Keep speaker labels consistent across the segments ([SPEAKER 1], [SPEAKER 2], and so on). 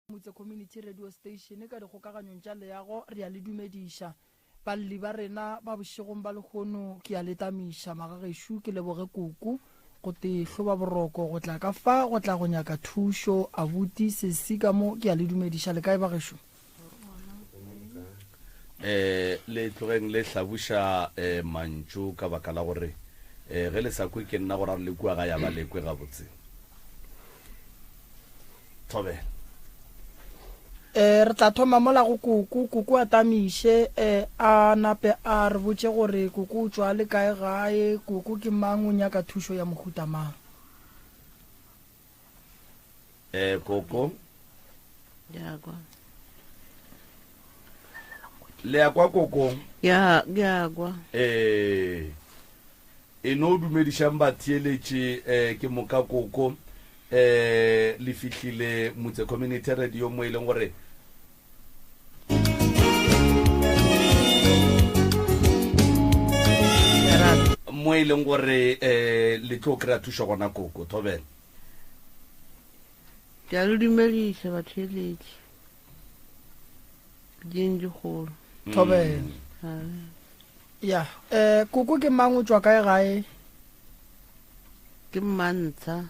[SPEAKER 1] Motse Community Radio Station ka dikgokaganyong tša leago re a le dumediša. Balli ba rena ba bošegong ba lehono ke a le tamiša magagešo ke leboge koko go te hloba boroko go tla ka fa go tla go nyaka thušo abuti sesi ka mo ke a le dumediša le kae bagešo?
[SPEAKER 2] Eh le tlogeng le hlabuša eh mantšu ka baka la gore eh ge le sa kwe ke nna go ra le kua ga ya ba le kwe gabotse. Thobela.
[SPEAKER 1] Eh, re tla thoma mola go koko, koko a tamiše, eh, a nape a re botše gore koko o tšwa le kae gae, koko ke mang, o nyaka thušo ya mohuta mang.
[SPEAKER 2] Eh, koko.
[SPEAKER 3] Ke a kwa.
[SPEAKER 2] Le a kwa koko?
[SPEAKER 3] Ya, ke a kwa.
[SPEAKER 2] Eh, e no dumedišang batheeletši, eh, ke moka koko. Eh, le fihlile Motse Community Radio mo e leng gore mo e leng gore eh le tlo kry-a thušo gona koko thobela.
[SPEAKER 3] Ke a le dumediša batheeletši ding dikgolo.
[SPEAKER 1] Thobela. Ya, eh koko ke mang o tšwa kae gae?
[SPEAKER 3] Ke Mmantsha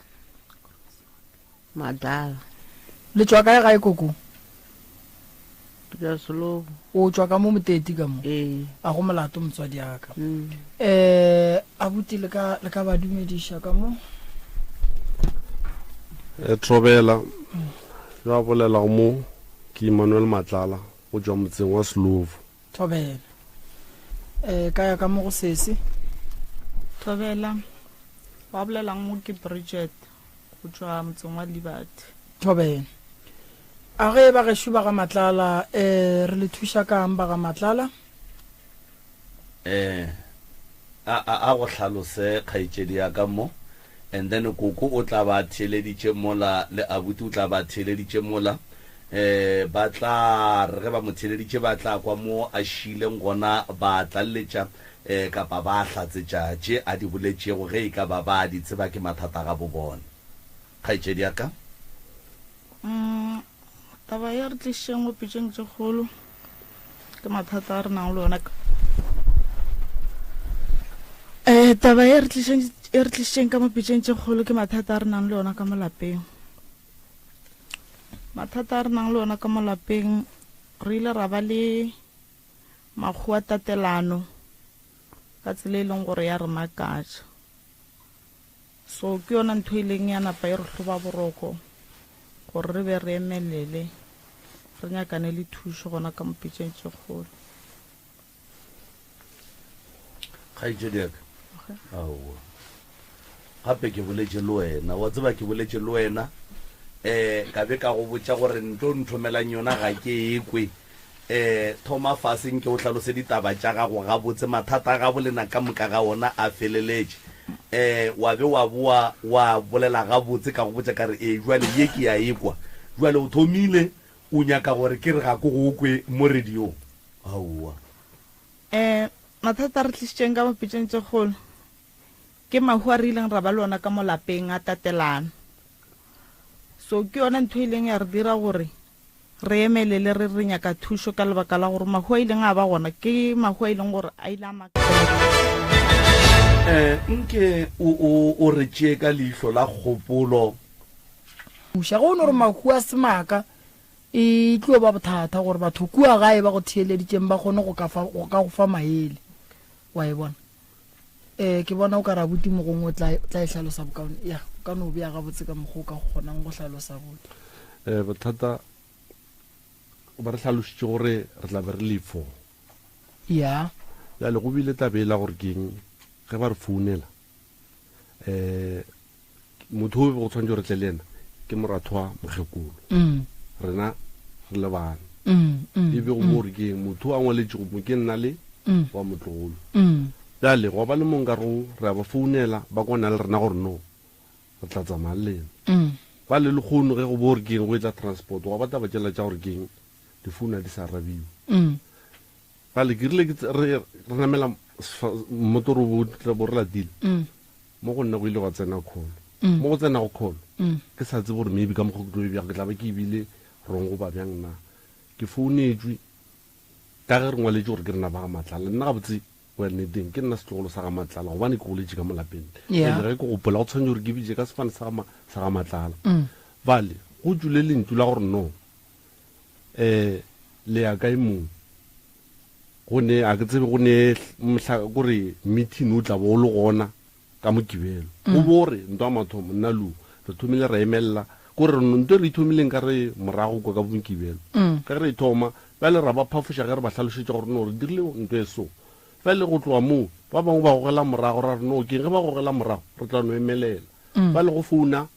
[SPEAKER 3] Madala.
[SPEAKER 1] Le tšwa kae gae koko?
[SPEAKER 3] Ke tšwa Selogo.
[SPEAKER 1] O tšwa ka mo Moteti ka mo?
[SPEAKER 3] Ee.
[SPEAKER 1] A go molato motswadi ya ka. Mm. Eh abuti le ka le ka ba dumediša ka mo?
[SPEAKER 4] E thobela. Yo a bolelago mo ke Emmanuel Matlala go tšwa motseng wa Slovo.
[SPEAKER 1] Thobela. Eh, ka ya ka mo go sese.
[SPEAKER 5] Thobela. Wa bolelang mo ke Bridget go tšwa motseng wa Liberty.
[SPEAKER 1] Thobela. A ge ba gešo ba ga Matlala, eh, re le thuša kang ba ga Matlala?
[SPEAKER 2] Eh, a, a, a go hlalose kgaetšedi ya ka mo. And then koko o tla ba a theeleditše mola, le abuti o tla ba a theeleditše mola. Um ba tla re ge ba mo theeleditše ba tla kwa mo a šiileng gona ba tlaleletša um kapa ba hlatsetša tše a di boletšego ge e ka ba ba di tseba ke mathata ga bo bona. Kgaetšedi ya ka.
[SPEAKER 5] Mm, taba ye re tlišitšeng go pitšeng tše kgolo ke mathata a re nang le ona ka um taba ye re tlišeng e re tlišitšeng ka mo pitšeng tše kgolo ke mathata a re nang le ona ka mo lapeng mathata a re nang le ona ka mo lapeng re ile ra ba le makgowa tatelano ka tsela e leng gore ya re makatša So ke yona ntho e leng ya napa e re hloba boroko gore re be re emelele re nyakane le thušo gona ka mopitšeng tše kgolo.
[SPEAKER 2] Kgaetšedi ya ka, aowa gape ke boletše le wena, wa tseba ke boletše le wena um ka be ka go botša gore ntho o nthomelang yona ga ke e kwe. E, thoma fase nke o hlalose ditaba tša gago gabotse, mathata a gabo lena ka moka ga ona a feleletše. E, wa be wa boa wa bolela gabotse ka go botša ka re, Ee, bjale ye ke a e kwa. Bjale o thomile o nyaka gore ke re ga ke go kwe mo radiong. Aowa.
[SPEAKER 5] E, mathata a re tlišitšeng ka mo pitšeng tše kgolo ke mahu a re ileng ra ba le ona ka mo lapeng a tatelano. So ke yona ntho e ileng ya re dira gore Re emelele re re nyaka thušo ka lebaka la gore mahu a ileng a ba gona ke mahu a e leng gore a ile a makatša.
[SPEAKER 2] Eh, nke o, o, o re tšee ka leihlo la kgopolo.
[SPEAKER 1] Thuša. Ge o no re mahu a se maaka, e tlo ba bothata gore batho kua gae ba go theeleditšeng ba kgone go ka fa, go ka go fa maele. Wa e bona? Eh, ke bona o ka re abuti mogongwe o tla, tla e hlalosa bokaone. Ya, o ka no bea gabotse ka mokgwa o ka kgonang go hlalosa abuti.
[SPEAKER 4] Eh, bothata ba re hlalošitše gore re tla be re le fo.
[SPEAKER 1] Ya.
[SPEAKER 4] Bjale go bile taba ela gore keng ge ba re founela eh motho o be go tshwanetse re tle le yena ke moratho wa mokgekolo.
[SPEAKER 1] Mm.
[SPEAKER 4] Rena re le bana.
[SPEAKER 1] Mm, mm,
[SPEAKER 4] E be go
[SPEAKER 1] mm.
[SPEAKER 4] bo gore keng motho a ngwaletšego mo ke nna le
[SPEAKER 1] Mm.
[SPEAKER 4] wa motlogolo.
[SPEAKER 1] Mm.
[SPEAKER 4] Bjale gwa ba le mong ka rego re a ba founela ba kwana le rena gore no re tla tsamaya le lena.
[SPEAKER 1] Mm.
[SPEAKER 4] Ba le lekgono ge go bo gore keng go etla transport gwa ba taba tšela tša gore keng difounu ga di sa arabiwa.
[SPEAKER 1] Mm.
[SPEAKER 4] Bjale ke rile ke re re namela mmotoro bo tla bo re latile.
[SPEAKER 1] Mm.
[SPEAKER 4] Mo go nna go ile gwa tsena call.
[SPEAKER 1] Mm.
[SPEAKER 4] Mo go tsenago call
[SPEAKER 1] Mm.
[SPEAKER 4] ke sa tsebe gore maybe ka mokgwa ke tlo e bjang ke tla ba ke ebile wrong goba bjang na. Ke founetšwe ka ge re ngwaletše gore ke rena ba ga Matlala. Nna gabotse go ya nneteng ke nna setlogolo sa ga Matlala gobane ke goletše ka mo lapeng.
[SPEAKER 1] Yeah.
[SPEAKER 4] And ge ke gopola go tshwanetse gore ke bitše ka sefane sa ga sa ga Matlala. Bale go tšwile lentšu la gore no eh le ya kae moo go ne a ke tsebe go ne mohla gore meeting o tla bo o le gona ka Mokibelo. Go bo re ntwa ya mathomo nna le re thomile ra emelela ko re nto re ithomileng ka re morago kwa ka Mokibelo. Ka ge re e thoma bjale ra ba phafoša ge re ba hlalošetša gore no re dirile nto e so. Bjale go tloga moo ba bangwe ba gogela morago ra re no keng ge ba gogela morago re tla no emelela. Bjale go founa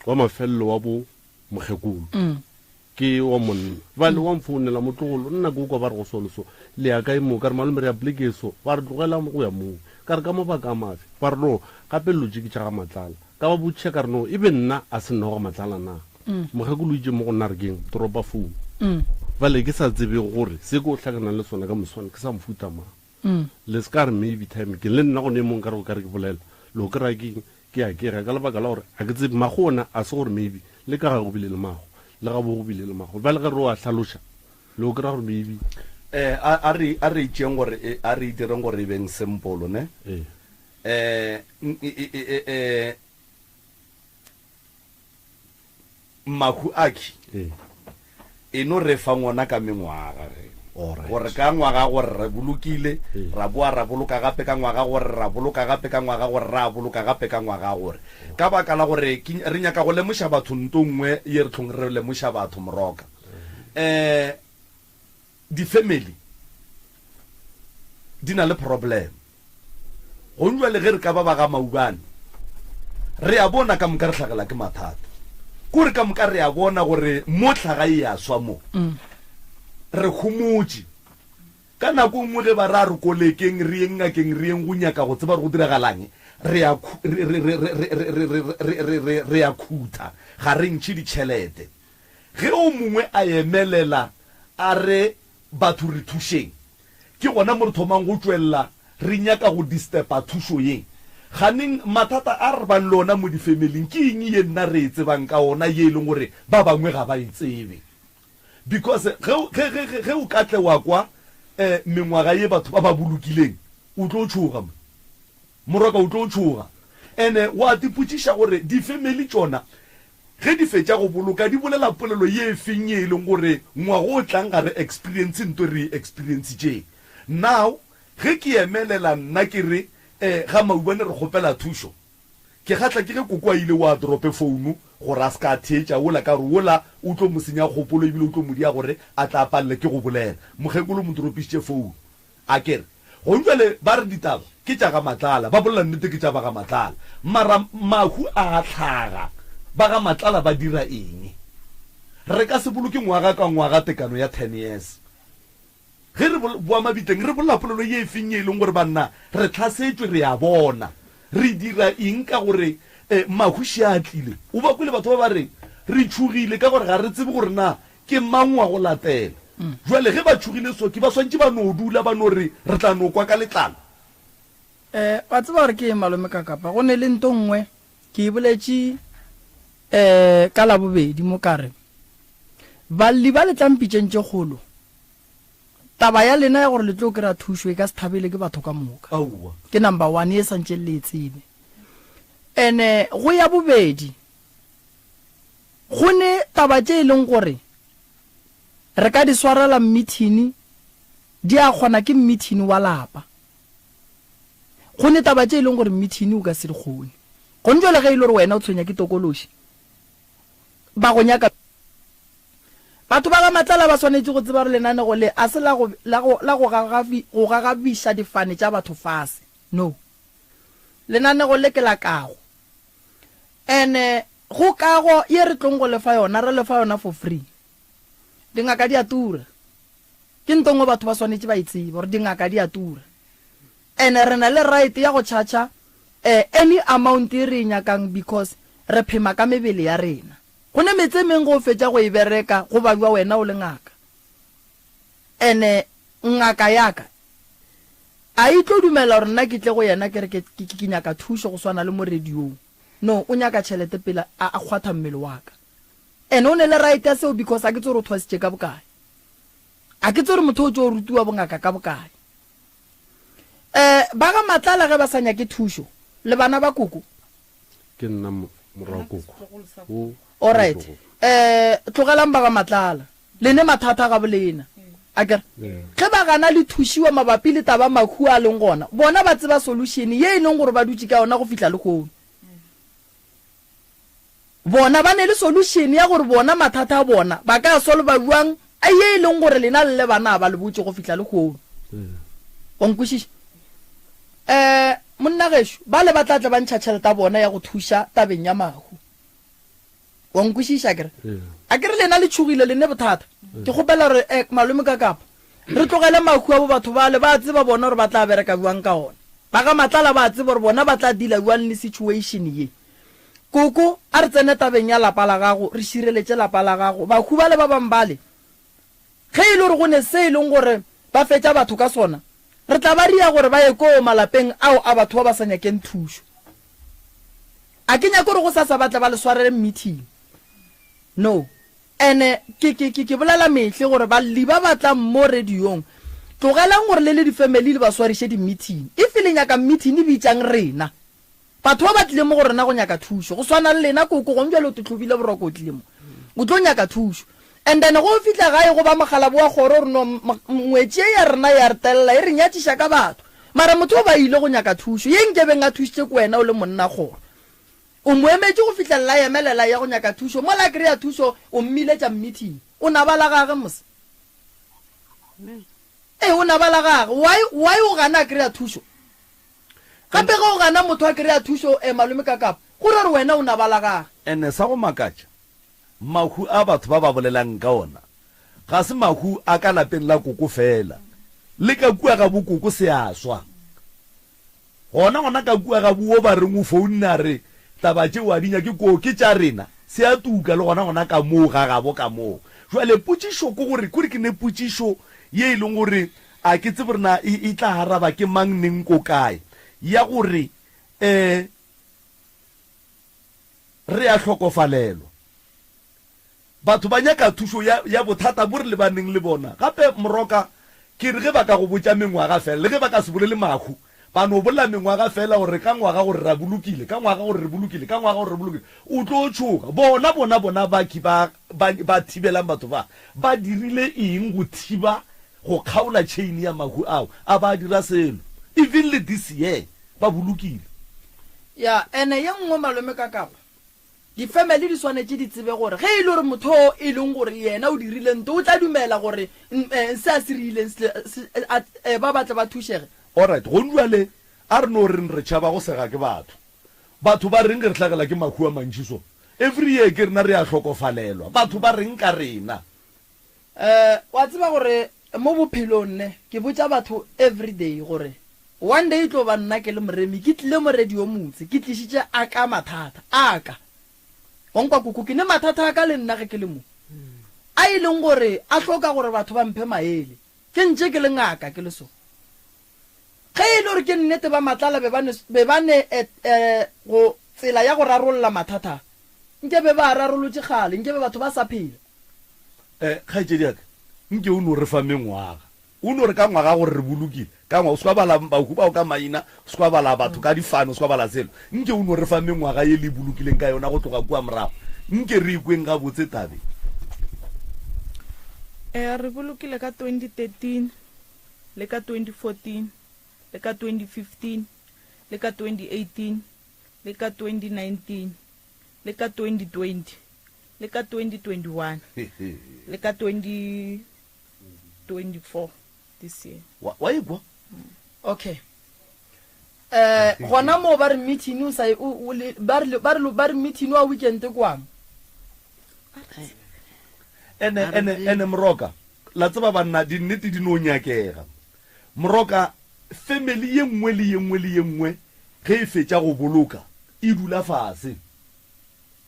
[SPEAKER 4] wa mafelelo wa bo mokgekolo. Ke wa monna. Bjale wa mfounela motlogolo, nna ke o kwa ba re go so le so. Le ya kae moo? Ka re, Malome, re ya poleke e so. Ba re, Tlogela go ya moo. Ka re, Ka mabaka a mafe? Ba re, No, gape dilo tše ke tša ga Matlala. Ka ba botšiša ka re, No, e be nna a se nna wa ga Matlala na? Mokgekolo o itše mo go nna a re keng? Toropa founu. Bjale ke sa tsebe gore se ke o hlakanang le sona ka moswane ke sa mofuta mang. Le se ka re maybe time ke le nna gone mo nkare o ka re ke bolela lo kry-a ke eng ke a kega ka lebaka la gore ga ke tsebe mago ona a se gore maybe le ka ga go bile le mago le ga bo go bile le mago bjale ge re o a hlaloša lo kry-a gore maybe
[SPEAKER 2] Eh, a, a re a re itšeng gore e, a re e direng gore e beng simple ne
[SPEAKER 4] ee
[SPEAKER 2] eh, n- e, e, e, e, Mahu akhi e no re fa ngona ka mengwaga ge gore ka ngwaga gore re bolokile ra boa ra boloka gape ka ngwaga gore ra boloka gape ka ngwaga gore ra boloka gape ka ngwaga gore ka baka la gore re nyaka go lemoša batho nto nngwe ye re tlhong re lemoša batho moroka um Di-family di na le problem. Gong jwale ge re ka ba ba ga Maubane, re a bona ka moka re hlagela ke mathata. Kore ka moka re a bona gore mo hlaga e a swa mo. Re homotše. Ka nako e nngwe ge ba re a re kolekeng re yeng ngakeng re yeng go nyaka go tseba gore go diragalang, re a re re re re re re re re re re a khutha, ga re ntšhe ditšhelete. Ge o mongwe a emelela a re, Batho re thušeng, ke gona mo re thomang go tšwelela re nyaka go disturba thušo ye. Kganeng mathata a re bang le ona mo difemeling ke eng ye nna re e tsebang ka ona ye e leng gore ba bangwe ga ba e tsebe? Because ge, ge, ge, ge, ge o ka tle wa kwa eh, mengwaga ye batho ba ba bolokileng, o tlo tšhoga mo. Morwaka o tlo tšhoga. Ene wa tipotšiša gore difemeli tšona Ge di fetša go boloka, di bolela polelo ye efeng ye e leng gore ngwaga o tlang ga re experience nto re e experiencitšeng. Now, ge ke emelela nna ke re, eh, ga Maubane re kgopela thušo, ke kgahla ke ge koko a ile wa drope founu gore a se ka a theetša wola ka gore wola o tlo mo senya kgopolo ebile o tlo mo dia gore a tla palele ke go bolela. Mokgekolo o mo dropišitše founu. A ke re, Gong bjale ba re ditaba ke tša ga Matlala, ba bolela nnete ke tša ba ga Matlala. Mara mahu a a hlaga, ba ga Matlala ba dira eng? Re ka se boloke ngwaga ka ngwaga tekano ya ten years. Ge re boa mabitleng re bolela polelo ye efeng ye e leng gore banna re hlasetšwe re a bona. Re dira eng ka gore mahu še a tlile? O ba kwele batho ba ba reng re tšhogile ka gore ga re tsebe gore na Ke mang wa go latela? Bjale ge ba tšhogile so, ke ba swantše ba no dula ba no re, Re tla no kwa ka letlalo.
[SPEAKER 1] Eh, wa tseba gore ke eng, Malome Kakapa? Go ne le nto nngwe ke e boletše eh ka Labobedi mo ka re, Balli ba le tla mpitšeng tše kgolo, taba ya lena ya gore le tlo kry-a thušo e ka se thabele ke batho ka moka.
[SPEAKER 2] Aowa.
[SPEAKER 1] Ke number one ye santšeng le e tsebe. Ene go ya bobedi, Go ne taba tše e leng gore re ka di swarela mmithini, di a kgona ke mmithini wa lapa. Go ne taba tše e leng gore mmithini o ka se di kgone. Gone jwale ge e le gore wena o tshwenya ke tokološi, ba go nyaka. Batho ba ga Matlala ba swanetše go tseba gore lenanego le a se la go, la go, la go gagabi, go gagabiša difane tša batho fase. No. Lenanego le ke la kago. Ene go kago ye re tlong go lefa yona, re lefa yona for free. Dingaka di a tura. Ke nto nngwe batho ba swanetše ba e tsebe gore dingaka di a tura. Ene re na le right ya go charger eh, any amount e re e nyakang because re phema ka mebele ya rena. Go ne metse e meng ge o fetša go e bereka go babja wena o le ngaka. Ene ngaka ya ka A e tlo dumela gore nna ke tle go yena ke re ke, ke, ke nyaka thušo go swana le mo radiong? No, o nyaka tšhelete pele a, a kgwatha mmele wa ka. And o ne le right ya seo because a ke tse gore o thwasitše ka bokae. A ke tse gore motho o tšo rutiwa bongaka ka bokae. Eh, ba ga Matlala ge ba sa nyake thušo, le bana ba koko?
[SPEAKER 4] Ke nna morwa wa koko. O
[SPEAKER 1] Alright. Eh, tlogelang ba ga Matlala. Le ne mathata ga bolena. Akere? Ge ba gana le thušiwa mabapi le taba mahu a leng gona, bona ba tseba solution ye e leng gore ba dutše ka yona go fihla lehono. Bona ba ne le solution ya gore bona mathata a bona ba ka a solva bjang a ye e leng gore lena le le bana ba le botše go fihla lehono. Wa nkwešiša? Eh, monna gešo, bale ba tla tle ba ntšha tšhelete ya bona ya go thuša tabeng ya mahu. Wa nkwešiša akere? Akere lena le tšhogile le ne bothata. Ke kgopela gore eh, malome ka kapa re tlogele mahu a bo batho bale ba tseba bona gore ba tla bereka bjang ka ona. Ba ga Matlala ba tseba gore bona ba tla deala bjang le situation ye. Koko, a re tsene tabeng ya lapa la gago, re šireletše lapa la gago. Bahu bale ba bang bale, ge e le gore go ne se e leng gore ba fetša batho ka sona, re tla ba ria gore ba ye koo malapeng ao a batho ba ba sa nyakeng thušo. A ke nyake gore gosasa ba tle ba le swarele meeting. No. Ene ke, ke, ke, ke bolela mehle gore balli ba ba tlang mo radiong, tlogelang gore le le di-family le ba swariše di-meeting. If le nyaka meeting, bitšang rena. Batho ba ba tlile mo go rena go nyaka thušo, go swana le lena koko, gong bjale o tohlobile boroko o tlile mo, o tlo nyaka thušo. And then ge o fihla gae go ba mokgalabo wa kgoro o re no, ngwetši ye ya rena ya re telela, e re nyatšiša ka batho. Mara motho o ba ile go nyaka thušo, ye nkebeng a thušitše ke wena o le monna kgoro. O mo emetše go fihlelela a emelela a eya go nyaka thušo, mola a kry-a thušo o mmiletša meeting. O naba la gage mos. Ee, o naba la gage. Why, why o gana a kry-a thušo? Gape ge o gana motho a kry-a thušo eh malome ka kapa, go ra gore wena o naba la gage.
[SPEAKER 2] Ene sa go makatša, mahu a batho ba ba bolelang ka ona ga se mahu a ka lapeng la koko fela, le ka kua ga bo koko se a swa. Gona gona ka kua ga bo wo ba reng o founne a re taba tšeo a di nyake koo ke tša rena, se a tuka le gona gona ka moo ga gabo ka moo. Jwale potšišo ke gore, kore ke ne potšišo ye e leng gore A ke tsebe gore na e, e tla araba ke mang, neng, ko kae, ya gore, um re a hlokofalelwa. Batho ba nyaka thušo ya, ya bothata bo re lebaneng le bona. Gape, Moroka, ke re ge ba ka go botša mengwaga feela, le ge ba ka se bolele mahu, ba no bolela mengwaga feela gore ka ngwaga gore ra bolokile, ka ngwaga gore re bolokile, ka ngwaga gore re bolokile, o tlo tšhoga. Bona, bona, bona baki ba, ba, ba thibelang batho ba, ba dirile eng go thiba Go kgaola chain ya mahu ao, a ba dira selo. Even le this year ba bolokile.
[SPEAKER 1] Ya, ene ye nngwe malome ka kapa, di family di swanetše di tsebe gore ge e le gore motho o e leng gore yena o dirile nto o tla dumela gore se a se rileng se, a, ba ba tle ba thušege.
[SPEAKER 2] Alright, gong bjale a re no reng re tšhaba go sega ke batho. Batho ba reng ge re hlagela ke mahu a mantši so? Every year ke rena re a hlokofalelwa. Batho ba reng ka rena?
[SPEAKER 1] Eh, wa tseba gore mo bophelong ne, ke botša batho everyday gore one day e tlo ba nna ke le moremi ke tlile mo radio motse ke tlišitše a ka mathata a ka. Wa nkwa koko, ke ne mathata a ka le nna ge ke le mo. A e leng gore a hloka gore batho ba mphe maele. Ke ntše ke le ngaka ke le so. Ge e le gore ke nnete ba Matlala be ba ne, be ba ne eh, eh, go tsela ya go rarolla mathata a, nke be ba a rarolotše kgale, nke be batho ba sa phela.
[SPEAKER 2] Eh, kgaetšedi ya ka, nke o no re fa mengwaga. O no re ka ngwaga gore re bolokile. Ka ngwaga, o se ka bala bahu bao ka maina, o se ka bala batho ka difane, o se ka bala selo. Nke o no re fa mengwaga ye le bolokileng ka yona go tloga kua morago. Nke re ikweng gabotse tabe.
[SPEAKER 5] Eh, re bolokile ka 2013, le ka 2014, le ka 2015, le ka 2018, le ka 2019, le ka 2020. Le ka 2021 le ka 2024 this year.
[SPEAKER 2] Wa, wa ikwa?
[SPEAKER 1] Okay. Eh, gona moo ba re meeting o sa o, o le, ba re, ba re, ba re meeting wa weekend kwang?
[SPEAKER 2] Ene, ene, ene Moroka, la tseba banna, dinnete di no nyakega. Moroka, family ye nngwe le ye nngwe le ye nngwe ge e fetša go boloka, e dula fase.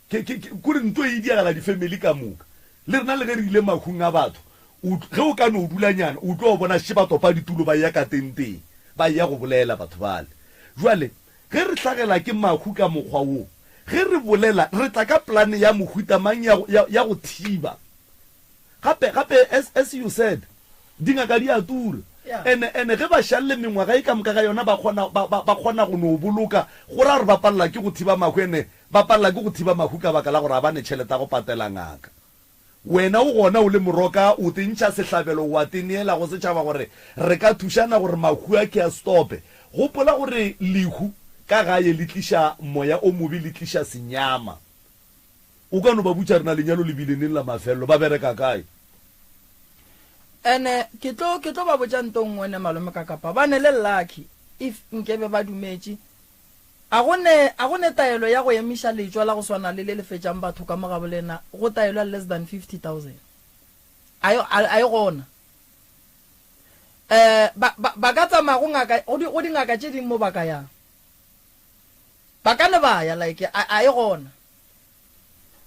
[SPEAKER 2] Ke, ke, ke, kore nto e diagala difemeli ka moka. Le rena le ge re ile mahung a batho, o, ge o ka no dulanyana, o tlo bona še ba topa ditulo ba eya ka tenteng, ba eya go bolela batho bale. Bjale, ge re hlagela ke mahu ka mokgwa wo, Ge re bolela, re tla ka polane ya mohuta mang ya, ya, ya go thiba. Gape, gape, as, as you said, dingaka di a tura.
[SPEAKER 1] Yeah.
[SPEAKER 2] Ene, ene ge ba šalle mengwaga e ka moka ga yona ba kgona, ba, ba, ba kgona go no boloka, go ra gore ba palela ke go thiba mahu, ene ba palela ke go thiba mahu ka baka la gore ga ba ne tšhelete ya go patela ngaka. Wena o gona o le moroka, o te ntšha sehlabelo, wa te neela go setšhaba gore re ka thušana gore mahu a ke a stope. Gopola gore lehu ka gae le tliša moya o mobe, le tliša senyama. O ka no ba botša re na lenyalo le bile neng la mafelelo, ba bereka kae?
[SPEAKER 1] Ene ke tlo ke tlo ba botša nto nngwe ne malome ka kapa ba ne le lucky if nkebe ba dumetše A go ne, a go ne taelo ya go emiša letšwa la go swana le le le fetšang batho ka mo gabolena, go taelo ya less than 50,000? A e, a, a e gona. Eh, ba, ba, ba ka tsamaya go ngaka, go di, go dingaka tše ding mo ba ka yang. Ba ka ne ba ya, like, a, a e gona.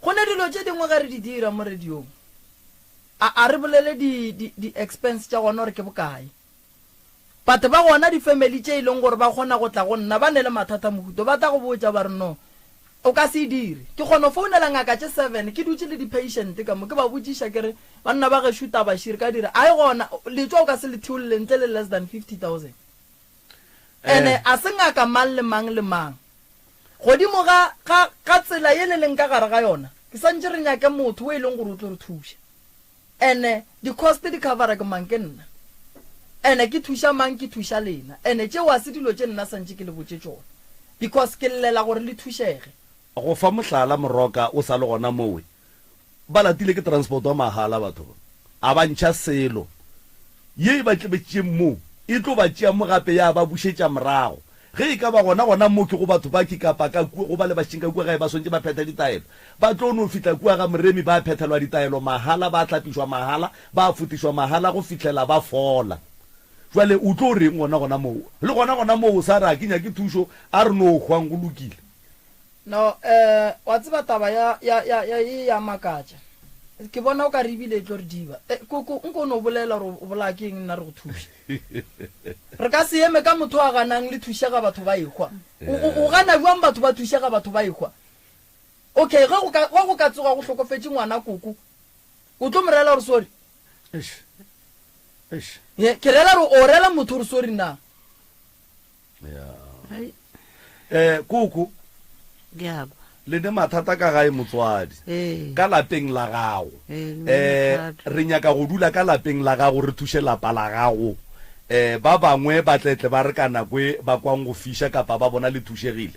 [SPEAKER 1] Go ne dilo tše dingwe ge re di dira mo radiong, a, a re bolele di, di, di expense tša gona gore ke bokae. But ba gona di family tše e leng gore ba kgona go tla go nna ba ne le mathata mohuto ba tla go botša ba re no o ka se e dire. Ke kgona go founela ngaka tše seven ke dutše le di patient ka mo ke ba botšiša ke re banna ba gešo taba še re ka dira a e gona letšwa o ka se le theolle ntle le less than 50,000 ene a se ngaka mang le mang le mang godimo ga ga ga tsela ye le leng ka gare ga yona ke santše re nyake motho o e leng gore o tlo re thuša. Ene di cost di covera ke mang? Ke nna. Ene ke thuša mang? Ke thuša lena. Ene tšeo a se dilo tše nna santše ke le botše tšona because ke llela gore le thušege.
[SPEAKER 2] Go fa mohlala, Moroka o sa le gona mowe, ba latile ke transport wa mahala batho ba, a ba ntšha selo. Ye e ba tlebetšeng mo, e tlo ba tšea mo gape ya ba bušetša morago. Ge e ka ba gona gona mo ke go batho ba ke kapa ka kua, go ba le bašeng ka kua gae ba swantše ba phetha ditaelo. Ba tlo no fihla kua ga Moremi ba phethelwa ditaelo mahala, ba hlapišwa mahala, ba fotišwa mahala go fihlela ba fola. Bjale o tlo reng gona gona moo? Le gona gona moo o sa re a ke nyake thušo, a re no hwang go lokile.
[SPEAKER 1] No, eh, wa tseba taba ya, ya, ya, ya ye ya makatša. Ke bona o ka re ebile e tlo re diba. Eh, koko, nko o no bolela gore o bolaya ke eng nna re go thuše. Re ka se eme ka motho a ganang le thušega batho ba ehwa. O, o, o gana bjang batho ba thušega batho ba ehwa? Okay, ge go ka, ge go ka tsoga go hlokofetše ngwana koko, o tlo mo reela gore sorry?
[SPEAKER 2] Eish. Eish.
[SPEAKER 1] Ye, ke reela gore o reela motho gore sorry na?
[SPEAKER 2] Ya. Eh, koko.
[SPEAKER 3] Ke a kwa.
[SPEAKER 2] Le ne mathata ka gae motswadi.
[SPEAKER 3] Ee.
[SPEAKER 2] Ka lapeng la gago.
[SPEAKER 3] Ee, le ne
[SPEAKER 2] Eh,
[SPEAKER 3] mathata.
[SPEAKER 2] re nyaka go dula ka lapeng la gago re thuše lapa la gago. Eh, ba bangwe ba tletle ba re ka nako e ba kwang go fiša kapa ba bona le thušegile.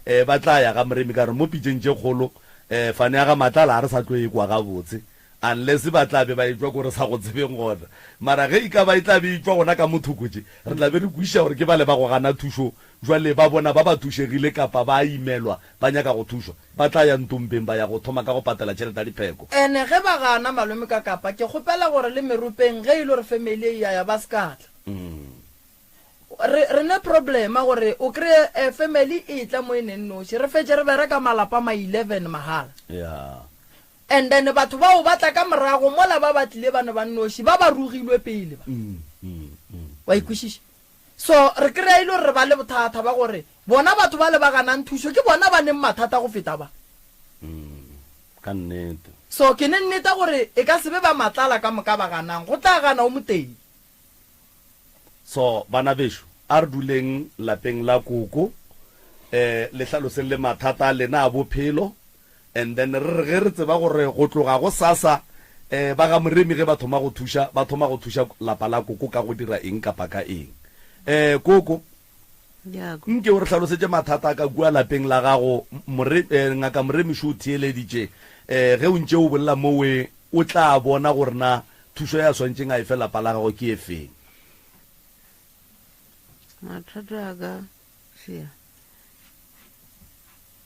[SPEAKER 2] Eh, ba tla ya ga Moremi ka re mo pitšeng tše kgolo, eh, fane ya ga Matlala ga re sa tlo e kwa gabotse. Unless ba tla be ba etšwa ko re sa go tsebeng gona. Mara ge e ka ba e tla be e tšwa gona ka mo thoko tše, re tla be re kwešiša gore ke bale ba go gana thušo, jwale ba bona ba ba thušegile kapa ba a imelwa ba nyaka go thušwa, ba tla ya ntompeng ba ya go thoma ka go patela tšhelete ya dipheko.
[SPEAKER 1] Ene ge ba gana malome ka kapa, ke kgopela gore le meropeng ge e le gore family e ya ya ba se ka tla. Re, re ne problema gore o kreye eh, family e tla mo e neng noši, re fetše re bereka malapa ma 11 mahala.
[SPEAKER 2] Yeah.
[SPEAKER 1] And then batho bao ba tla ka morago mola ba ba tlile ba ne ba nnoši, ba ba rugilwe pele ba. Wa e kwešiša? So re kry-a e le gore re ba le bothata ba gore bona batho bale ba ganang thušo ke bona ba neng mathata go feta ba.
[SPEAKER 2] Ka nnete.
[SPEAKER 1] So ke ne nneta gore e ka se be ba matlala ka moka ba ganang, go tla gana o motee.
[SPEAKER 2] So bana bešo, a re duleng lapeng la koko, eh, le hlaloseng le mathata a lena a bophelo, And then re re ge re tseba gore go tloga go sasa eh, ba ga Moremi ge ba thoma go thuša, ba thoma go thuša lapa la koko ka go dira eng kapa ka eng. Eh, koko, nke o re hlalosetše mathata a ka kua lapeng la gago. More, eh, Ngaka Moremi šo o theeleditše. Eh, ge o ntše o bolela mowe, o tla bona gore na thušo ya swantšeng a e fe lapa la gago ke e feng.
[SPEAKER 3] Mathata a ka, sia.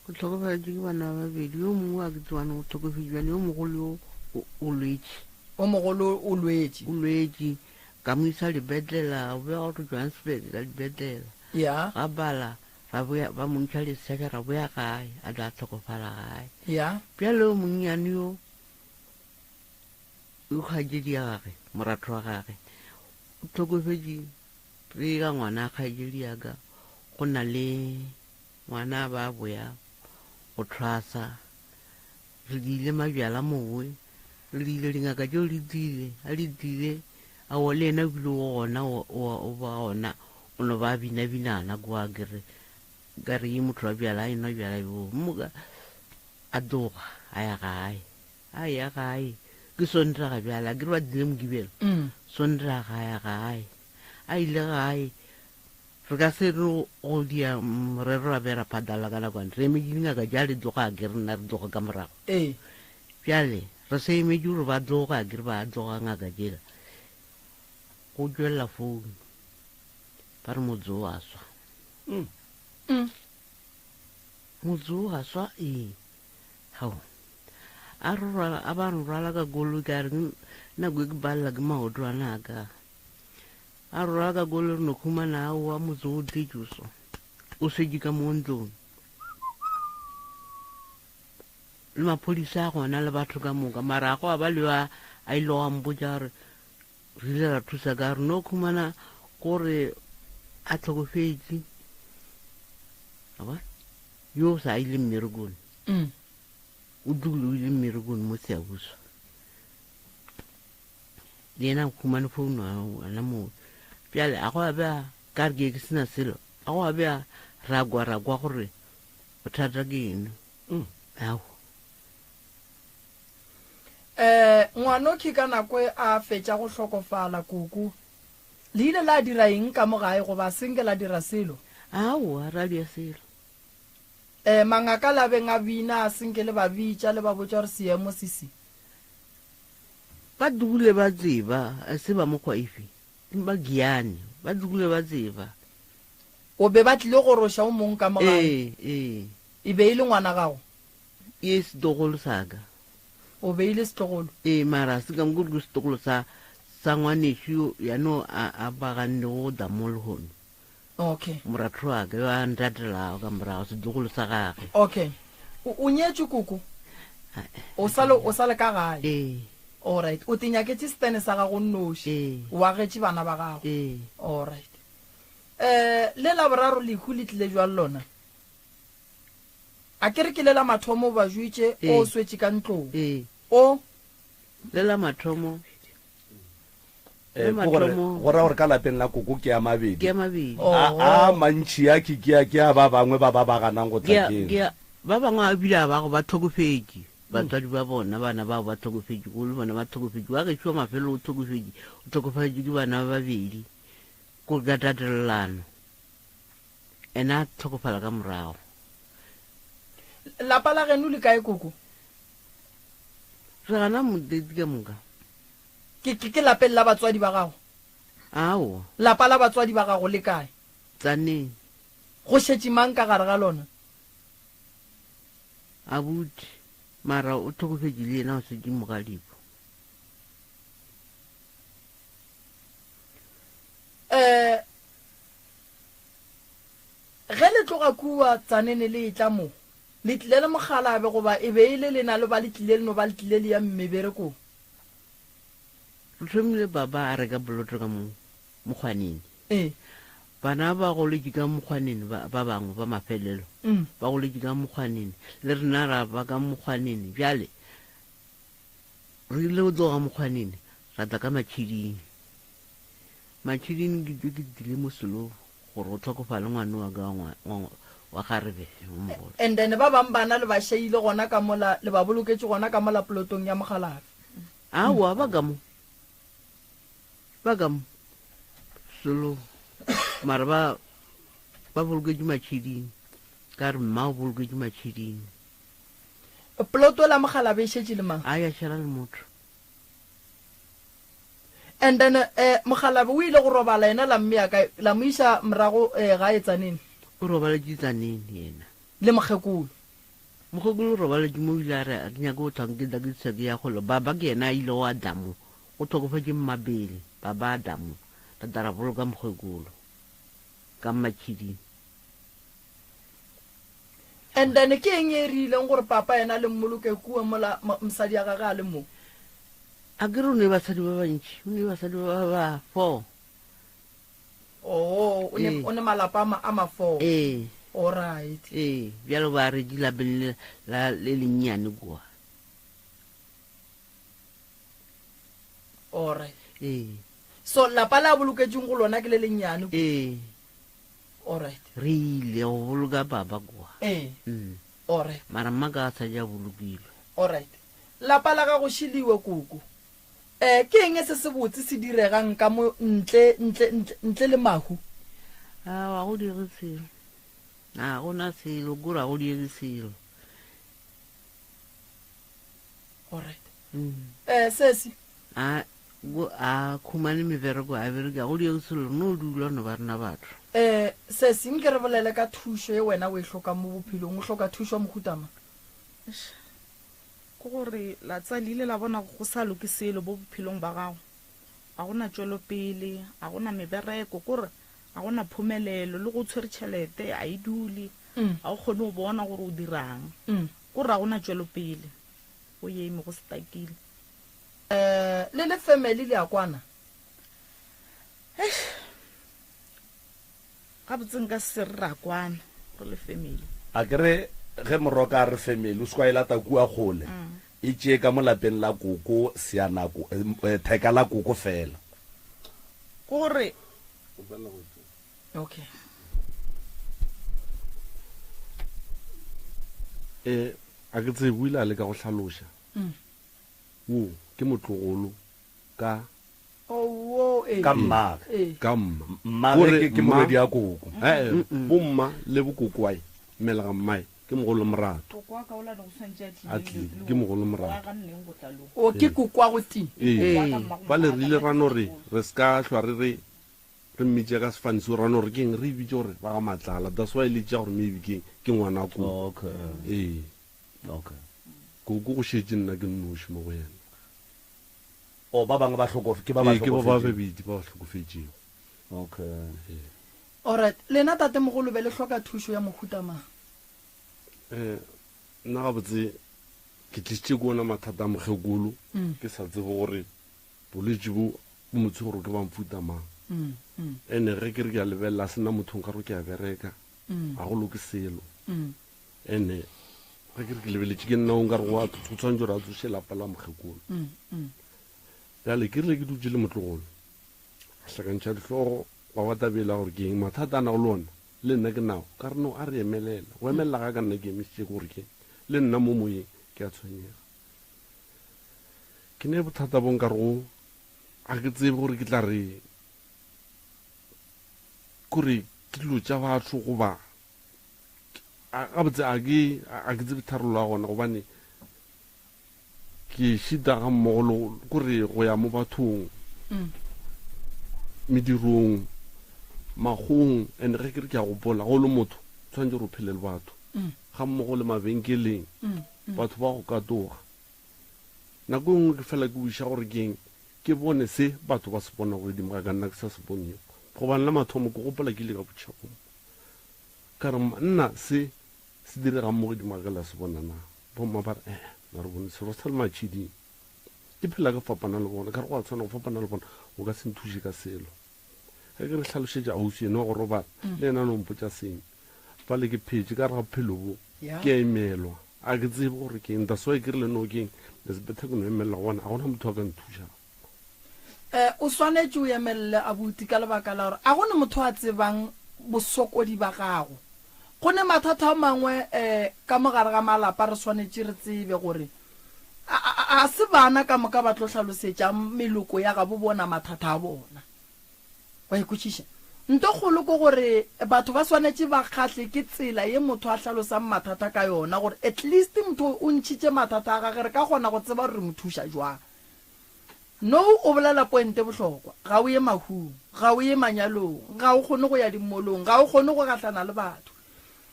[SPEAKER 3] O hlokofaletšwe ke bana ba babedi, yo mongwe a ke tsebane o hlokofetše bjale, yo mogolo yo o, o lwetše.
[SPEAKER 1] O mogolo o lwetše.
[SPEAKER 3] O lwetše, ka mo isa dibetlela, o bea go Johannesburg ka dibetlela.
[SPEAKER 1] Ya.
[SPEAKER 3] Ga bala, ra boya, ba mo ntšha lesea, ra boya gae, a tla hlokofala gae.
[SPEAKER 1] Ya.
[SPEAKER 3] Bjale yo monnyane yo, yo kgaetšedi ya gage, moratho wa gage, o hlokofetše pele ga ngwana kgaetšedi ya ka, go na le Ngwana a ba boya go thwasa Re diile mabjala mowe, re diile dingaka tšeo di tlile, a di tlile, aowa le yena o bile o gona, o, o, o ba gona, o no ba binabinana kwa ke re, ka re ye motho wa bjala, a enwa bjala bjo, moka a tloga a ya gae, a ya gae, ke Sontaga bjale, a ke re ba tlile Mokibelo, mm. Sontaga a ya gae, a ile gae, Re ka se re go dia morero ra be ra phadala ka nakwana. Re emetše dingaka tša le tloga a ke re nna re tloga ka morago.
[SPEAKER 1] Ee.
[SPEAKER 3] Bjale re se emetše gore ba tloga a ke re ba tloga ngaka tšela. Go tšwelela founu. Ba re motse o a swa.
[SPEAKER 1] Mm. Mm.
[SPEAKER 3] Motse o a swa ee. Hao. A re rwala a ba nrwala ka koloi ka re nako e ke balela ke maoto ana a ka. A rora ka koloi re no khumana aowa motse o tletše o so. O šetše ka mo ntlong. Le maphodisa a gona le batho ka moka mara a go a ba le yo a a ile a mpotša gore re ile ra thusa ka re no khumana gore a tlhokofetše. A bona? Yo sa ile mmerekong.
[SPEAKER 1] Mm.
[SPEAKER 3] O tlogile o ile mmerekong mo Siyabuswa. Le yena a humane founu gona moo bjale a go a bea ka re ke ke sena selo a go a bea ra kwa ra kwa gore bothata ke eng
[SPEAKER 1] mm.
[SPEAKER 3] ao
[SPEAKER 1] eh ngwanokhi ka nako e a fetša go hlokofala koko le ile la dira eng ka mo gae goba senke la dira selo
[SPEAKER 3] aowa ra dia selo
[SPEAKER 1] eh mangaka la beng a bina a senke le ba bitša le ba botša gore seemo se se
[SPEAKER 3] Ba dule ba tseba, e se ba mokgwa efe, ba Giyani, ba dule ba tseba.
[SPEAKER 1] O be ba tlile go roša o mong ka mo gae?
[SPEAKER 3] Ee, ee.
[SPEAKER 1] E be e le ngwana gago?
[SPEAKER 3] Ee, setlogolo sa ka.
[SPEAKER 1] O be e le setlogolo?
[SPEAKER 3] Ee, mara se ka mo ke setlogolo sa, sa ngwanešu yo yano a, a ba gannego go tla mo lehono.
[SPEAKER 1] Okay.
[SPEAKER 3] Moratho wa ka yo a ntatelago ka morago, setlogolo sa gage.
[SPEAKER 1] Okay. O, o nyetšwe koko? O sa le, o sa le ka gae?
[SPEAKER 3] Ee.
[SPEAKER 1] Alright. O te nyaketše setene sa gago nnoši?
[SPEAKER 3] Ee.
[SPEAKER 1] O agetše bana ba gago?
[SPEAKER 3] Ee.
[SPEAKER 1] Alright. Eh, le la boraro lehu le tlile jwang lona? A ke re ke le la mathomo o ba jwetše o
[SPEAKER 3] Ee.
[SPEAKER 1] swetše ka ntlong?
[SPEAKER 3] Ee.
[SPEAKER 1] O.
[SPEAKER 3] Le la mathomo.
[SPEAKER 2] Eh, ke gore go ra gore ka lapeng la koko ke a mabedi.
[SPEAKER 3] Ke a mabedi.
[SPEAKER 2] A, a mantši a ke ke a ke a ba bangwe ba ba ba ganang go tla keng.
[SPEAKER 3] Ke a ba bangwe a bile a ba go ba tlhokofetše batswadi ba bona bana bao ba tlhokofetše go le bona ba tlhokofetše wa gešo wa mafelo o tlhokofetše o tlhokofaditšwe ke bana ba babedi ko ka tatelelano ena a tlhokofala ka morago.
[SPEAKER 1] Lapa la geno le kae koko?
[SPEAKER 3] Re gana moteti ka moka.
[SPEAKER 1] Ke, ke, ke lapeng la batswadi ba gago?
[SPEAKER 3] Aowa.
[SPEAKER 1] Lapa la batswadi ba gago le kae?
[SPEAKER 3] Tsaneng.
[SPEAKER 1] Go šetše mang ka gare ga lona?
[SPEAKER 3] Abuti, mara o hlokofetše le yena o šetše mogadibo.
[SPEAKER 1] Eh, ge le tloga kua Tsanene le etla mo, le tlile le mokgalabje goba e be e le lena le ba le tlile le no ba le tlile le ya mmeberekong?
[SPEAKER 3] Re thomile baba a reka boloto ka mo mokgwaneng.
[SPEAKER 1] Ee.
[SPEAKER 3] Bana ba goletše ka mokgwaneng ba, ba bangwe ba mafelelo.
[SPEAKER 1] Mm.
[SPEAKER 3] Ba goletše ka mokgwaneng. Le rena ra ba ka mokgwaneng. Bjale re ile go tloga mokgwaneng ra tla ka matšhiding. Matšhiding ke tšwe ke tlile mo selo gore go tlhokofale ngwane wa ka wa, wa, wa kgarebe yo mogolo.
[SPEAKER 1] And then ba bang bana le ba šaile gona ka mola, le ba boloketše gona ka mola polotong ya mokgalabje.
[SPEAKER 3] Aowa, ba ka mo. Ba ka mo. Selo. Mara ba, ba boloketše matšhiding. Ka re mma o boloketše matšhiding.
[SPEAKER 1] Poloto la mokgalabje e šetše le mang?
[SPEAKER 3] A ya šala le motho.
[SPEAKER 1] And then eh, mokgalabje o ile go robala yena la mmea kae? La mo iša morago eh, gae Tsaneni?
[SPEAKER 3] O robaletše Tsaneni yena.
[SPEAKER 1] Le mokgekolo?
[SPEAKER 3] Mokgekolo o robaletše mo o ile a re a ke nyake go hlwa nke tla ke se ke ya kgole. Baba ke yena a ilego a tla mo. Go hlokofetše mmapele, baba a tla mo. Ra tla ra boloka mokgekolo ka Mmatšhiding.
[SPEAKER 1] And then ke eng e rileng gore papa yena le mmoloke kua mola mosadi ya gage a le mo?
[SPEAKER 3] A ke re o ne basadi ba bantši, o ne basadi ba ba four.
[SPEAKER 1] Oh, o ne,
[SPEAKER 3] Ee.
[SPEAKER 1] o ne malapa a ma, a ma four.
[SPEAKER 3] Ee.
[SPEAKER 1] Alright.
[SPEAKER 3] Ee, bjalo ba re di lapeng le la le lennyane kua.
[SPEAKER 1] Alright.
[SPEAKER 3] Ee.
[SPEAKER 1] So lapa le a boloketšweng go lona ke le lennyane kua?
[SPEAKER 3] Ee.
[SPEAKER 1] Alright.
[SPEAKER 3] Re ile go boloka papa kua.
[SPEAKER 1] Ee.
[SPEAKER 3] Mm.
[SPEAKER 1] Alright.
[SPEAKER 3] Mara mma ka a sa ja bolokilwe.
[SPEAKER 1] Alright. Lapa la gago šiliwe koko. Eh, ke eng se sebotse se diregang ka mo ntle, ntle, ntle, ntle le mahu?
[SPEAKER 3] Aowa, go dire selo. A go na selo, kore ga go diege selo.
[SPEAKER 1] Alright.
[SPEAKER 3] Mm.
[SPEAKER 1] Eh, sesi.
[SPEAKER 3] A, go, a khumane mebereko, a bereke, ga go diege selo, no dula no ba rena batho.
[SPEAKER 1] Eh, sesi, nke re bolele ka thušo ye wena o e hlokang mo bophelong. O hloka thušo ya mohuta mang?
[SPEAKER 5] Eish. Ke gore la tseba le ile la bona go sa loke selo bo bophelong ba gago. Ga go na tšwelopele, ga go na mebereko, ke gore ga go na phomelelo, le go tshwere tšhelete a e dule, ga o kgone go bona gore o dirang. Ke gore ga go na tšwelopele, go eme go setakile.
[SPEAKER 1] Eh, le le family le a kwana?
[SPEAKER 5] Eish. Gabotse nka se re ra kwana re le family.
[SPEAKER 2] A ke re ge Moroka a re family o se kwa e lata kua kgole, e tšee ka mo lapeng la koko seanako, theka la koko fela.
[SPEAKER 5] Ke gore.
[SPEAKER 1] Okay.
[SPEAKER 4] E, a ke tsebe, o ile a leka go hlaloša. Wo ke motlogolo ka.
[SPEAKER 1] Oh, ee.
[SPEAKER 2] Ka mmage.
[SPEAKER 1] Ee.
[SPEAKER 4] Ka mma.
[SPEAKER 2] Mmage
[SPEAKER 4] Kore
[SPEAKER 2] ke, ke
[SPEAKER 4] mma-
[SPEAKER 2] morwedi ya koko.
[SPEAKER 4] Eh, bomma le bokokoae, mmelega mmae, ke mogolo morato.
[SPEAKER 5] Koko wa ka o la ne go swantše a tlile
[SPEAKER 4] A tlile, ke mogolo morato.
[SPEAKER 5] Wa ga nneng go tla lo.
[SPEAKER 1] O ke koko wa go ti.
[SPEAKER 4] Ee.
[SPEAKER 5] Wa ka mmago
[SPEAKER 4] Bale
[SPEAKER 5] mma
[SPEAKER 4] re ile
[SPEAKER 5] ka
[SPEAKER 4] ra no re,
[SPEAKER 5] mmago.
[SPEAKER 4] re se ka hlwa re re, re mmitša ka sefane seo, ra no re keng, re e bitše gore ba ga Matlala. That's why le tšea gore maybe keng, ke ngwana koko.
[SPEAKER 2] Okay.
[SPEAKER 4] Ee.
[SPEAKER 2] Okay.
[SPEAKER 4] Koko go šetše nna ke nnoši mo go yena.
[SPEAKER 2] O, ba bangwe ba hlokof-, ke ba ba
[SPEAKER 4] Ee, ke ba ba
[SPEAKER 2] hlokofetšego.
[SPEAKER 4] babedi ba ba hlokofetšego.
[SPEAKER 2] Okay.
[SPEAKER 4] Ee.
[SPEAKER 1] Alright, lena tatemogolo be le hloka thušo ya mohuta mang?
[SPEAKER 4] Eh, nna gabotse ke tlišitše ke ona mathata a mokgekolo, ke sa tsebe gore bolwetši bo bo mo tshwere gore ke ba mofuta mang. Ene ge ke re ke a lebelela a se na motho nkare ke a bereka, ga go loke selo. Ene ge ke re ke lebeletše ke nna o nkare go a go tshwanetse gore a tsoše lapa la mokgekolo. Bjale ke rile ke dutše le motlogolo, a hlakantšha dihlogo, gwa ba taba yela gore ke eng mathata a nago le ona le nna ke nago. Ka re no a re emelela, go emelela ga ka nna ke emišitše ke gore ke le nna mo moyeng ke a tshwenyega. Ke ne bothata bo nkare go ga ke tsebe gore ke tla re kore ke dilo tša batho goba gabotse a ke a ke tsebe tharollo ya gona gobane ke šita ga mmogo le kore go ya mo bathong mm. medirong magong and ge ke re ke a gopola go le motho tshwanetse gore o phele le batho mm. ga mmogo le mabenkeleng mm, batho ba go katoga nako e nngwe ke fela ke wiša gore keng ke bone se batho ba se bona godimo ga ka nna ke sa se bonego gobane la mathomo ke gopola ke ile ka botšha gomo Ka re, Nna, se se diregang mo godimo ga ka le a se bona na? Bomma ba re, Ee, na re bone selo sa le matšhiding. Ke phela ke fapana le bona. Ka re, Go a tshwana go fapana le bona, o ka se nthuše ka selo. Ge ke re hlalošetša ausi ena wa go robala, le yena a no mpotša seng. Bjale ke phetše ka gare ga bophelo bo, ke a imelwa. A ke tsebe gore ke eng. That's why ke rile no ke eng, it's better ke no emelela gobane ga gona motho a ka nthušago.
[SPEAKER 1] E, o swanetše o emelele abuti ka lebaka la gore a go ne motho a tsebang bosokodi ba gago. Go ne mathata a mangwe e, ka mo gare ga malapa re swanetše re tsebe gore a, a, a se bana ka moka ba tlo hlalosetšang meloko ya gabo bona mathata a bona. Wa e kwešiša? Nto kgolo ke gore batho ba swanetše ba kgahle ke tsela ye motho a hlalosang mathata ka yona gore at least motho o ntšhitše mathata a gage re ka kgona go tseba gore re mo thuša jwang. Nou o bolela pointe bohlokwa. Ga o ye mahung, ga o ye manyalong, ga o kgone go ya dimmolong, ga o kgone go gahlana le batho.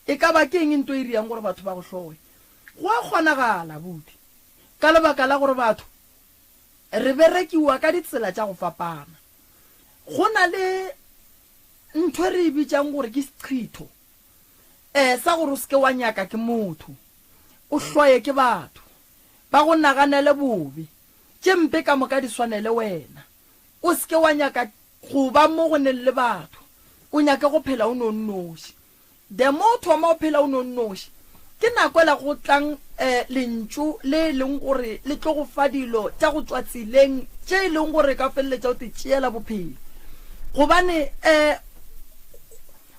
[SPEAKER 1] E ka ba ke eng nto e riang gore batho ba go hloye? Go a kgonagala, abuti, ka lebaka la gore batho re berekiwa ka ditsela tša go fapana. Go na le ntho e re e bitšang gore ke seqhitho, eh, sa gore o se ke wa nyaka ke motho, o hloye ke batho, ba go naganele bobe. Tše mpe ka moka di swanele wena. O se ke wa nyaka go ba mo go neng le batho, o nyake go phela o no nnoši. The more o thoma o phela o no nnoši, ke nako ela go tlang um lentšu le e leng gore le tlo go fa dilo tša go tšwa tseleng tše e leng gore ka feleletša o te tšeela bophelo. Gobane um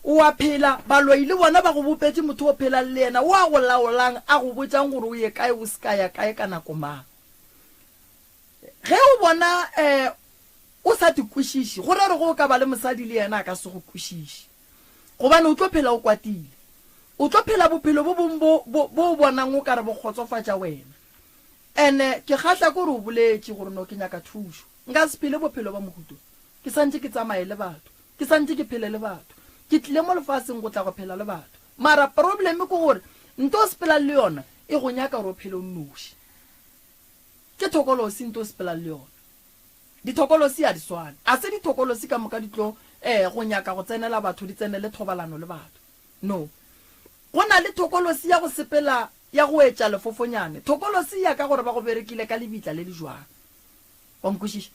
[SPEAKER 1] o a phela, baloi le bona ba go bopetše motho o phelang le yena, o a go laolang, a go botšang gore o ye kae o se ka ya kae ka nako mang. Ge o bona um o sa te kwešiše, go ra gore ge o ka ba le mosadi le yena a ka se go kwešiše. Gobane o tlo phela o kwatile. O tlo phela bophelo bo bong bo, bo, bo o bonang o ka re bo kgotsofatša wena. Ene ke kgahla ke gore o boletše gore no ke nyaka thušo. Nka se phele bophelo ba mohuta wo. Ke santše ke tsamaye le batho. Ke santše ke phele le batho. Ke tlile mo lefaseng go tla go phela le batho. Mara problem ke gore nto o sepelang le yona e go nyaka gore o phele o nnoši. Ke thokolosi nto o sepelang le yona. Dithokolosi a di swane. A se dithokolosi ka moka di tlo eh go nyaka go tsenela batho di tsenele thobalano le batho. No. Go na le thokolosi ya go sepela ya go etša lefofonyane. Thokolosi ya ka gore ba go berekile ka lebitla le le jwang. Wa nkwešiša?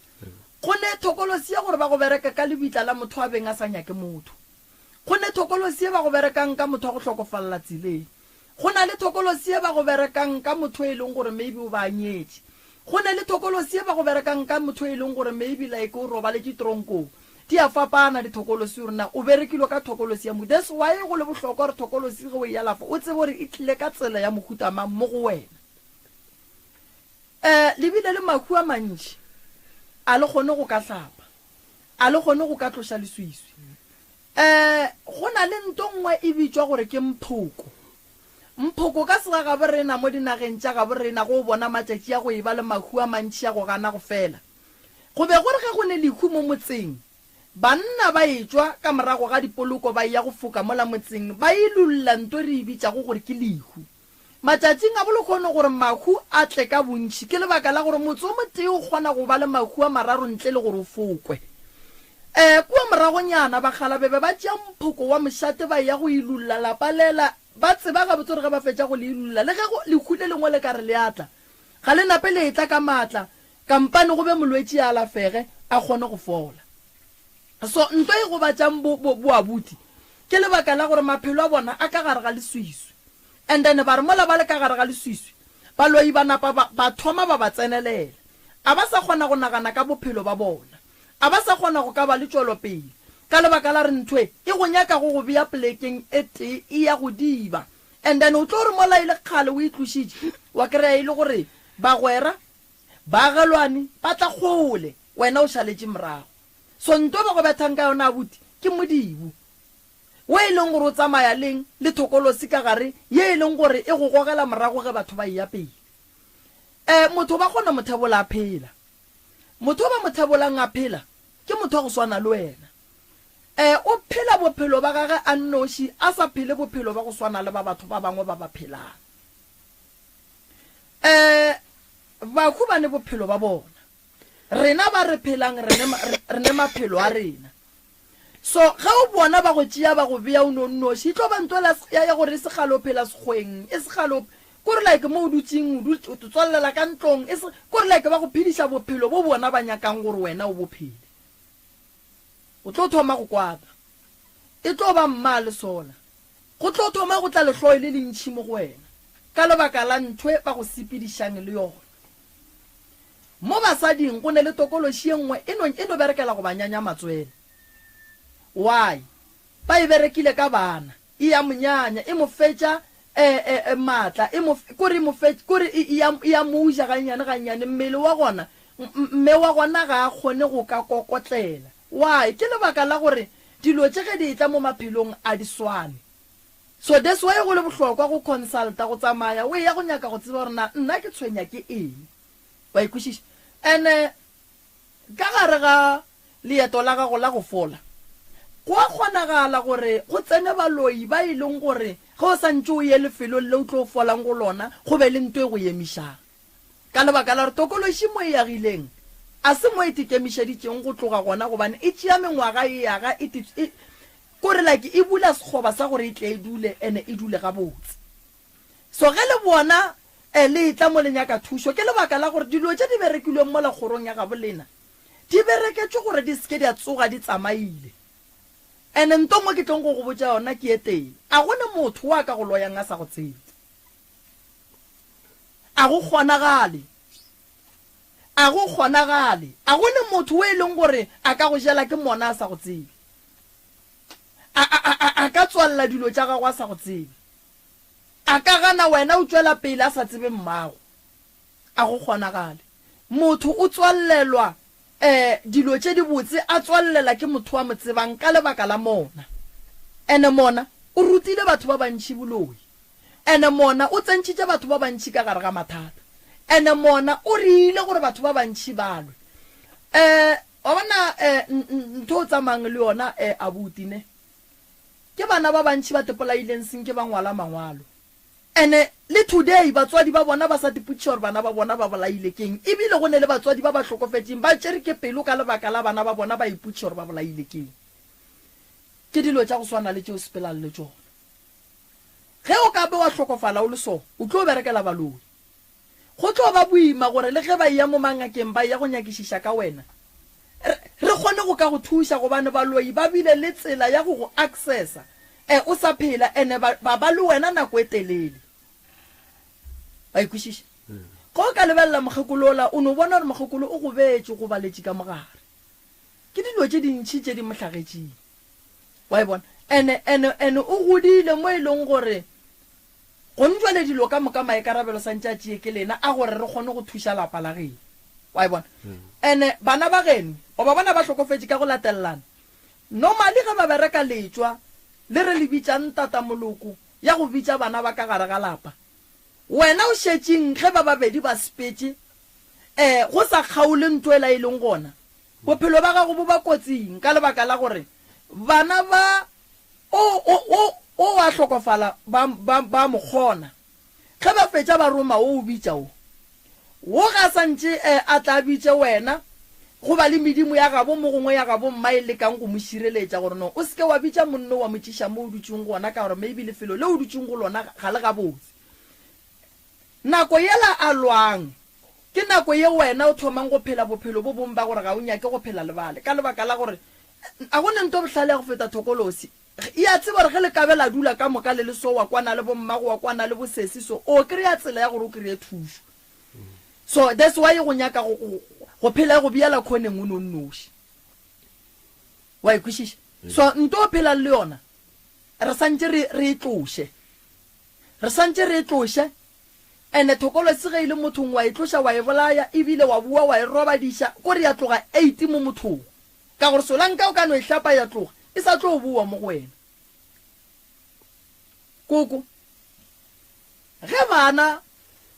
[SPEAKER 1] Go ne thokolosi ya gore ba go bereka ka lebitla la motho a beng a sa nyake motho. Go ne thokolosi ye ba go berekang ka motho wa go hlokofalla tseleng. Go na le thokolosi ye ba go berekang ka motho e leng gore maybe o ba a nyetše. Go ne le thokolosi ye ba go berekang ka motho e leng gore maybe like o robaletše tronkong. Di a fapana dithokolosi gore na o berekilwe ka thokolosi ya mohuta. That's why go le bohlokwa gore thokolosi ge o e alafa o tsebe gore e tlile ka tsela ya mohuta mang mo go wena. Um le bile le mahu a mantši a le kgone go ka hlapa. A le kgone go ka tloša leswiswi. Um go na le nto nngwe e bitšwa gore ke mphoko. Mphoko ka segagabo rena mo dinageng tša gabo rena go o bona matšatši a go eba le mahu a mantši a go gana go fela. Go be go re ge go ne lehu mo motseng, banna ba etšwa ka morago ga dipoloko ba eya go foka mola motseng ba ilulla nto re e bitšago gore ke lehu. Matšatšing a bolekhono gore mahu a tle ka bontši ke lebaka la gore motse o motee o kgona go ba le mahu a mararo ntle le gore o fokwe. E, kua moragonyana bakgalabe be ba tšea mphoko wa mošate ba eya go ilulla lapa lela, ba tseba gabotse gore ge ba fetša go le ilulla le ge go lehu le lengwe le ka re le a tla, ga le nape le etla ka maatla, kampane go be molwetši a alafege a kgone go fola. So nto e gobatšang bo, bo, boabuti ke lebaka la gore maphelo a bona a ka gare ga leswiswi. And then ba re mola ba le ka gare ga leswiswi, baloi ba napa ba, ba thoma ba ba tsenelela. A ba sa kgona go nagana ka bophelo ba bona. A ba sa kgona go ka ba le tšwelopele. Ka lebaka la re ntho e, e go nyaka go go bea polekeng e tee, e ya go diba. And then o tlo re mola e le kgale o e tlošitše, wa kry-a e le gore bagwera, baagelwane ba tla kgole, wena o šaletše morago. So nto ba go bethang ka yona abuti, ke modibo. Wo e leng gore o tsamaya leng le thokolosi ka gare ye e leng gore e go gogela morago ge batho ba eya pele. E, motho ba kgona mo thebola a phela. Motho o ba mo thebolang a phela ke motho wa go swana le wena. E, o phela bophelo ba gage a nnoši a sa phele bophelo ba go swana le ba batho ba bangwe ba ba phelang. E, bahu ba ne bophelo ba bona. Rena ba re phelang re ne, re ne maphelo a rena. So ge o bona ba go tšea ba go bea o no nnoši, e tlo ba nto la ya ya gore e se kgale o phela sekgweng, e se kgale o kore like mo o dutšeng o dutše o tswallela ka ntlong, e se kore like ba go phediša bophelo bo bona ba nyakang gore wena o bo phele. O tlo thoma go kwata. E tlo ba mma le sola. Go tlo thoma go tla lehloyo le lentši mo go wena ka lebaka la ntho e ba go sepedišang le yona. Mo basading go ne le tokološi ye nngwe e no, e no berekela go ba nyanya matswele. Why? Ba e berekile ka bana. E ya mo nyanya, e mo fetša e, e, e, maatla, e mo, kore e mo fetša, kore e, e ya, e ya mo ja gannyane gannyane. Mmele wa gona, m, mme wa gona ga a kgone go ka kokotlela. Why? Ke lebaka la gore dilo tše ge di etla mo maphelong a di swane. So that's why go le bohlokwa go consulta, go tsamaya o eya go nyaka go tseba gore na nna ke tshwenya ke eng. Wa e kwešiša? And ka gare ga leeto la gago la go fola, go a kgonagala gore go tsene baloi ba e leng gore ge o sa ntše o ye lefelong le o tlo folang go lona, go be le nto e go emišang. Ka lebaka la gore tokološi mo e agileng a se mo e tekemišeditšeng go tloga gona gobane e tšea mengwaga e aga e, e, Kore like e bula sekgoba sa gore e tle e dule ene e dule gabotse. So ge le bona eh le etla mo le nyaka thušo ke lebaka la gore dilo tše di berekilweng mola kgorong ya gabo lena di bereketšwe gore di seke di a tsoga di tsamaile. Ene nto nngwe ke tlong go go botša yona ke e tee, a go ne motho wa ka go loyang a sa go tsebe. A go kgonagale. A go kgonagale. A go ne motho o e leng gore a ka go jela ke mona a sa go tsebe. A, a, a, a, a ka tswalela dilo tša gago a sa go tsebe. A ka gana wena o tšwela pele a sa tsebe mmago. A go kgonagale. Motho o tswallelwa um dilo tše dibotse a tswallela ke motho a mo tsebang ka lebaka la mona. Ene mona o rutile batho ba bantši boloi. Ene mona o tsentšhitše batho ba bantši ka gare ga mathata. Ene mona o riile gore batho ba bantši ba lwe. Um wa bona um ntho o tsamayang le yona um abuti ne? Ke bana ba bantši ba tepolaileng senke ba ngwala mangwalo. Ene le today batswadi ba bona ba sa tipotšiša gore bana ba bona ba bolaile keng ebile go ne le batswadi ba ba hlokofetšeng ba tšere ke pelo ka lebaka la bana ba bona ba ipotšiša gore ba bolaile keng. Ke dilo tša go swana le tšeo sepelang le tšona. Ge o ka be wa hlokofala o le so, o tlo berekela baloi. Go tlo ba boima gore le ge ba eya mo mangakeng ba eya go nyakišiša ka wena, re, re kgone go ka go thuša gobane baloi ba bile le tsela ya go go accessa e o sa phela ene ba, ba ba le wena nako e telele. Wa e kwešiša? Ge o ka lebelela mokgekolo ola, o no bona gore mokgekolo o gobetše, o gobaletše ka mogare. Ke dilo tše dintši tše di mo hlagetšeng. Wa e bona? Ene, ene, ene o godile mo e leng gore Gone jwale dilo ka moka maikarabelo santše a tšee ke lena a gore re kgone go thuša lapa la geno. Wa e bona? Ene bana ba geno o ba bona ba hlokofetše ka go latelelana. Normally ge ba bereka letšwa le re le bitšang tatamoloko ya go bitša bana ba ka gare ga lapa. Wena o šetšeng ge ba babedi ba sepetše eh go sa kgaole ntho ela e leng gona. Bophelo ba gago bo ba kotsing ka lebaka la gore bana ba O, o, o, o a hlokofala, ba, ba, ba mo kgona. Ge ba fetša ba roma wo o bitša wo. Wo ga a sa ntše eh, a tla bitše wena, go ba le medimo ya gabo mo gongwe ya gabo mma e lekang go mo šireletša gore no o se ke wa bitša monno wa mo tšiša mo o dutšeng gona ka gore maybe lefelo le o dutšeng go lona ga le gabotse. Nako yela a lwang ke nako ye wena o thomang go phela bophelo bo bong ba gore ga o nyake go phela le bale ka lebaka la gore A go ne nto bohlale ya go feta thokolosi. E a tseba gore ge le ka be la dula ka moka le le so, wa kwana le bommago, wa kwana le bosesi so, o kry-a tsela ya gore o kry-e thušo. So that's why go nyaka go, go, go phela e go beela khoneng o no nnoši. Wa e kwešiša? So nto o phelang le yona, re santše re, re e tloše. Re santše re e tloše. Ene thokolosi ge e le mothong wa e tloša wa e bolaya, ebile wa bowa wa e robadiša, kore ya tloga 8 mo mothong. Ka gore solanka o ka no e hlapa ya tloga, e sa tlo bowa mo go wena. Koko, ge bana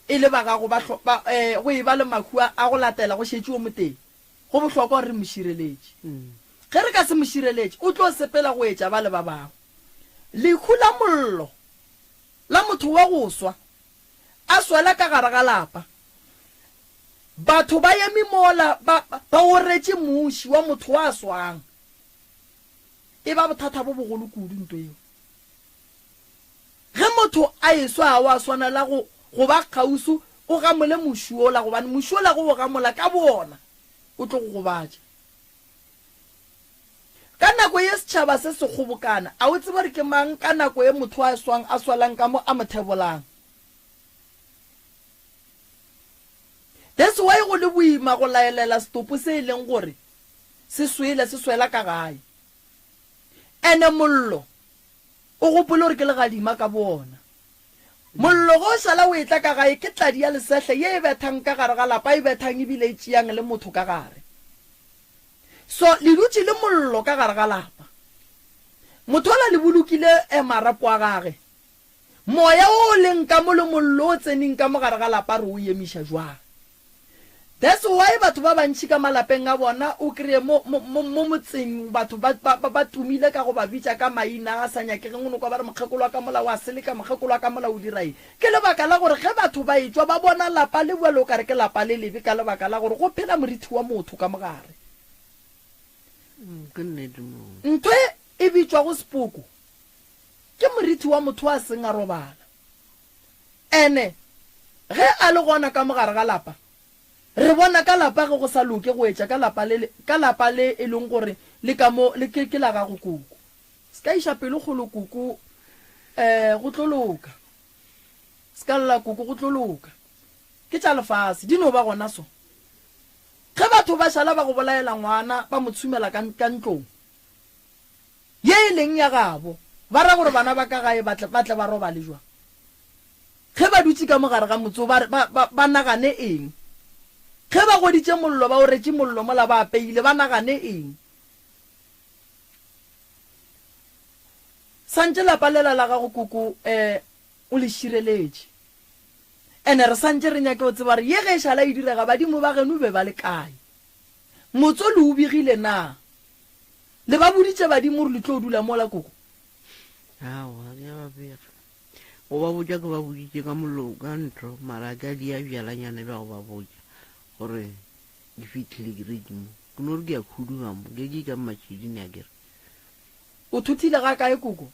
[SPEAKER 1] e le ba gago ba, ba, eh, go eba le mahu a, a go latela go šetše o motee, go bohlokwa gore re mo šireletše. Ge re ka se mo šireletše, o tlo sepela go etša bale ba bangwe. Lehu la mollo la motho wa go swa, a swela ka gare ga lapa, Batho ba eme mola ba, ba oretše muši wa motho wa swang. E ba bothata bo bogolo kudu nto yeo. Ge motho a eswa ga wa swanela go, go ba kgauswi o gamole muši wola, gobane muši wola ge o gamola ka bowona o tlo go gobatša. Ka nako ye setšhaba se se kgobokana, a o tsebe gore ke mang ka nako ye motho a swang a swalang ka mo a mo thebolang? That's why go le boima go laelela setopo se e leng gore se swele, se swela ka gae. Ene mollo o gopole gore ke legadima ka boona. Mollo ge o šala o etla ka gae ke tladi ya lesehle ye e bethang ka gare ga lapa, e bethang ebile e tšeang le motho ka gare. So le dutše le mollo ka gare ga lapa. Motho ola le bolokile marapo a gage. Moya wo o leng ka mo le mollo o tseneng ka mo gare ga lapa re o emiša jwang? That's why batho ba bantši ka malapeng a bona o kreye mo, mo, mo, mo motseng batho ba, ba, ba, ba tumile ka go ba bitša ka maina a sa nyakegeng. O no kwa ba re mokgekolo wa ka mola o a seleka, mokgekolo wa ka mola o dira eng. Ke lebaka la gore ge batho ba etšwa ba bona lapa le bjalo o ka re ke lapa le lebe ka lebaka la gore go phela morithi wa motho ka mo gare.
[SPEAKER 3] Ke nnete moo.
[SPEAKER 1] Ntho e e bitšwago sepoko Ke morithi wa motho a seng a robala. Ene ge a le gona ka mo gare ga lapa, re bona ka lapa ge go sa loke go etša ka lapa le, ka lapa le e leng gore le ka mo, le ke, ke la gago koko. Se ka iša pelo kgolo koko, um go tlo loka. Se ka lla koko, go tlo loka. Ke tša lefase, di no ba gona so. Ge batho ba šala ba go bolaela ngwana ba mo tshumela ka, ka ntlong ye e leng ya gabo, ba ra gore bana ba ka gae ba tle, ba tle ba robale jwang? Ge ba dutše ka mo gare ga motse wo, ba, ba, ba, ba nagane eng? Ge ba goditše mollo, ba oretše mollo mola ba apeile, ba nagane eng? Santše lapa lela la gago koko um o le šireletše. Ene re santše re nyake go tseba gore ye ge e šala e direga badimo ba geno be ba le kae. Motso le o begile na? Le ba boditše badimo gore le tlo dula mola koko?
[SPEAKER 3] Aowa, ke a ba bega. Go ba botša ke ba boditše ka mollo ka ntlo mara a ka dia bjalanyana bja go ba botša gore ke fihlile ke re ke mo. Ke no re ke a khuduga mo, ke ke ka mmatšhidini a kere.
[SPEAKER 1] O thothile ga kae koko?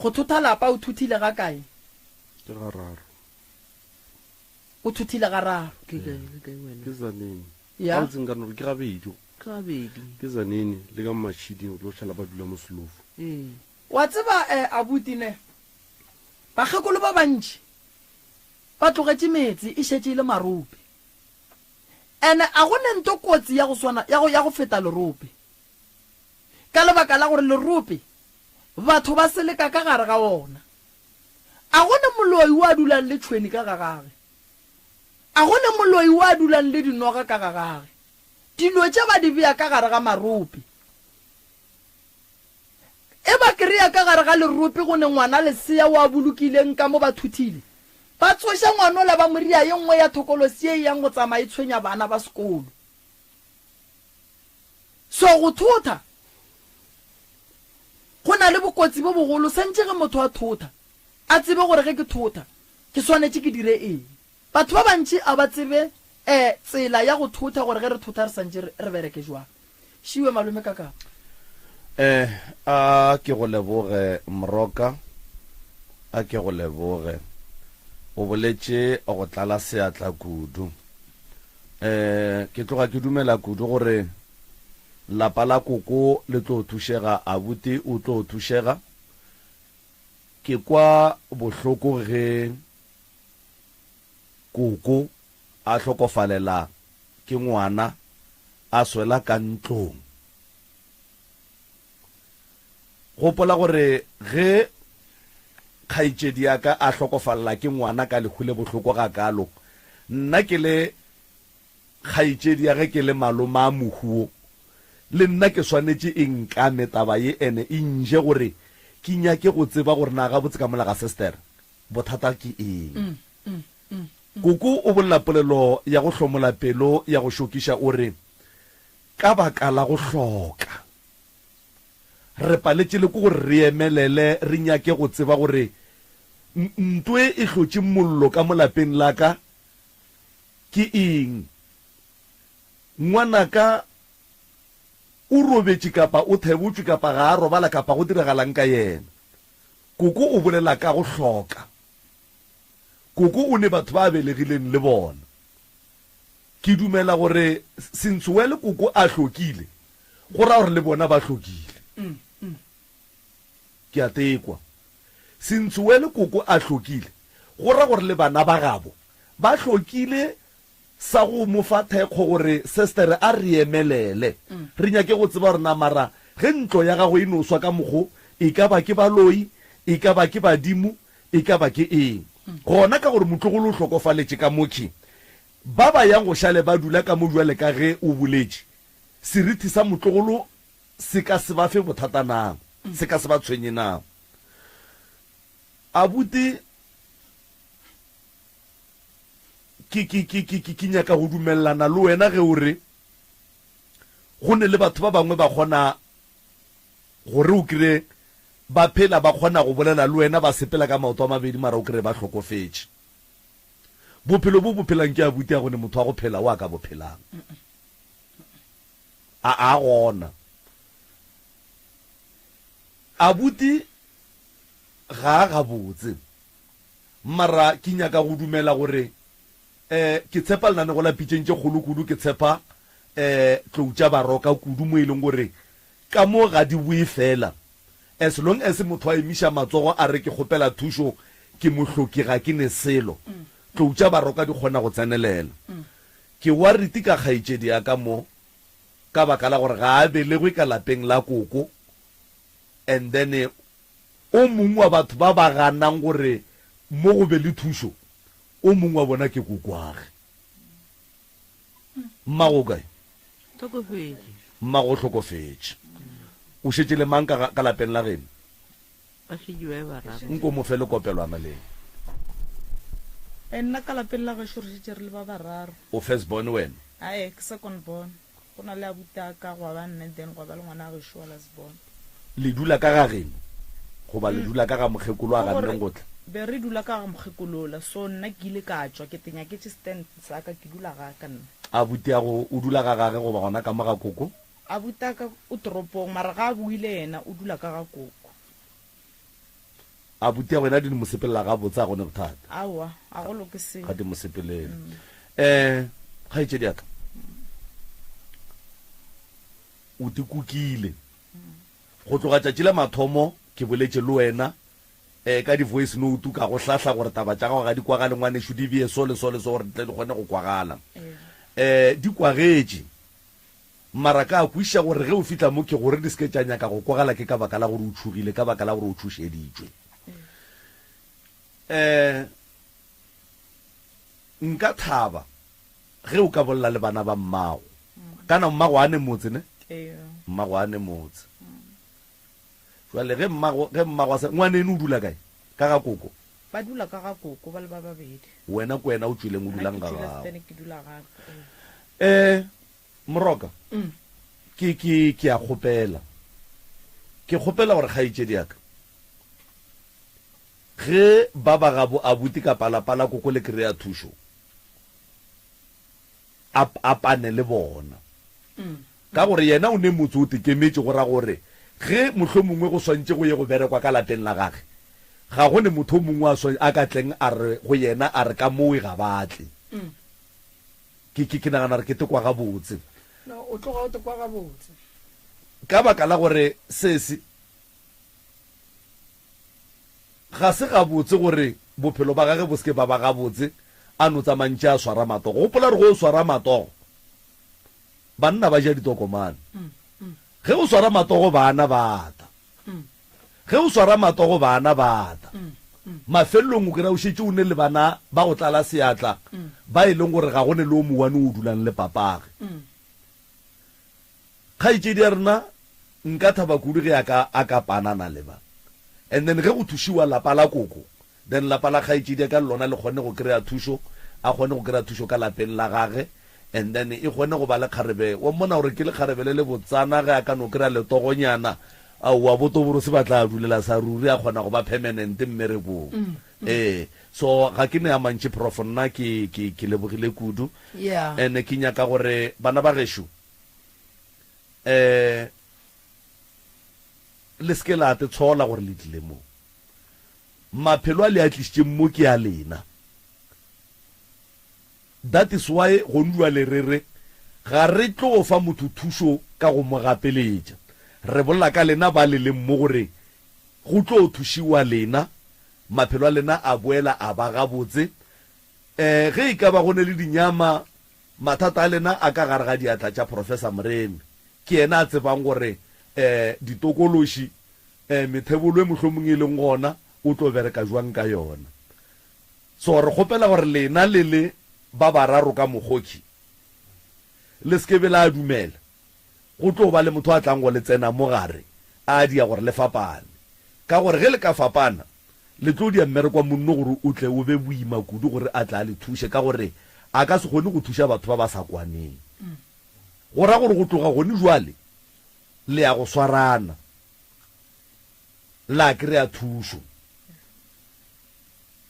[SPEAKER 1] Go thotha lapa o thothile ga kae?
[SPEAKER 4] Ke gararo.
[SPEAKER 1] O thothile gararo.
[SPEAKER 3] Ke kae le kae wena?
[SPEAKER 4] Ke Zaneni.
[SPEAKER 1] Ya.
[SPEAKER 4] Gabotse nka no re ke gabedi.
[SPEAKER 3] Ke gabedi.
[SPEAKER 4] Ke Zaneni le ka Mmatšhiding go tlo šala ba dula mo Slofu.
[SPEAKER 3] Ee.
[SPEAKER 1] Wa tseba eh abuti ne, bakgekolo ba bantši ba tlogetše metse e šetše e le marope. Ene a go ne nto kotsi ya go swana ya go ya go feta lerope. Ka lebaka la gore lerope batho ba seleka ka gare ga ona. A go ne moloi wo a dulang le tšhweni ka ga gage. A go ne moloi wo a dulang le dinoga ka ga gage. Dilo tše ba di bea ka gare ga marope. E ba krea ka gare ga lerope go ne ngwana lesea o a bolokileng ka mo ba thuthile. Ba tsoša ngwanola ba mo ria ye nngwe ya thokolosi ye e yang go tsamaya e tshwenya bana ba sekolo. So go thotha go na le bokotsi bo bogolo. Santše ge motho a thotha a tsebe gore ge ke thotha ke swanetše ke dire eng. Batho ba bantši a ba tsebe eh tsela ya go thotha gore ge re thotha re santše re bereke jwang. Šiwe malome Kakapa.
[SPEAKER 2] Eh a ke go leboge Mroka, a ke go leboge. O boletše go tlala seatla kudu. Eh ke tloga ke dumela kudu gore lapa la koko le tlo thušega, abuti o tlo thušega. Ke kwa bohloko ge Koko a hlokofalela ke ngwana a swela ka ntlong. Gopola gore ge kgaetšedi ya ka a hlokofalela ke ngwana ka lehu le bohloko gakaalo, nna ke le kgaetšedi ya ge ke le maloma a mohu wo, le nna ke swanetše e nkame taba ye ene e nje gore ke nyake go tseba gore na gabotse ka mola ga sestere Bothata ke eng? Koko o bolela polelo ya go hlomola pelo ya go šokiša o re, Ka baka la go hloka. Re paletše le ke gore re emelele re nyake go tseba gore ntwe e hlotše mollo ka mo lapeng la ka ke eng. Ngwanaka o robetše kapa o thebotšwe kapa ga a robala kapa go diragalang ka yena. Koko o bolela ka go hloka. Koko o ne batho ba a belegileng le bona. Ke dumela gore since well koko a hlokile, go ra gore le bona ba hlokile. Ke a tekwa. Since well koko a hlokile, go ra gore le bana ba gabo ba hlokile sa go mo fa thekgo gore sestere a re emelele. Re nyake go tseba gore na mara ge ntlo ya gagwe e no swa ka mokgo, e ka ba ke baloi, e ka ba ke badimo, e ka ba ke eng. Gona ka gore motlogolo o hlokofaletše ka mo ke ba ba yang go šale ba dula ka mo bjale ka ge o boletše, serithi sa motlogolo se ka se ba fe bothata na? Se ka se ba tshwenye na? Abuti. Ke, ke, ke, ke, ke, ke nyaka go dumelelana le wena ge o re go ne le batho ba bangwe ba kgona gore o kry ba phela ba kgona go bolela le wena ba sepela ka maoto a mabedi mara o kry ba hlokofetše. Bophelo bo bo phelang ke abuti a go ne motho wa go phela o a ka bo phelang. A a gona. Abuti ga a gabotse. Mara ke nyaka go dumela gore um ke tshepa lenanego la pitšeng tše kgolo kudu, ke tshepa um tlou tša Baroka kudu mo e leng gore Ka mo ga di boe fela. As long as motho a emiša matsogo a re ke kgopela thušo, ke mohloki ga ke ne selo. Tlou tša baroka di kgona go tsenelela. Ke worried ka kgaetšedi ya ka mo ka baka la gore ga a belegwe ka lapeng la koko and then o mongwe wa batho ba ba ganang gore mo go be le thušo o mongwe wa bona ke kokoage. Mmago o kae?
[SPEAKER 3] Hlokofetše.
[SPEAKER 2] Mmago o hlokofetše. O šetše le mang ka, ka lapeng la geno?
[SPEAKER 3] Ba šetše ba e bararo.
[SPEAKER 2] Nko mo fe lekopelwana le.
[SPEAKER 5] E, nna ka lapeng la gešo re šetše re le ba bararo.
[SPEAKER 2] O first born wena?
[SPEAKER 5] Ae, ke second born. Go na le abuti a ka, gwa ba nne, then gwa ba le ngwana gešo wa last born.
[SPEAKER 2] Le dula ka ga geno goba le dula ka ga mokgekolo a ganneng go tla?
[SPEAKER 5] Be re dula ka ga mokgekolo ola, so nna ke ile ka tšwa, ke te nyaketše stand sa ka, ke dula ga ka nna.
[SPEAKER 2] Abutiago o dula ga gage goba gona ka mo ga koko?
[SPEAKER 5] Abutaka o toropong, mara ga a boile yena o dula ka ga koko.
[SPEAKER 2] Abutiago yena di mo sepelela gabotse, a go ne bothata?
[SPEAKER 5] Aowa, a go loke selo.
[SPEAKER 2] Ga di mo sepelele. Um, kgaetšedi ya ka, o te kukile. Go tloga tšatši la mathomo ke boletše le wena um ka di-voice note ka go hlahla gore taba tša gago ga di kwagale ngwanešu di bee so le so le so gore di tle di kgone go kwagala. Um di kwagetše mara ka kwešiša gore ge o fihla mo ke gore di se ke tša nyaka go kwagala ke ka baka la gore o tšhogile ka baka la gore o tšhošeditšwe. Um nka thaba Ge o ka bolela le bana ba mmago. Kana mmago a ne motse ne? Mmago a ne motse. Jwale ge mmago ge mmago a sa ngwaneno o dula kae? Ka ga koko.
[SPEAKER 5] Ba dula ka ga koko ba le ba babedi.
[SPEAKER 2] Wena ke wena o tšwileng o dulang ga gago.
[SPEAKER 5] Ke dula ga ka.
[SPEAKER 2] Eh Moroka. Ke ke ke a kgopela. Ke kgopela gore kgaetšedi ya ka ge ba ba gabo abuti kapa lapa la koko le kry-a thušo a, a pane le bona. Ka gore yena o ne motse o tekemetše, go ra gore ge mohlomongwe go swantše go ye go berekwa ka lapeng la gage, ga go ne motho o mongwe a, a ka tleng a re go yena a re ka mowe ga ba tle. Ke, ke, ke nagana gore ke tekwa gabotse.
[SPEAKER 1] No, o tloga o tekwa gabotse.
[SPEAKER 2] Ka baka la gore sesi, Ga se gabotse gore bophelo ba gage bo se ke ba ba gabotse a no tsamaya ntše a swara matogo. Gopola gore ge o swara matogo, banna ba ja ditokomane. Ge o swara matogo bana ba ata. Ge o swara matogo bana ba ata. Mafelelong o kry-a o šetše o ne le bana ba go tlala seatla ba e leng gore ga go ne le o mowane o dulang le papage. Kgaetšedi ya rena nka thaba kudu ge a ka a ka panana le ba. And then ge go thušiwa lapa la koko, then lapa la kgaetšedi ya ka le lona le kgone go kry-a thušo, a kgone go kry-a thušo ka lapeng la gage, and then e kgone go ba lekgarebe, wa mmona gore ke lekgarebe le le botsana ge a ka no kry-a letogonyana, aowa bo Toborose ba tla dulela sa ruri, a kgona go ba permanent mmerekong. Ee, so ga ke ne a mantši Prof, nna ke, ke, ke lebogile kudu.
[SPEAKER 1] Yeah.
[SPEAKER 2] And ke nyaka gore bana ba gešo, um le se ke la te tshola gore le tlile mo. Maphelo a le a tlišitšeng mo ke a lena. That is why gone jwale re re ga re tlo fa motho thušo ka go mo gapeletša. Re bolela ka lena ba le leng mo gore go tlo thušiwa lena, maphelo a lena a boela a ba gabotse. Um ge e ka ba go ne le dinyama Mathata a lena a ka gare ga diatla tša Professor Moremi. Ke yena a tsebang gore um ditokološi, um methebolo e mohlomong e leng gona, o tlo bereka jwang ka yona. So re kgopela gore lena le le ba bararo ka mokgoki, le se ke be la dumela go tlo ba le motho a tlang go le tsena mo gare a dia gore le fapane. Ka gore ge le ka fapana, Le tlo dia mmereko wa monno gore o tle o be boima kudu gore a tle a le thuše, ka gore a ka se kgone go thuša batho ba ba sa kwaneng. Go ra gore go tloga gone jwale le ya go swarana, la kry-a thušo,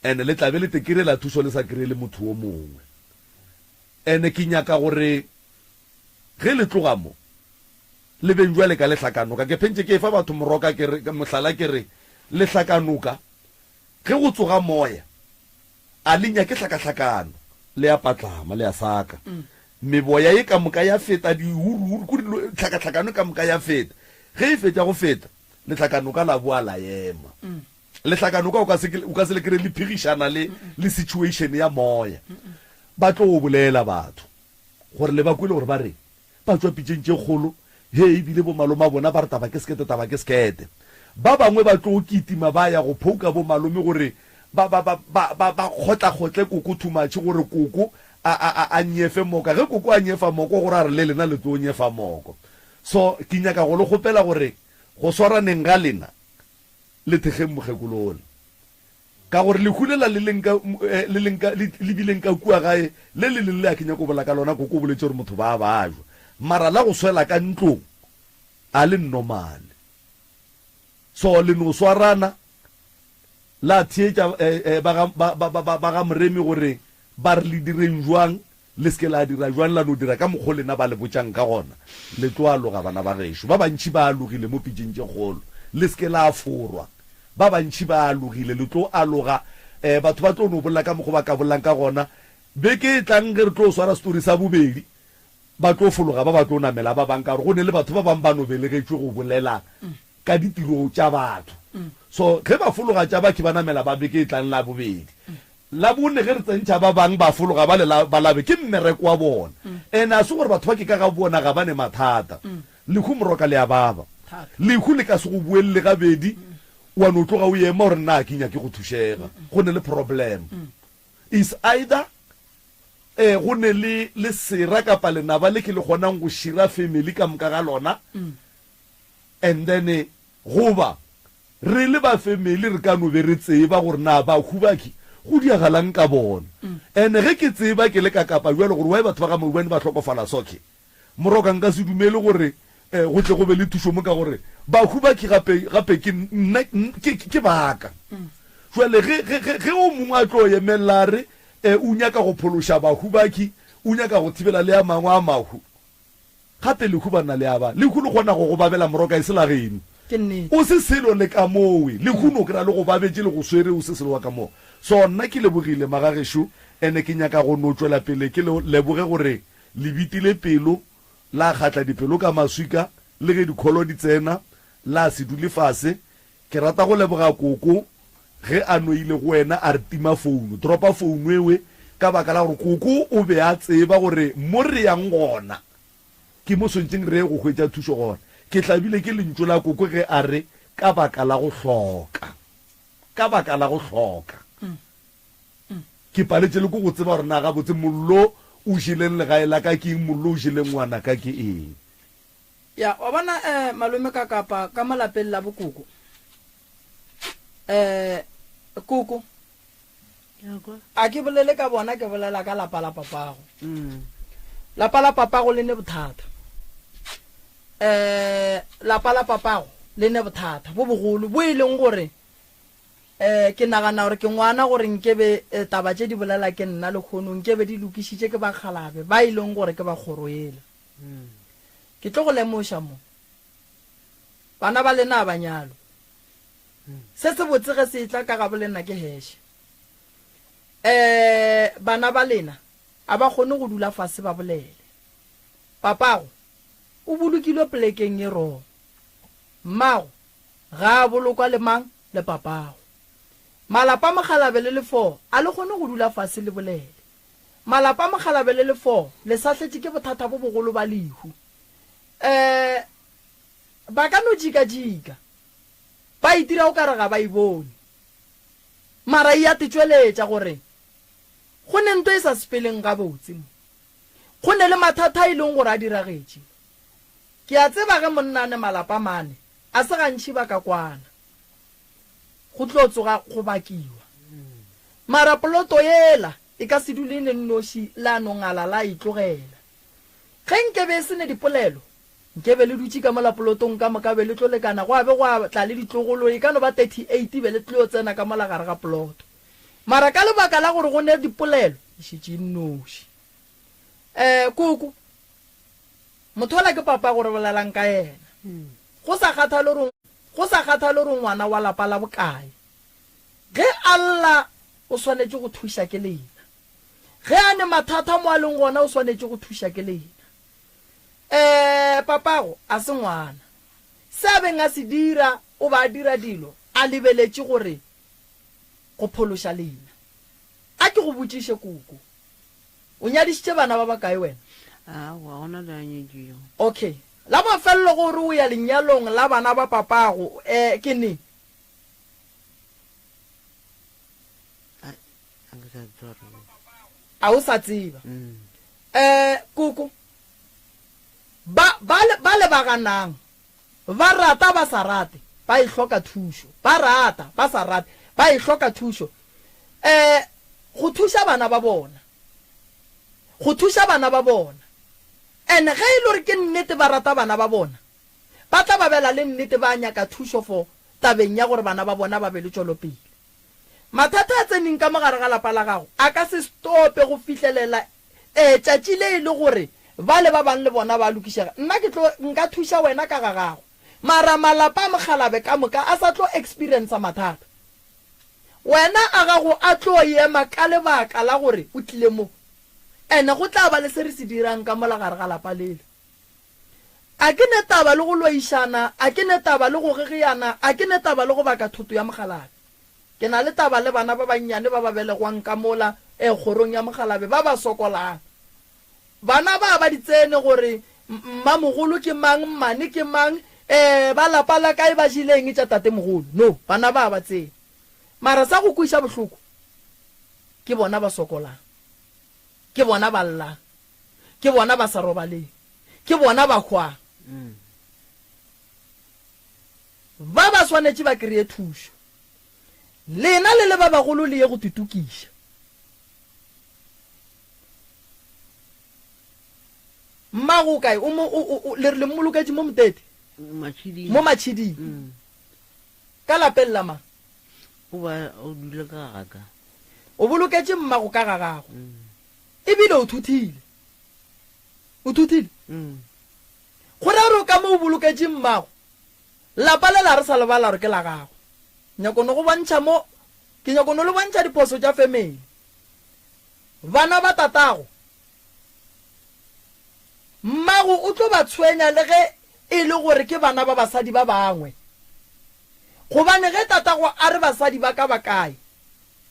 [SPEAKER 2] and le tla be le te kry-ela thušo le sa kry-ele motho o mongwe. And ke nyaka gore ge le tloga mo, Le beng bjale ka lehlakanoka. Ke phentše ke efa batho moroka ke re, mohlala ke re, lehlakanoka, ge go tsoga moya, a le nyake hlakahlakano, le a patlama, le a saka. Meboya ye ka moka ya feta, dihuruhuru, kore tlhakahlakano ka moka ya feta. Ge e fetša go feta, lehlakanoka la boa la ema. Lehlakanoka o ka se o ka se le kry le phigišana le le situation ya moya. Ba tlo bolela batho gore le ba kwele gore ba reng. Ba tšwa pitšeng tše kgolo, he ebile bo malome a bona ba re taba ke sekete taba ke sekete. Ba bangwe ba tlo kitima ba ya go phouka bo malome gore ba ba ba ba ba ba kgotlakgotle koko too much gore koko a a a a nyefe moka. Ge koko a nyefa moko go ra re le lena le tlo nyefa moko. So ke nyaka go le kgopela gore go swaraneng ga lena le thekgeng mokgekolo wola. Ka gore lehu lela le leng ka, le leng ka, le, le bileng ka kua gae, le le leng le a ke nyako bolela ka lona, koko o boletše gore motho ba a bajwa. Mara la go swela ka ntlong, a le nnomale. So le no swarana, la theetša, eh, eh, ba ga, ba, ba, ba, ba ga Moremi gore ba re le direng jwang, Le se ke la dira bjang, la no dira ka mokgo lena ba le botšang ka gona. Le tlo aloga, bana ba gešo. Ba bantši ba alogile mo pitšeng tše kgolo. Le se ke la forwa. Ba bantši ba alogile. Le tlo aloga. Eh, batho ba tlo no bolela ka mokgo ba ka bolelang ka gona. Beke e tlang ge re tlo swara setori sa bobedi, ba tlo fologa ba ba tlo namela ba bang, ka gore go ne le batho ba bang ba no belegetšwe go bolela ka ditiro tša batho. So ge ba fologa tša bakhi ba namela ba beke e tlang la bobedi. La bone ge re tsentšha ba bang ba fologa ba le la ba labe ke mmereko wa bona. Ene a se gore batho ba ke ka ga bona ga ba ne mathata. Lehu moroka le a baba. Lehu le ka se go boelele gabedi wa no tloga o ema gore nna ga ke nyake go thušega. Go ne le problem. Is either eh go ne le le sera kapa lenaba le ke le kgonang go šira family ka moka ga lona and then goba Re le ba family re ka no be re tseba gore na bahu bakhi go diagalang ka bona. And ge ke tseba ke le ka Kapa bjalo gore why batho ba ga Maubane ba hlokofala so ke moroka nka se dumele gore go tle go be le thušo mo ka gore bahu bakhi gape gape ke nna ke ke baka. Jwale ge ge ge ge o mongwe a tlo emella a re o nyaka go phološa bahu bakhi o nyaka go thibela le a mangwe a mahu Gape lehu banna le a ba. Lehu le kgona go go babela moroka e se la geno.
[SPEAKER 1] Ke nnete.
[SPEAKER 2] O se selo le ka mowe. Lehu no kra le go babetše le go swere o se selo wa ka moo. So nna ke lebogile magagešo ene ke nyaka go no tšwela pele ke le leboge gore le bitile pelo la kgatla dipelo ka maswika le ge dikholo di tsena la se dule fase. Ke rata go leboga koko ge a no ile go wena a re tima founu, dropa founu ewe ka baka la gore koko o be a tseba gore mo re yang gona ke mo swantšeng re ye go hwetša thušo gona. Ke hlabile ke lentšu la koko ge a re ka baka la go hloka, ka baka la go hloka. Ke paletše le ke go tseba gore na gabotse mollo o jeleng legae la ka ke eng, mollo o jeleng ngwanaka ke eng.
[SPEAKER 1] Ya, wa bona, eh, malome ka kapa ka mo lapeng la bokoko. Eh, koko. A ke bolele ka bona, ke bolela ka lapa la papago. Mm. Lapa la papago le ne bothata. Eh, lapa la papago le ne bothata bo bogolo bo e leng gore eh ke nagana gore ke ngwana gore nkebe eh, taba tše di bolela ke nna lekgono nkebe di lokišitše ke bakgalabe ba e leng gore ke ba kgoro ela. Ke tlo go lemoša mo. Bana ba lena a ba nyalwe. Se se botse ge se etla ka gabo lena ke heshe. Eh, bana ba lena a ba kgone go dula fase ba bolele. Papago o bolokilwe polekeng e wrong. Mmago ga a bolokwa le mang le papago. Malapa mokgalabe le lefoo a le kgone go dula fase le bolele. Malapa a Mokgalabje le Lefoo le sahletše ke bothata bo bogolo ba lehu. Um ba ka no jikajika, ba itira o ka re ga ba e bone. Mara e a te tšweletša gore go ne nto e sa sepeleng gabotse mo. Go ne le mathata a e leng gore a diragetše mo. Ke a tseba ge monna a ne malapa mane, a se gantši ba ka kwana. Go tlo tsoga go bakiwa. Mara poloto yela e ka se dule e le nnoši la no ngala la e tlogela. Ge nkebe e se ne dipolelo, nkebe le dutše ka mola polotong ka moka be le tlo lekana gwa be gwa tla le ditlogolo e ka no ba 38 be le tlo tsena ka mola gare ga poloto. Mara ka lebaka la gore go ne dipolelo e šetše e nnoši. Eh, koko, motho ola ke papago re bolelang ka yena. Go sa kgathale gore Go sa kgathale gore o ngwana wa lapa la bokae, ge a lla o swanetše go thuša ke lena. Ge a ne mathata mo a leng gona o swanetše go thuša ke lena. Eh, papago a se ngwana. Se a beng a se dira, o ba a dira dilo a lebeletše gore go phološa lena. A ke go botšiše, koko, o nyadišitše bana ba bakae wena?
[SPEAKER 3] Aowa, gona le a nyetšego.
[SPEAKER 1] Okay. La mafelelo gore o ya lenyalong la bana ba papago, eh, ke neng?
[SPEAKER 3] A, a ke sa tseba gore neng.
[SPEAKER 1] A o sa tseba? Eh, koko, ba, ba, ba le ba ganang, ba rata ba sa rate, ba e hloka thušo. Ba rata ba sa rate, ba e hloka thušo. Eh, go thuša bana ba bona. Go thuša bana ba bona. And ge e le gore ke nnete ba rata bana ba bona, ba tla ba bela le nnete ba nyaka thušo for tabeng ya gore bana ba bona ba be le tšwelopele. Mathata a tseneng ka mo gare ga lapa la gago a ka se stope go fihlelela Ee, tšatši le e le gore bale ba bang le bona ba lokišega, nna ke tlo, nka thuša wena ka ga gago. Mara malapa a mokgalabe ka moka a sa tlo experiencer mathata. Wena a gago a tlo ema ka lebaka la gore o tlile mo. Ene go tla ba le se re se dirang ka mola gare ga lapa lele. A ke ne taba le go loišana, a ke ne taba le go gegeyana, a ke ne taba le go baka thoto ya mokgalabe. Ke na le taba le bana ba bannyane ba ba belegwang ka mola e kgorong ya mokgalabe ba ba sokolang. Bana ba ba di tsene gore mmamogolo ke mang, mmane ke mang, e ba lapa la kae ba jele eng tša tatemogolo. No, bana ba ba tsene. Mara sa go kweša bohloko ke bona ba sokolang. Ke bona ba llang. Ke bona ba sa robaleng. Ke bona ba hwang. Ba ba swanetše ba kreye thušo. Lena le le ba bagolo le ye go tutukiša. Mmago o kae? O mo, o, o, o, le re le mmoloketše mo Motete?
[SPEAKER 3] Matšhiding.
[SPEAKER 1] Mo Matšhiding.
[SPEAKER 3] Mm.
[SPEAKER 1] Ka lapeng la mang?
[SPEAKER 3] O ba, o dula ka ga ka.
[SPEAKER 1] O boloketše mmago ka ga gago.
[SPEAKER 3] Mm.
[SPEAKER 1] Ebile o thuthile. O thuthile?
[SPEAKER 3] Mm.
[SPEAKER 1] Go ra gore ka mo o boloketše mmago, lapa le la re sa lebala gore ke la gago. Nyako no go bontšha mo, ke nyako no le bontšha diphoso tša family. Bana ba tatago, mmago o tlo ba tshwenya le ge e le gore ke bana ba basadi ba bangwe. Gobane ge tatago a re basadi ba ka ba kae,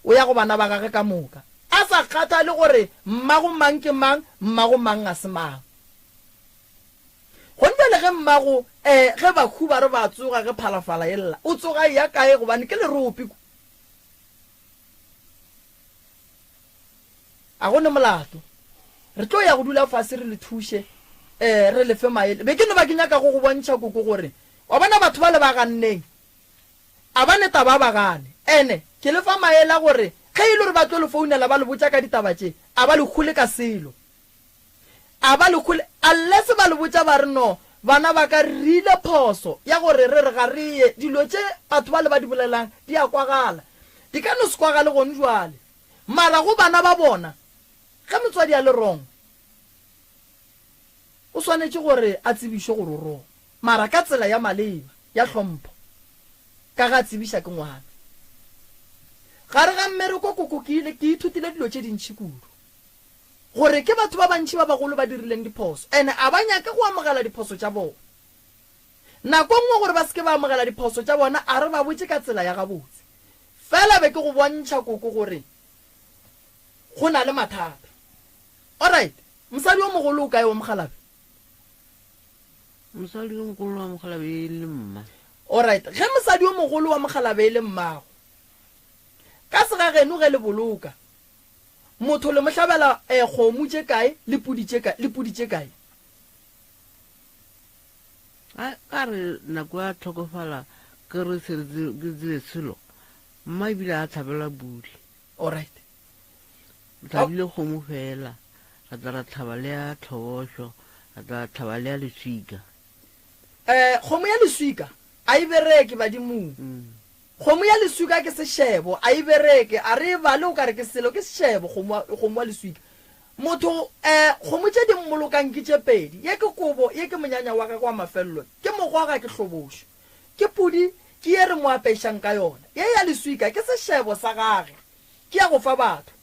[SPEAKER 1] o ya go bana ba gage ka moka, a sa kgathale gore mmago mang ke mang, mmago mang ga se mang. Gone bjale ge mmago eh ge bahu ba re ba tsoga ge phalafala e lla, o tsoga e ya kae gobane ke lerope ku. A go ne molato. Re tlo ya go dula fase re le thuše eh re le fe maele. Be ke no ba ke nyaka go go bontšha koko gore wa bona batho ba le ba ganneng a ba ne taba a ba gane. Ene ke le fa maele a gore ge e le gore ba tlo le founela ba le botša ka ditaba tše a ba le hole ka selo. A ba le hwele, unless ba le botša ba re no, bana ba ka re rile phoso ya gore re re ga re ye, dilo tše batho bale ba di bolelang di a kwagala. Di ka no se kwagale gone jwale, mara go bana ba bona, ge motswadi a le wrong, o swanetše gore a tsebišwe gore o wrong, mara ka tsela ya maleba, ya hlompho, ka ge a tsebiša ke ngwana. Gare ga mmereko koko ke ile ke ithutile dilo tše dintši kudu. Gore ke batho ba bantši ba bagolo ba dirileng diphoso and a ba nyake go amogela diphoso tša bona. Nako nngwe gore ba se ke ba amogela diphoso tša bona a re ba botše ka tsela ya gabotse. Fela be ke go bontšha koko gore go na le mathata. Alright, mosadi yo mogolo o kae wa mokgalabje?
[SPEAKER 3] Mosadi yo mogolo wa mokgalabje e le mma.
[SPEAKER 1] Alright, ge mosadi yo mogolo wa mokgalabje e le mmago, ka segageno ge le boloka, Motho le mo hlabela eh kgomo tše kae le pudi tše kae le pudi tše kae?
[SPEAKER 3] A ka re nako ya tlhokofala ke re se re ke tsebe selo mma ebile a tlhabela pudi.
[SPEAKER 1] Alright.
[SPEAKER 3] O tlhabile kgomo fela ra tla ra tlhaba le ya tlhobošo ra tla ra tlhaba le ya leswika.
[SPEAKER 1] Eh kgomo ya leswika a e bereke badimong. Kgomo ya leswika ke sešebo, a e bereke, a re e bale o ka re ke selo, ke sešebo, kgomo wa, kgomo wa leswika. Motho, eh, kgomo tše di mmolokang ke tše pedi, ye ke kobo, ye ke monyanya wa gagwe wa mafello, ke mogwaga, ke hlobošo. Ke pudi, ke ye re mo apešang ka yona. Ye ya leswika ke sešebo sa gage, ke ya go fa batho.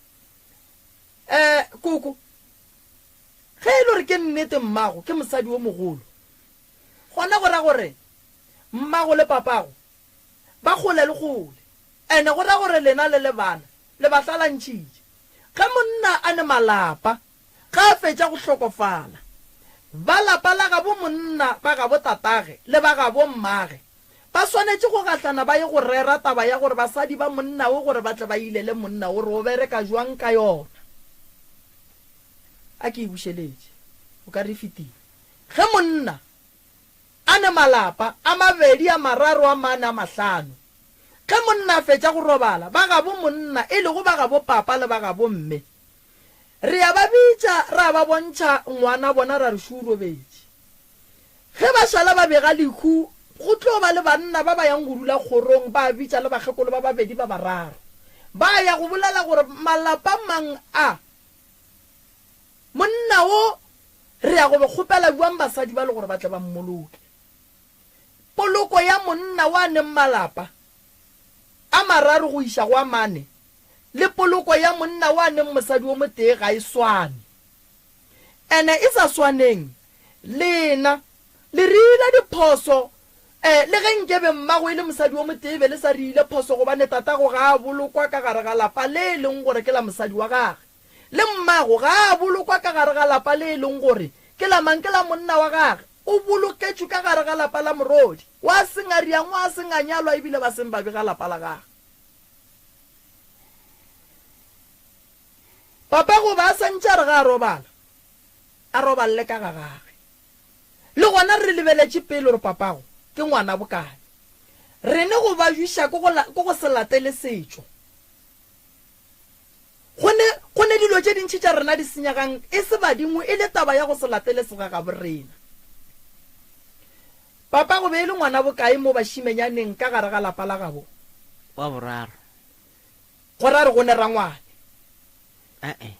[SPEAKER 1] Eh, koko, ge e le gore ke nnete mmago ke mosadi wo mogolo, gona go ra gore. Mmago le papago ba kgole le kgole, ene go ra gore lena le le bana le ba hlalantšhitše. Ge monna a ne malapa, ge a fetša go hlokofala, ba lapa la gabo monna ba gabo tatage le ba gabo mmage ba swanetše go gahlana ba ye go rera taba ya gore basadi ba monna wo gore ba tle ba ilele monna wo re o bereka jwang ka yona. A ke e bušeletše, o ka re e fetile. Ge monna a ne malapa, a mabedi, a mararo, a mane, a mahlano. Ge monna a fetša go robala, ba gabo monna, e lego ba gabo papa le ba gabo mme, re a ba bitša ra ba bontšha ngwana bona ra re šo o robetše. Ge ba šala ba bega lehu, go tlo ba le banna ba ba yang go dula kgorong ba bitša le bakgekolo ba babedi ba bararo. Ba ya go bolela gore malapa mang a Monna wo re ya go be kgopela bjang basadi bale gore ba tle ba mmoloke? Poloko ya monna wa neng malapa a mararo go iša go a mane le poloko ya monna wa neng mosadi o motee ga e swane. Ene e sa swaneng, lena le riile diphoso eh, le ge nkebe mmago e le mosadi o motee e be le sa riile phoso gobane tatago ga a bolokwa ka gare ga lapa le e leng gore ke la mosadi wa gage. Le mmago ga a bolokwa ka gare ga lapa le e leng gore ke la mang, ke la monna wa gage. O boloketšwe ka gare ga lapa la morodi wa sengariang wa senganyalwa ebile ba seng ba bega lapa la gage. Papago o be a sa ntše a re ga a robala, a robalele ka ga gage. Le gona re lebeletše pele gore papago ke ngwana bokae. Rene go ba jwiša ke go se latele setšo. Go ne, go ne dilo tše dintši tša rena di senyegang e se badimo, e le taba ya go se latele segagabo rena. Papa go be e le ngwana bokae mo bašimenyaneng ka gare ga lapa la gabo?
[SPEAKER 3] Wa boraro.
[SPEAKER 1] Go ra re go ne rangwane.
[SPEAKER 3] Ae,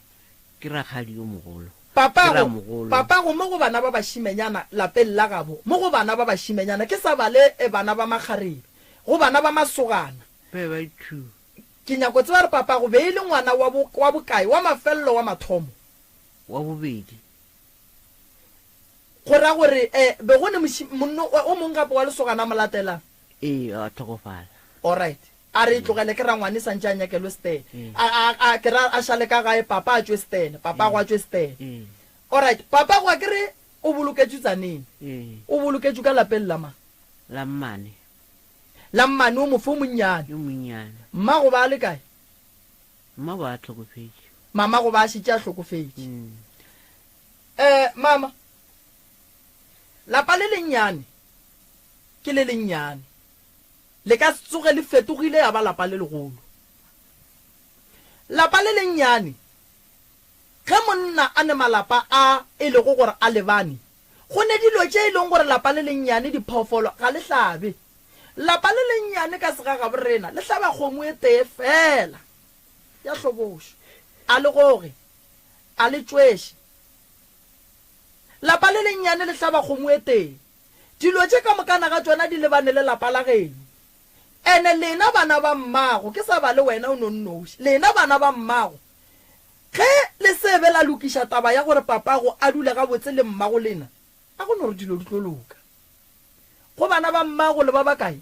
[SPEAKER 3] ke rakgadi yo mogolo.
[SPEAKER 1] Papago, ramogolo. Papago mo go bana ba bašimenyana lapeng la gabo, mo go bana ba bašimenyana, ke sa bale bana ba makgarebe, go bana ba masogana.
[SPEAKER 3] Ba be ba two.
[SPEAKER 1] Ke nyako tseba gore papago be e le ngwana wa bo, wa bokae, wa mafelelo, wa mathomo?
[SPEAKER 3] Wa bobedi.
[SPEAKER 1] Go ra gore eh, be go ne moši, monno o mong gape wa lesogana a mo latelang?
[SPEAKER 3] Ee, a hlokofala.
[SPEAKER 1] Alright. A re e tlogele ke rangwane e santše a nyakelwe Stene. A, a, a, ke ra a šale ka gae, papa a tšwe Stene, papago a tšwe Stene. Alright. Papago a ke re o boloketšwe Tzaneen. O boloketšwe ka lapeng la mang?
[SPEAKER 3] La mmane.
[SPEAKER 1] La mmane o mofe o monnyane.
[SPEAKER 3] Yo monnyane.
[SPEAKER 1] Mma go ba a le kae?
[SPEAKER 3] Mma ba a hlokofetše.
[SPEAKER 1] Mama go ba a šetše a hlokofetše. Mm. Eh, mama, lapa le lennyane ke le lennyane. Le ka se tsoge le fetogile ya ba lapa le legolo. Lapa le lennyane, ge monna a ne malapa a e lego gore a lebane, Go ne dilo tše e leng gore lapa le lennyane, diphoofolo, ga le hlabe. Lapa le lennyane ka segagaborena le hlaba kgomo e tee feela ya hlobošo. A le goge, a le tšweše. Lapa le lennyane le hlaba kgomo e tee. Dilo tše ka mokana ga tšona di lebane le lapa la geno. Ene lena bana ba mmago, ke sa bale wena o no nnoši, lena bana ba mmago, Ge le se be la lokiša taba ya gore papago a dule gabotse le mmago lena, a go no re dilo di tlo loka. Go bana ba mmago le ba bakae?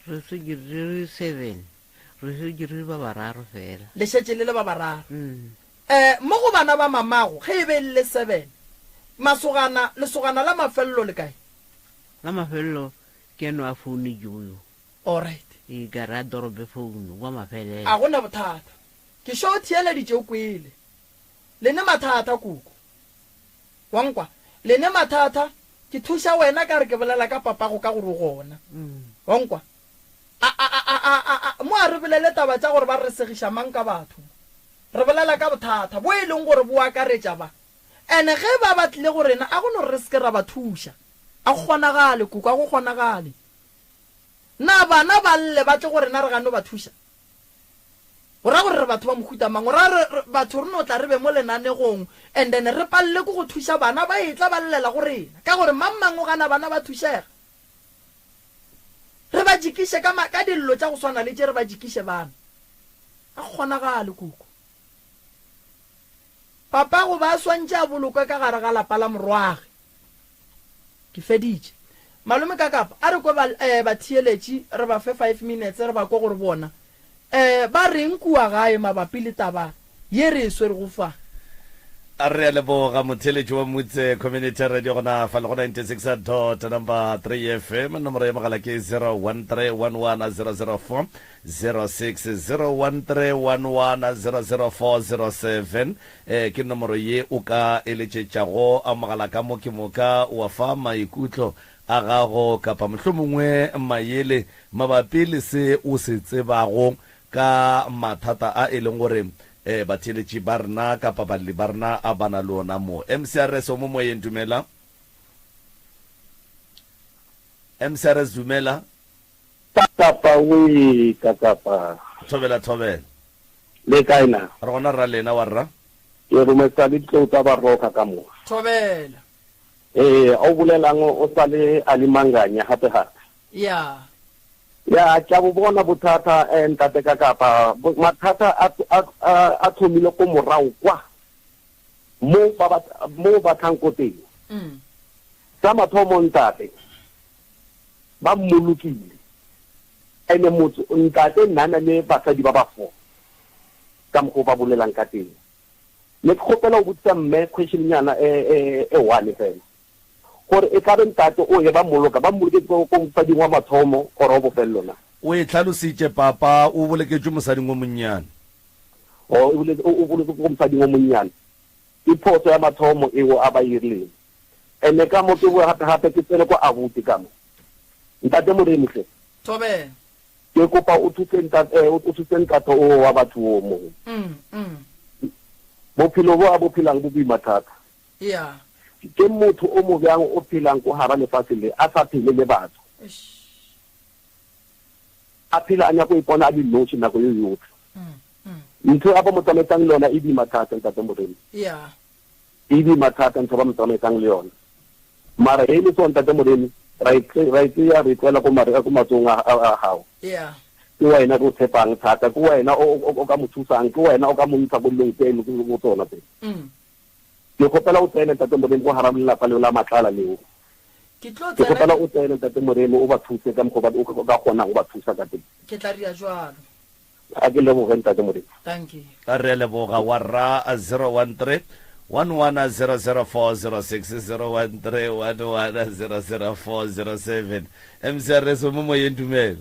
[SPEAKER 3] Re šetše re le seven. Re šetše re le ba bararo fela.
[SPEAKER 1] Le šetše le le ba bararo. Eh, mo go bana ba mamago, ge e be e le le seven, masogana, lesogana la mafelelo le kae?
[SPEAKER 3] La mafelelo ke eno a founetšego yo.
[SPEAKER 1] Alright.
[SPEAKER 3] Ee, ka re a dorope founu kwa mafelelo.
[SPEAKER 1] A go na bothata. Ke xo theeleditše o kwele. Le ne mathata, koko. Wa nkwa? Le ne mathata, ke thuša wena ka re ke bolela ka papago ka gore o gona. Wa nkwa? A, a, a, a, a, a, a, mo a re bolele taba tša gore ba re segiša mang ka batho mo. Re bolela ka bothata bo e leng gore bo akaretša ba. Ene ge ba ba tlile go rena, a go no re re se ke ra ba thuša. A go kgonagale, koko, a go kgonagale. Na bana ba lle ba tle go rena re gane go ba thuša? Go ra gore re batho ba mohuta mang? Go ra gore batho re no tla re be mo lenanegong and then re palelwe ke go thuša bana ba etla ba llela go rena ka gore mang mang o gana bana ba thušega. Re ba jikiše ka, ka dillo tša go swana le tše re ba jikiše bana. Ga go kgonagale koko. Papago ba swantše a bolokwe ka gare ga lapa la morwage. Ke feditše. Malome Kakapa, a re kwe ba, eh, batheeletši, re ba fe five minutes re ba kwe gore bona, eh, ba reng kua gae mabapi le taba ye re e swerego fa.
[SPEAKER 2] A re a leboga motheeletši wa Mutse Community Radio gona fa le go 96 dot number 3 FM. Nomoro ya mogala ke 01311004 06 0131100407. Eh, ke nomoro ye o ka eletšetšago a mogala ka mo ke moka wa fa maikutlo a gago kapa mohlomongwe mayele mabapi le se o se tsebago ka mathata a e leng gore eh, batheeletši ba rena kapa balli ba rena a ba na le ona mo. MCRS o mo moyeng, dumela. MCRS dumela.
[SPEAKER 6] Kakapa wee kakapa.
[SPEAKER 2] Thobela thobela.
[SPEAKER 6] Le kae na?
[SPEAKER 2] Re gona rra lena wa rra.
[SPEAKER 6] Ke rometsa le ditlou tsa baroka ka mo.
[SPEAKER 1] Thobela.
[SPEAKER 6] Ee, o bolelang o sa le a le manganya gape gape.
[SPEAKER 1] Ya.
[SPEAKER 6] Ya, ke a bo bona bothata eh, ntate Kakapa. Mathata a, a, a, a thomile ko morago kwa mo ba ba mo ba tlang ko teng.
[SPEAKER 1] Mm.
[SPEAKER 6] Sa mathomo ntate ba mmolokile. Ene motho ntate nna na le basadi ba ba fo ka mokgwa o ba bolelang ka teng. Ne ke kgopela go botsisa mme question nyana e e e one fela. Gore e tlabe ntate o ye ba mmoloka ba mmoloketse ko ko mosading wa mathomo or wa bofello na?
[SPEAKER 2] O e hlalositše papa o boloketšwe mosading o monnyane.
[SPEAKER 6] O o boloketswe ko mosading o monnyane. Ke phoso ya mathomo eo a ba irileng. Ene ka mo ke boe gape gape ke tsene kwa abuti ka mo. Ntate Moremi hle.
[SPEAKER 1] Thobela.
[SPEAKER 6] Ke kopa o thuse ntate eh, o thuse ntate o wa batho o mo.
[SPEAKER 1] Mm, mm.
[SPEAKER 6] Bophelo bo a bo phelang bo boima thata.
[SPEAKER 1] Yeah.
[SPEAKER 6] Ke motho o mo bjang o phelang ko gara lefatshe le a sa phele le batho.
[SPEAKER 1] Eish.
[SPEAKER 6] A phela a nyaka go ipona a le noši nako yo yotlhe. Ntho a ba mo tsamaisang le yona e boima thata, Ntate Moremi.
[SPEAKER 1] Yeah.
[SPEAKER 6] E boima thata ntho ba mo tsamaisang le yona. Mara he le so Ntate Moremi, ra e ra e tseya re e tlohela ko mare ko matsogong a a gago.
[SPEAKER 1] Yeah.
[SPEAKER 6] Ke wena re o tshepang thata, ke wena o o ka mo thusang, ke wena o ka mo ntsha ko dilong tse go tsona tse. Ke kgopela o tsene Ntate Moremi ko gara lelapa leo la Matlala leo.
[SPEAKER 1] Ke tlo
[SPEAKER 6] Ke
[SPEAKER 1] tsena.
[SPEAKER 6] kgopela o tsene Ntate Moremi o ba thuse ka mokgwa o ka kgonang go ba thusa ka teng.
[SPEAKER 1] Ke tla dira jwalo.
[SPEAKER 6] A ke leboge Ntate Moremi.
[SPEAKER 1] Dankie.
[SPEAKER 2] Re a leboga wa rra 013 1100406 013 1100407 MCRS o mo moyeng dumela.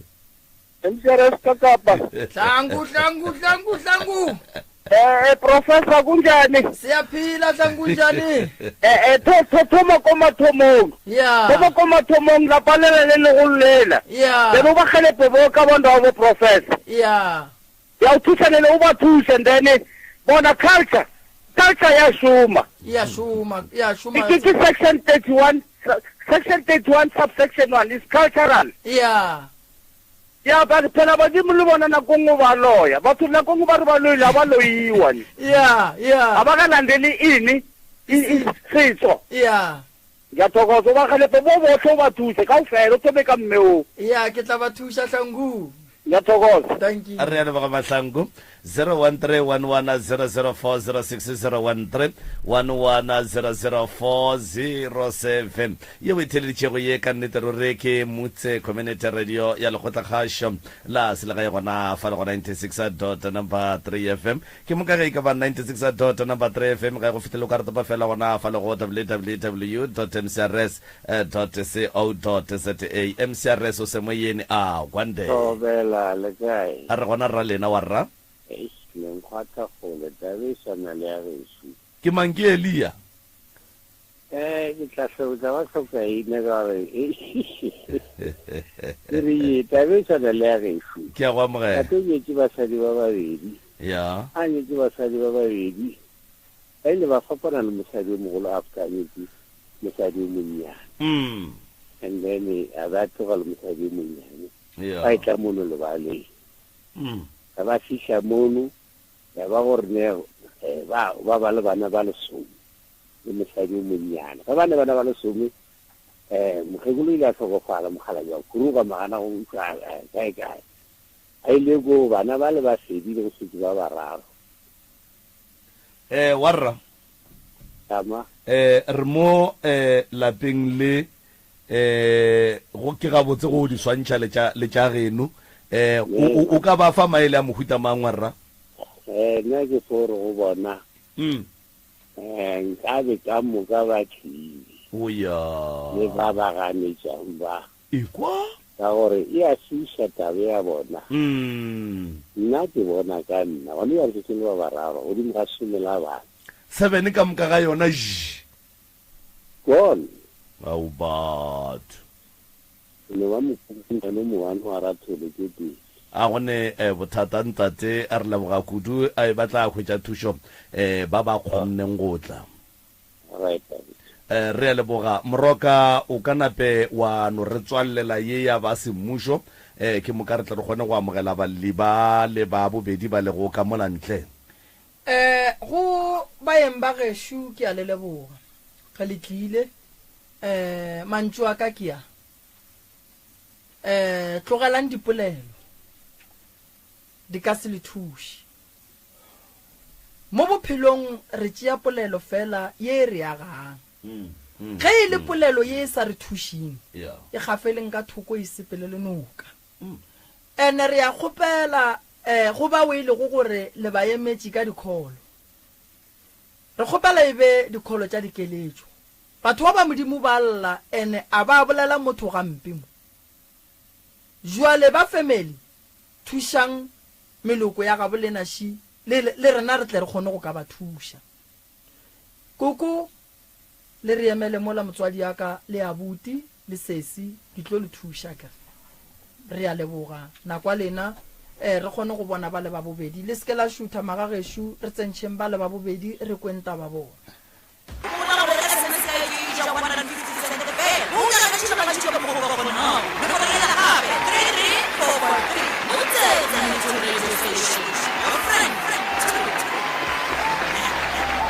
[SPEAKER 7] MCRS ka Kapa.
[SPEAKER 1] Hlangu hlangu hlangu hlangu.
[SPEAKER 7] Eh, eh professor kunjani?
[SPEAKER 1] Siyaphila hlangu kunjani?
[SPEAKER 7] Eh eh tho tho thoma ko mathomong.
[SPEAKER 1] Yeah.
[SPEAKER 7] Thoma ko mathomong la palela le le go lela.
[SPEAKER 1] Yeah.
[SPEAKER 7] Then o ba gelepe bo ka bonda bo professor.
[SPEAKER 1] Yeah.
[SPEAKER 7] Ya o thusa le o ba thuse and then bona culture culture ya shuma.
[SPEAKER 1] Ya shuma, ya shuma.
[SPEAKER 7] Ke ke section 31 section 31 subsection 1 is cultural.
[SPEAKER 1] Yeah.
[SPEAKER 7] Ya ba phela badimo le bona nako nngwe ba loya. Batho nako nngwe ba re ba loile, ga ba loiwa ne.
[SPEAKER 1] Ya, ya.
[SPEAKER 7] Ga ba ka landele ini, i, i, setso.
[SPEAKER 1] Ya.
[SPEAKER 7] Ke a thokoza, o ba gelepe bo bohle o ba thuse kaofela, o thome ka mme oo.
[SPEAKER 1] Ya, ke tla ba thuša Hlangu.
[SPEAKER 7] Ke a thokoza.
[SPEAKER 1] Dankie.
[SPEAKER 2] Re a leboga Mahlangu. 0131100406 01311000407 yeo e theleditšego ye ka nnete ruri ke Mutse Community Radio ya Lekgotlakgašo la Selegae gona fa le go 96 dot number 3 FM ke moka ge e ka ba 96 dot number 3 FM ga e go fihlele o ka re topa fela gona fa le go www dot mcrs dot co dot za MCRS o semoyeni a kwande.
[SPEAKER 8] Thobela, le kae?
[SPEAKER 2] A re gona rra lena wa rra.
[SPEAKER 8] Eish, le nkgwatha kgole, taba e swana le ya gešo.
[SPEAKER 2] Ke mang ke Elia?
[SPEAKER 8] Eh, ke tla hlotla ba hlokaina ka gore ke re ye taba e swana le ya gešo.
[SPEAKER 2] Ke a go amogela.
[SPEAKER 8] Tate o nyetše basadi ba babedi.
[SPEAKER 2] Ya.
[SPEAKER 8] A nyetše basadi ba babedi. Ba ile ba fapana le mosadi o mogolo after a nyetše mosadi o monnyane.
[SPEAKER 2] Mm.
[SPEAKER 8] And then a ba tloga le mosadi o monnyane.
[SPEAKER 2] Yeah.
[SPEAKER 8] Ba etla mono lebaleng.
[SPEAKER 2] Mm.
[SPEAKER 8] Ga ba fihla mono ya ba gore ne eh, ba ba ba le bana ba lesome le mosadi o monnyane. Ge ba ne bana ba lesome eh mokgekolo ile a hlokofala mokgalabje wa khuruga magana go utlwa eh, kae kae. A ile ko bana ba le ba fedile go šetše ba bararo.
[SPEAKER 2] Eh warra.
[SPEAKER 8] Tama.
[SPEAKER 2] Eh re mo eh lapeng le. Eh, go ke gabotse go di swantšha le tša le tša geno. Eh, o, o, o ka ba fa maele a mohuta mang wa rra?
[SPEAKER 8] Eh, nna ke fo re go bona.
[SPEAKER 2] Mm.
[SPEAKER 8] Eh, nkabe ka moka ba tlile.
[SPEAKER 2] O ya.
[SPEAKER 8] Le ba ba ganetšang ba.
[SPEAKER 2] Ekwa?
[SPEAKER 8] Ka gore e a šiiša taba ya bona.
[SPEAKER 2] Mm.
[SPEAKER 8] Nna ke bona ka nna. Gone bjale šetše le ba bararo godimo ga some la bana.
[SPEAKER 2] Seven ka moka ga yona, j.
[SPEAKER 8] Gone.
[SPEAKER 2] Ao batho.
[SPEAKER 8] Ke no ba mokhukhunano mowane wa Rathole ke pele.
[SPEAKER 2] A go ne bothata ntate, re leboga kudu, ba tla hwetša thušo ba ba kgonneng go tla.
[SPEAKER 8] Right abuti.
[SPEAKER 2] Re a leboga Moroka, o ka nape wa no re tswallela ye ya ba semmušo, ke moka re tle re kgone go amogela balli ba le ba bobedi ba lego ka mola ntle.
[SPEAKER 1] Eh, go baeng ba gešo ke a le leboga ge le tlile. Eh, mantšu a ka ke a. Eh, tlogelang dipolelo, di ka se le thuše. Mo bophelong re tšea polelo fela ye e re agang. Ge e le polelo ye e sa re thušeng, e gafeleng ka thoko e sepele le noka. Ene re a kgopela eh, go bao e lego gore le ba emetše ka dikholo. Re kgopela e be dikholo tša dikeletšo. Batho ba ba Modimo ba lla ene a ba bolela motho gampe mo. Jwale ba family thušang meloko ya gabo lena ši le, le rena re tle re kgone go ka ba thuša. Koko le re emele mola motswadi ya ka le abuti le sesi di tlo le thuša akere. Re a leboga nako ya lena eh re kgone go bona ba le ba bobedi. Le seke la šutha magagešo re tsentšheng ba le ba bobedi re kweng taba bona.
[SPEAKER 9] Gopola gore SMS ya e tšwa 150 sente fela. Go nyaka tše gantši ka mokgwa o ka kgonago. Nomoro yela gape, 33443. Motsetse Metro Radio Station, your friend to the top.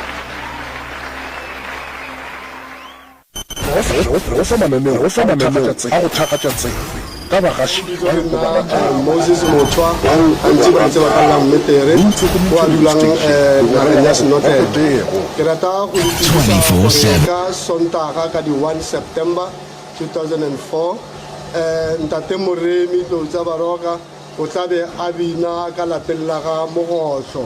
[SPEAKER 10] Go fa mananeo a go thakgatša tsebe ka bagaši
[SPEAKER 11] Lebitso ke nna Moses Mothwa, gantši ba ntseba ka la Mmetere, o a dulang nageng ya Senotlelo. Ke rata go le tsebisa gore ka Sontaga ka di 1 September 2004, Ntate Moremi Tloutsa Baroka o tla be a bina ka lapeng la ga Mogohlo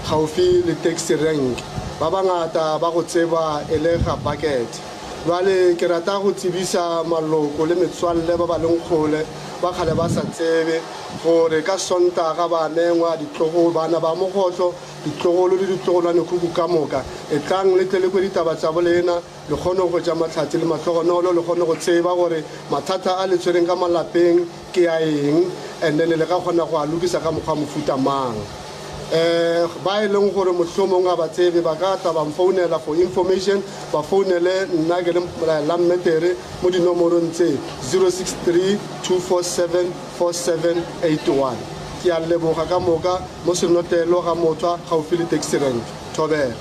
[SPEAKER 11] gaufi le taxi rank. Ba bangata ba go tseba e le ga Bucket. Bjale ke rata go tsebisa maloko le metswalle ba ba leng kgole, ba kgale ba sa tsebe, gore ka Sontaga ba mengwa, ditlogolo, bana ba Mogohlo, ditlogolo le ditlogolwanekhukhu ka moka. Etlang le tle le kwe ditaba tša bolena. Le kgone go hwetša mahlatse le mahlogonolo, le kgone go tseba gore mathata a le tshwereng ka malapeng ke a eng, and then le ka kgona go a lokisa ka mokgwa mofuta mang. Eh, ba e leng gore mohlomong ga ba tsebe, ba ka tla ba mfounela for information, ba founele nna ke le Lammetere mo dinomorong tse, 063 247 4781. Ke a leboga ka moka mo Senotlelo ga Mothwa gaufi le taxi rank. Thobela.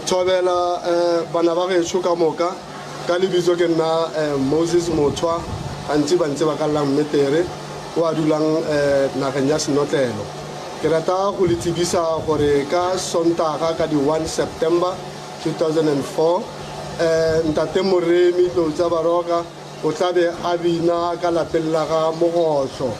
[SPEAKER 11] Thobela bana ba gešo ka moka. Ka lebitso ke nna Moses Mothwa, gantši ba ntseba ka la Mmetere, o a dulang nageng ya Senotlelo. Ke rata go le tsebisa gore ka Sontaga ka di 1 September 2004, Ntate Moremi Tloutsa Baroka O tla be a bina ka lapeng la ga Mogohlo,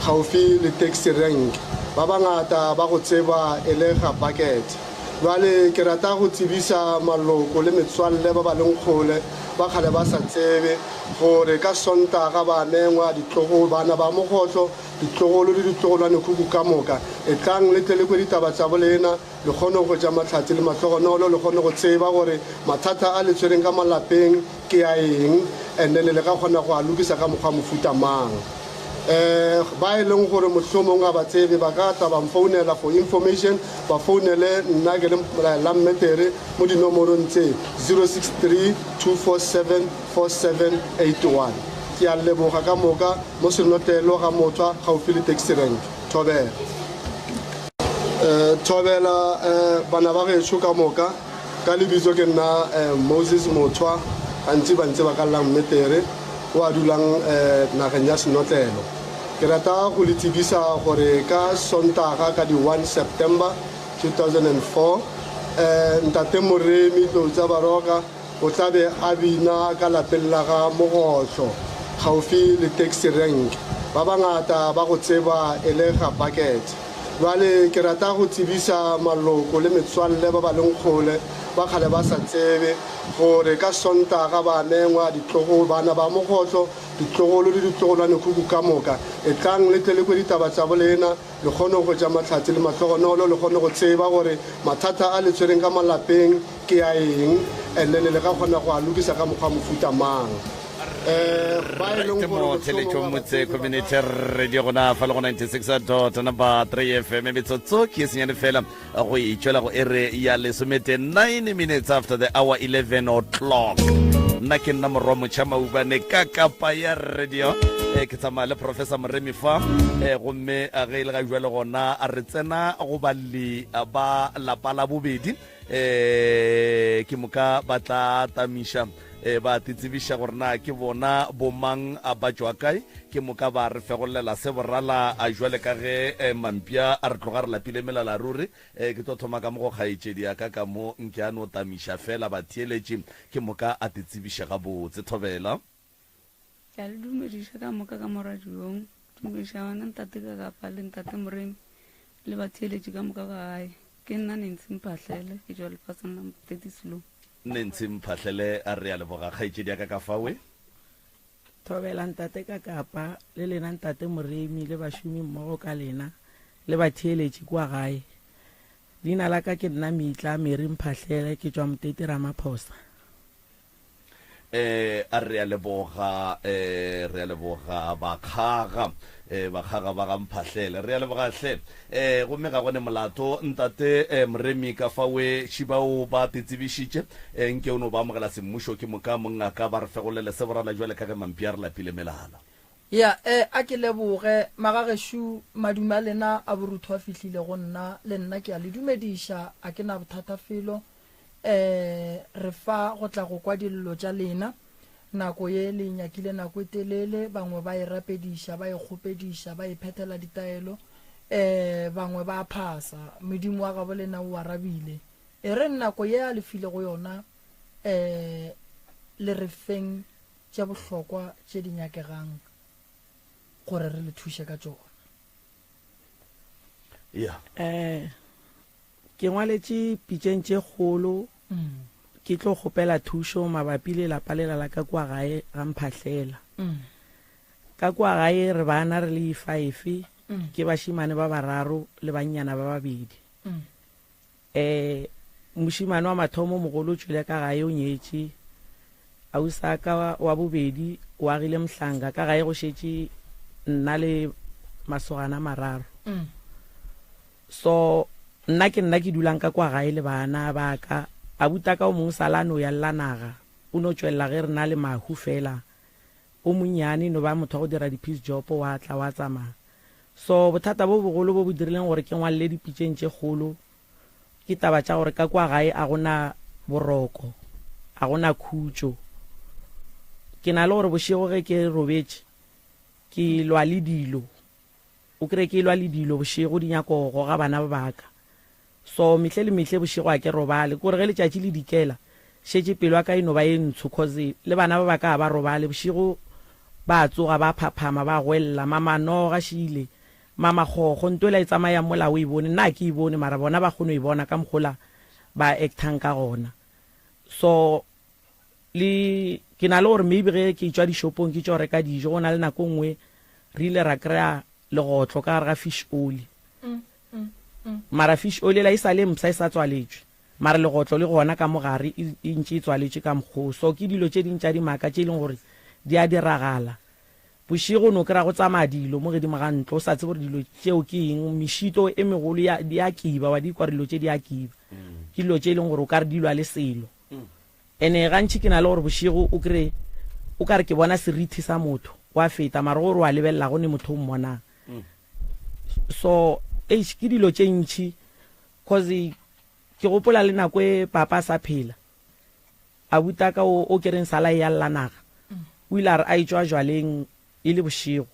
[SPEAKER 11] gaufi le taxi rank. Ba bangata ba go tseba e le ga Bucket. Bjale ke rata go tsebisa maloko le metswalle ba ba leng kgole, ba kgale ba sa tsebe, gore ka Sontaga ba mengwa, ditlogolo, bana ba Mogohlo, ditlogolo le ditlogolwanekhukhu ka moka. Etlang le tle le kwe ditaba tša bolena. Le kgone go hwetša mahlatse le mahlogonolo, le kgone go tseba gore mathata a le tshwereng ka malapeng ke a eng, and then le ka kgona go a lokisa ka mokgwa mofuta mang. Eh, ba e leng gore mohlomong ga ba tsebe, ba ka tla ba mfounela for information, ba founele nna ke le Lammetere mo dinomorong tse, 063 247 4781. Ke a leboga ka moka mo Senotlelo ga Mothwa gaufi le taxi rank. Thobela. Thobela bana ba gešo ka moka. Ka lebitso ke nna Moses Mothwa, gantši ba ntseba ka la Mmetere, o a dulang nageng ya Senotlelo. Ke rata go le tsebisa gore ka Sontaga ka di 1 September 2004, Ntate Moremi Tloutsa Baroka. O tla be a bina ka lapeng la ga Mogohlo, kgaufi le taxi rank. Ba bangata ba go tseba e le ga Bucket. Bjale ke rata go tsebisa maloko le metswalle ba ba leng kgole, ba kgale ba sa tsebe, gore ka Sontaga ba mengwa ditlogolo, bana ba Mogohlo, ditlogolo le ditlogolwanekhukhu ka moka. Etlang le tle le kwe ditaba tša bolena, le kgone go hwetša mahlatse le mahlogonolo, le kgone go tseba gore mathata a le tshwereng ka malapeng ke a eng, and then le ka kgona go a lokisa ka mokgwa mofuta mang. Eh, ba e leng
[SPEAKER 2] Right
[SPEAKER 11] gore
[SPEAKER 2] mo theletšong
[SPEAKER 11] mohlomong
[SPEAKER 2] motse community radio gona fa le go 96 dot number 3 fm metsotso ke e senyane fela go e tšwela go ere ya lesomete 9 minutes after the hour 11 o'clock nna ke nna morwa motšha maubane ka kapa ya radio e ke tsamaya le professor moremi fa e gomme a ge e le ga jwale gona a re tsena go balli ba lapa la bobedi um ke moka ba tla tamiša um ba titsebiša gore na ke bona bomang a ba tšwa kae ke moka ba re fegolela se borala a jwale ka ge mampša a re tloga re lapile melala ruri um ke tlo thoma ka mo go kgaetšedi ya ka ka mo nke a no tamiša fela batheeletši ke moka a titsebiše gabotse thobela
[SPEAKER 12] Ke a le dumediša ka moka ka mo radiong. Dumediša wena ntate ka kapa le ntate Moremi le batheeletši ka moka ka gae. Ke nna Nancy Mphahlele, ke tšwa lefaseng la Moteti Slow.
[SPEAKER 2] Nancy Mphahlele, a re a leboga kgaetšedi ya ka ka fawe.
[SPEAKER 13] Thobela ntate ka kapa le lena ntate Moremi le bašomi mmogo ka lena le batheeletši kua gae. Leina la ka ke nna Mitla Mary Mphahlele, ke tšwa Moteti Ramaphosa.
[SPEAKER 2] Eh, a re a leboga, eh, re a leboga bakgaga, eh, bakgaga ba ga Mphahlele. Re a leboga hle. Eh, gomme ga gone molato, ntate, eh, Moremi ka fa we šibao ba te tsebišitše, eh, nke o no ba amogela semmušo ke moka mongaka ba re fegolele se borala jwale ka ge mampi a re lapile melala.
[SPEAKER 1] Ya, eh, a ke leboge, magagešo, madume a lena a borutho a fihlile go nna, le nna ke a le dumediša, a ke na bothata felo. E, re fa go tla go kwa dillo tša lena. Nako ye le e nyakile nako e telele, bangwe ba e rapediša, ba e kgopediša, ba e phethela ditaelo, e, bangwe ba a phasa. Modimo wa gabo lena o arabile. E reng nako ye a le filego yona, e, le re feng tše bohlokwa tše di nyakegang gore re le thuše ka tšona.
[SPEAKER 2] Yeah.
[SPEAKER 13] Eh, Ke ngwaletše pitšeng tše kgolo ke tlo kgopela thušo mabapi le lapa lela la ka kua gae ga Mphahlela. Ka kua gae re bana re le ifaefe, ke bašemane ba bararo le bannyana ba babedi. Um mošemane wa mathomo mogolo o tšwele ka gae o nyetše, ausaka wa bobedi o agile Mhlanga, ka gae go šetše nna le masogana a mararo. So nna ke nna ke dulang ka kwa gae le bana ba ka. Abutaka o mongwe sala a no ya lla naga, o no tšwelela ge re na le mahu fela. O monnyane e no ba motho wa go dira di piece job wa tla wa tsamaya. So bothata bo bogolo bo bo dirileng gore ke ngwalele dipitšeng tše kgolo ke taba tša gore ka kwa gae a go na boroko, a go na khutšo. Ke na le gore bošego ge ke robetše ke lwa le dilo. O kry-e ke elwa le dilo bošego di nyako go goga bana ba baka. So mehle le mehle bošego a ke robale. Kore ge letšatši le dikela šetše pelo ya ka e no ba ye ntsho cause le bana ba baka ga ba robale bošego ba tsoga ba phaphama ba goelela mama noga šile mama kgokgo nto ela e tsamayang mola o e bone nna a ke e bone mara bona ba kgono e bona ka mokgola ba actang ka gona so Le, ke na le gore maybe ge ke tšwa dishopong ke tšo reka dijo, go na le nako nngwe re ile ra kry-a legotlo ka gare ga fish oli. Mara fish oli ela e sa le mpsha e sa tswaletšwe, mara legotlo le gona ka mo gare e, e ntše e tswaletšwe ka mokgoo. So ke dilo tše ding tša dimaka tše e leng gore di a diragala. Bošego o no kry-a go tsamaya dilo mo gedimo ga ntlo, o sa tsebe gore dilo tšeo ke eng. Mešito e megolo ya, di a kiba, wa di kwa gore dilo tše di a kiba. Ke dilo tše e leng gore o ka re di lwa le selo. Ene gantši ke na le gore bošego o kry o ka re ke bona serithi sa motho wa feta mara gore wa lebelela go ne motho o mmonang. So eish ke dilo tše ntši cause ke gopola le nako e papa a sa phela abutaka o o kereng sala e ya lla naga o ile a re a etšwa jwaleng e le bošego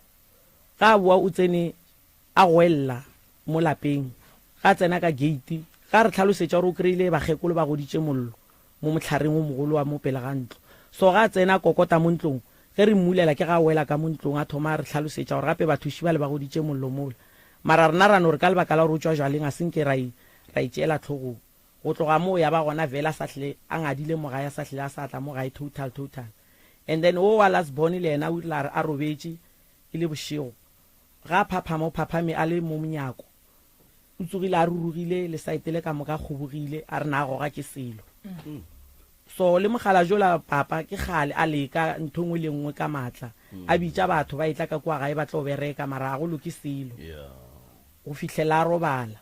[SPEAKER 13] ga a boa o tsene A goelela mo lapeng. Ga a tsena ka gate, ga a re hlalosetša gore o kry-ile bakgekolo ba goditše mollo. mo mohlareng o mogolo wa mo pele ga ntlo. So ga a tsena a kokota mo ntlong, ge re mmulela ke ga a wela ka mo ntlong a thoma a re hlalosetša gore gape bathuši bale ba goditše mollo mola. Mara rena ra no re ka lebaka la gore o tšwa jwaleng a se nke ra e ra e tšeela hlogong. Go tloga moo ya ba gona vele a sa hlile a ngadile mo gae a sa hlile a sa tla mo gae total total. And then wo wa last born le yena o rile a re a robetše e le bošego ga a phaphama o phaphame a le mo monyako o tsogile a rurugile le saete le ka moka a kgobogile a re na a goga ke selo. So le mogala jola papa ke kgale a leka ntho engwe le engwe ka matla a bitša batho ba etla ka kua gae ba tlo bereka mara a go loke selo go fihlela a robala.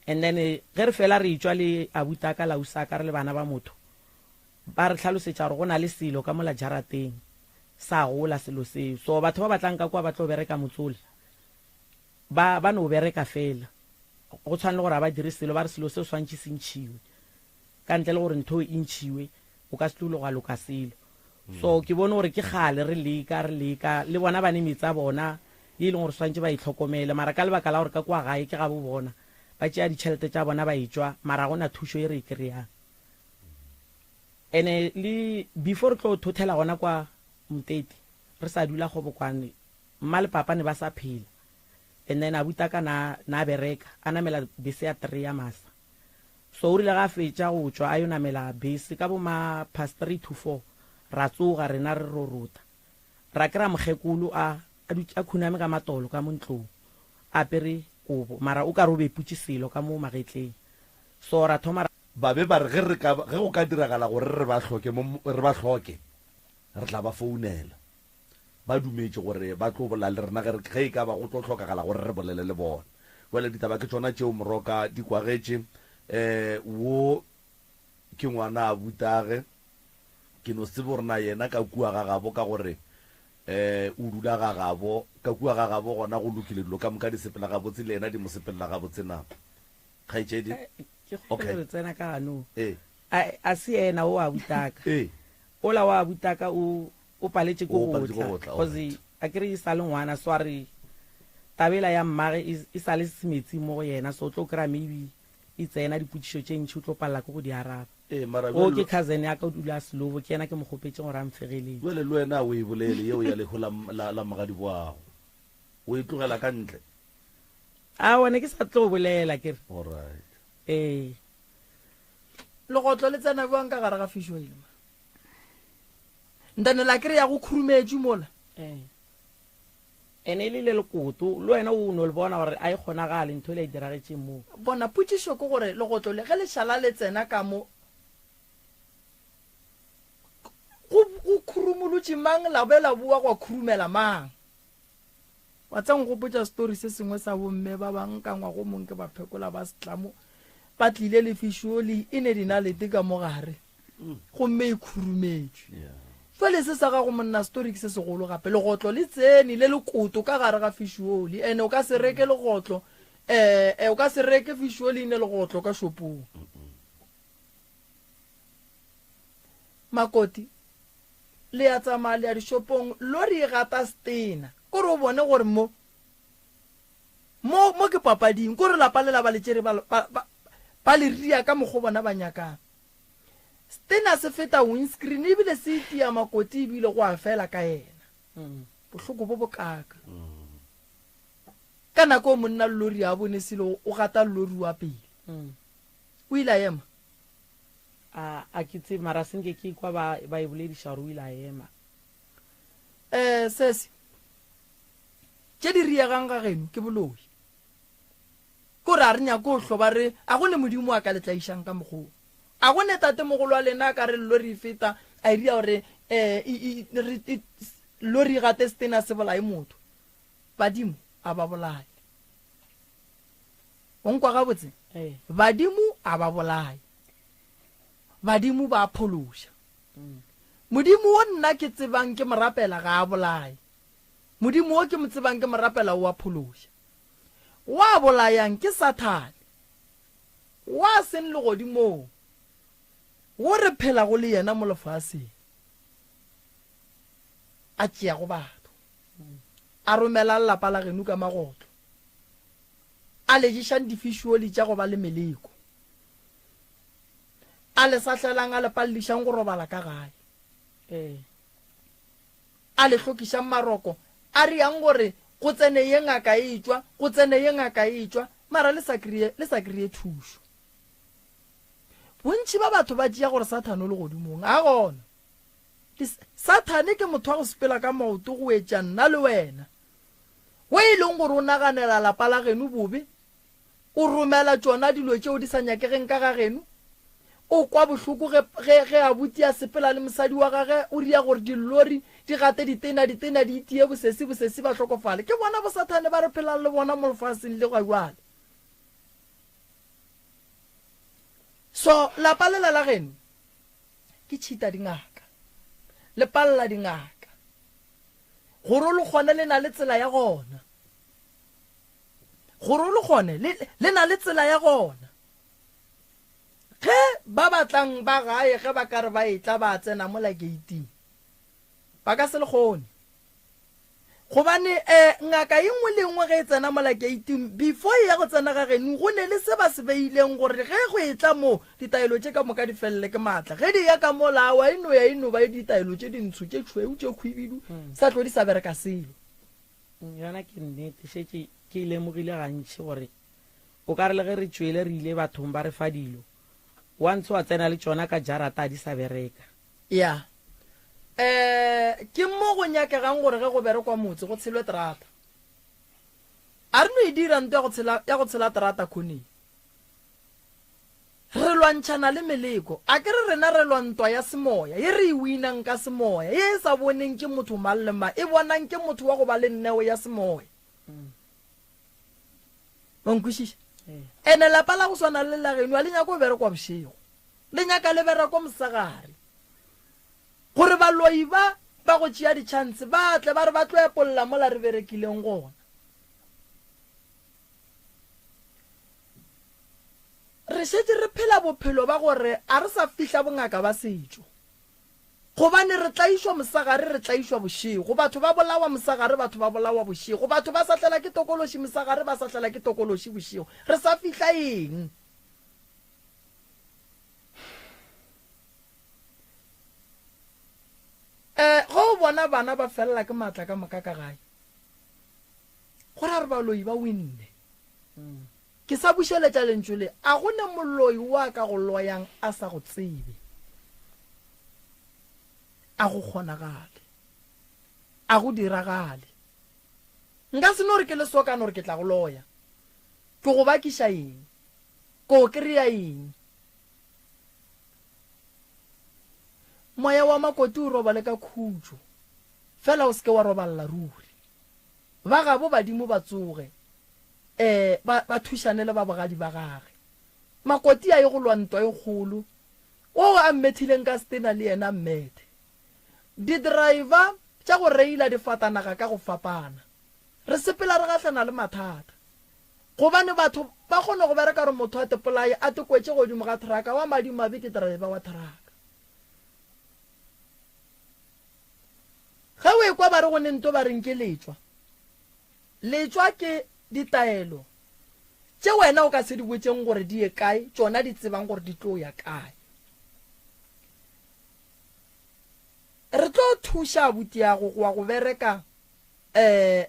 [SPEAKER 13] And then ge re fela re etšwa le abutaka la usaka re le bana ba motho ba re hlalosetša gore go na le selo ka mola jarateng sa gola selo seo. So batho ba ba tlang ka kua ba tlo bereka motsola ba ba no bereka fela go tshwana le gore ga ba dire selo ba re selo seo swantše se ntšhiwe ka ntle le gore ntho e ntšhiwe o ka se tlo gwa loka selo. So ke bone gore ke kgale re leka re leka le bona ba ne metse a bona ye e leng gore swantše ba e hlokomele mara ka lebaka la gore ka kua gae ke gabo bona ba tšea ditšhelete tša bona ba etšwa mara ga gona thušo e re e kry-ang. Ene le before re tlo thothela gona kwa Mtete re sa dula Kgobokwane mma le papa ne ba sa phela and then abutaka na na bereka a namela bese ya three ya masa so o rile ga a fetša go tšwa a yo namela bese ka bo ma past 3 to 4 ra tsoga rena re rorota ra kry-a mokgekolo a a dutše a khuname ka matolo ka mo ntlong a apere kobo mara o ka re o beputše selo ka mo magetleng so ra thoma ra
[SPEAKER 2] Ba be ba re ge re ka, ge go ka diragala gore re ba hloke mo, re ba hloke, re tla ba founela. Ba dumetše gore ba tlo bolela le rena ge re, ge e ka ba go tlo hlokagala gore re bolele le bona. Bjale ditaba ke tšona tšeo Moroka di kwagetše. Eh, wo ke ngwana abutage. Ke no se tsebe gore na yena ka kua ga gabo ka gore eh o dula ga gabo, ka kua ga gabo gona go lokile dilo ka moka di sepela gabotse le yena di mo sepelela gabotse na? Kgaetšedi?
[SPEAKER 13] Eh, ke
[SPEAKER 2] Okay.
[SPEAKER 13] kgopela re tsena ka ganong.
[SPEAKER 2] Ee.
[SPEAKER 13] A, a se yena o a butaka.
[SPEAKER 2] Ee.
[SPEAKER 13] Ola wa butaka o o paletše ke
[SPEAKER 2] O
[SPEAKER 13] go
[SPEAKER 2] paletše ke
[SPEAKER 13] tla
[SPEAKER 2] go tla,
[SPEAKER 13] cause
[SPEAKER 2] alright.
[SPEAKER 13] a ke re e sa le ngwana so a re tabela ya mmage e, e sa le semetsing mo go yena so o tlo kry-a maybe e tsena dipotšišo tše ntši o tlo palela ke go di araba.
[SPEAKER 2] Ee, mara
[SPEAKER 13] O
[SPEAKER 2] bjale
[SPEAKER 13] ke cousin ya ka o dula Slovo ke yena ke mo kgopetšeng gore a mfegeletse.
[SPEAKER 2] Bjale le wena o e bolele yeo ya lehu la, la, la mogadiboago. O e tlogela ka ntle.
[SPEAKER 13] Aowa ne ke sa tlo bolela ke re.
[SPEAKER 2] Alright.
[SPEAKER 13] Ee.
[SPEAKER 1] Legotlo le tsena bjang ka gare ga fish oil ma? Ntane la kere ya go khurumetšwe mola.
[SPEAKER 13] Ee. Ene e le le lekoto, le wena o no le bona gore a e kgonagale ntho e le e diragetšeng moo.
[SPEAKER 1] Bona, potšišo ke gore legotlo le ge le šala le tsena ka mo go go khurumolotše mang la be la boa gwa khurumela mang? Wa tseba nkgopotša story se sengwe sa bomme ba bang ka ngwago mong ke ba phekola ba setlamo ba tlile le fish oli e ne dinalete ka mo gare gomme e khurumetšwe. Jwale se sa gago monna story ke se segolo gape legotlo le tsene le lekoto ka gare ga fish oli ene o ka se reke legotlo eh o ka se reke fish oli ne legotlo ka shopong. Makoti Le ya tsamaya le ya dishopong, lori e gata setena. Kore o bone gore mo, mo, mo ke papading. Kore lapa lela ba le tšere ba, ba, ba, ba le ria ka mokgo bona ba nyakang. Setena se feta windscreen ebile se itia Makoti ebile go a fela ka yena. Bohloko bo bokaaka. Ka nako monna lori a bone selo o gata lori wa pele. O ile a ema.
[SPEAKER 13] A, a ke tsebe, mara se nke ke kwa ba, ba e bolediša gore o ile a ema.
[SPEAKER 1] Eh, sesi, tše di riegang ga geno ke boloi. Ko re a re nyake go hlo ba re, a go ne Modimo a ka le tlaišang ka mokgwa wo. A go ne tatemogolo wa lena a ka re lori e feta, a e ria gore, eh, e, e, re, e, lori e gate setena se bolaye motho. Badimo a ba bolaye. O nkwa gabotse?
[SPEAKER 13] Ee.
[SPEAKER 1] Badimo a ba bolaye. Badimo ba phološa. Modimo wo nna ke tsebang ke mo rapela ga a bolaye. Modimo wo ke mo tsebang ke mo rapela o a phološa. Wa bolayang ke Sathane. Wa seng legodimong. Wo re phelago le yena mo lefaseng. A tšeago batho. A romela lapa la geno ka magotlo. A le ješang difišuoli tša go ba le meleko. A le sahlelang a le palelišang go robala ka gae.
[SPEAKER 13] Ee.
[SPEAKER 1] A le hlokišang maroko, a riang gore go tsene ye ngaka e etšwa, go tsene ye ngaka e etšwa, mara le sa kreye, le sa kreye thušo. Bontši ba batho ba tšea gore Sathane o legodimong. A gona. Sathane ke motho wa go sepela ka maoto go etša nna le wena. Wo e leng gore o naganela lapa la geno bobe, o romela tšona dilo tšeo di sa nyakegeng ka ga geno. O kwa bohloko ge, ge, ge abuti a sepela le mosadi wa gage, o ria gore dillori di gate ditena, ditena di itie bosesi, bosesi ba hlokofale. Ke bona bosathane ba re phelang le bona mo lefaseng le ga jwale. So, lapa lela la geno ke tšhita dingaka, le palela dingaka. Gore o le kgone le na le tsela ya gona. Gore o le kgone le, le na le tsela ya gona. Ge ba batlang ba gae ge ba ka re ba etla ba tsena mola geiting, ba ka se le kgone. Gobane um ngaka e nngwe le nngwe ge e tsena mola geiting, before e ya go tsena ga geno, go ne le se ba se beileng gore ge go etla mo, ditaelo tše ka moka di felele ke maatla. Ge di ya ka mola, aowa, e no ya e no ba ditaelo tše dintsho, tše tšhweu, tše khwibidu, sa tlo di sa bereka selo.
[SPEAKER 13] Yona ke nnete, šetše ke e lemogile gantši gore o ka re le ge re tšwele re ile bathong ba re fa dilo, wa ntshe wa tsena le tšona ka jarata di sa bereka.
[SPEAKER 1] Ya. Um ke mo go nyakegang gore ge go berekwa motse go tshelwe terata. A re no e dira nto ya go tshela, ya go tshela terata khoneng. Re lwantšhana le meleko. A ke re rena re lwa ntwa ya semoya, ye re e winang ka semoya, ye e sa boneng ke motho mang le mang, e bonang ke motho wa go ba le neo ya semoya. Wa nkwešiša? Ene lapa la go swana le la geno a le nyake go berekwa bošego. Le nyaka le bereko mosegare. Gore baloi ba ba go tšea ditšhanse ba tle ba re ba tlo epolla mola re berekileng gona. Re šetše re phela bophelo ba gore a re sa fihla bongaka ba setšo. Gobane re tlaišwa mosegare, re tlaišwa bošego. Batho ba bolawa mosegare, batho ba bolawa bošego. Batho ba sahlela ke tokološi mosegare, ba sahlela ke tokološi bošego. Re sa fihla eng? Um ge o bona bana ba felela ke maatla ka moka ka gae, go ra re baloi ba winne. Ke sa bušeletša lentšu le, a go ne moloi wo a ka go loyang a sa go tsebe. A go kgonagale. A go diragale. Nka se no re ke le sokana gore ke tla go loya. Ke go bakiša eng? Ko kry-a eng? Moya wa makoti o robale ka khutšo, fela o se ke wa roballa ruri. Ba gabo badimo ba tsoge, ee, ba, ba thušane le ba bogadi ba gage. Makoti a ye go lwa ntwa e kgolo, wo a mmethileng ka setena le yena a mmethe. Di-driver tša go reila difatanaga ka go fapana. Re sepela re gahlana le mathata. Gobane batho ba kgona go bereka gore motho a te polaye, a te kwetše godimo ga thraka, wa madimabe ke driver wa thraka. Ge o ekwa ba re go ne nto ba reng ke letšwa, letšwa ke ditaelo tše wena o ka se di botšeng gore di ye kae, tšona di tsebang gore di tlo ya kae. Re tlo thuša abutiago go wa go bereka um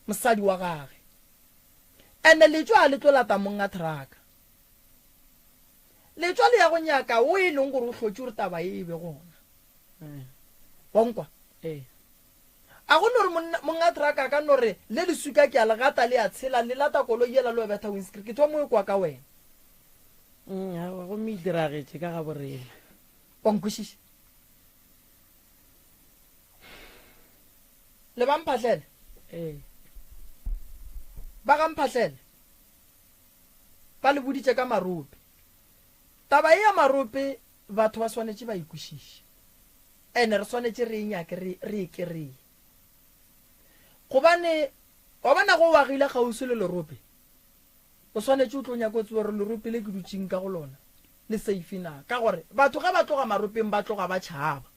[SPEAKER 1] mosadi wa gage. Ene letšwa a le tlo lata monga thraka. Letšwa le ya go nyaka o e leng gore o hlotše gore taba e e be gona. Wa nkwa?
[SPEAKER 13] Ee.
[SPEAKER 1] A go no re monna, monga thraka a ka no re, Le leswika ke a le gata le a tshela, le lata koloi yela le yo betha windscreen. Ke thoma o ekwa ka wena.
[SPEAKER 13] Mm, aowa, gomme e diragetše ka gabo rena.
[SPEAKER 1] Wa nkwešiša? Le ba Mphahlele?
[SPEAKER 13] Ee.
[SPEAKER 1] Ba ga Mphahlele ba le boditše ka marope. Taba ye ya marope batho ba swanetše ba e kwešiše. Ene re swanetše re e nyake re, re e kereye. Gobane wa bona ge o agile kgauswi le lerope, o swanetše o tlo nyaka o tsebe gore lerope le ke dutšeng ka go lona le safe na. Ka gore batho ge ba tloga maropeng ba tloga ba tšhaba.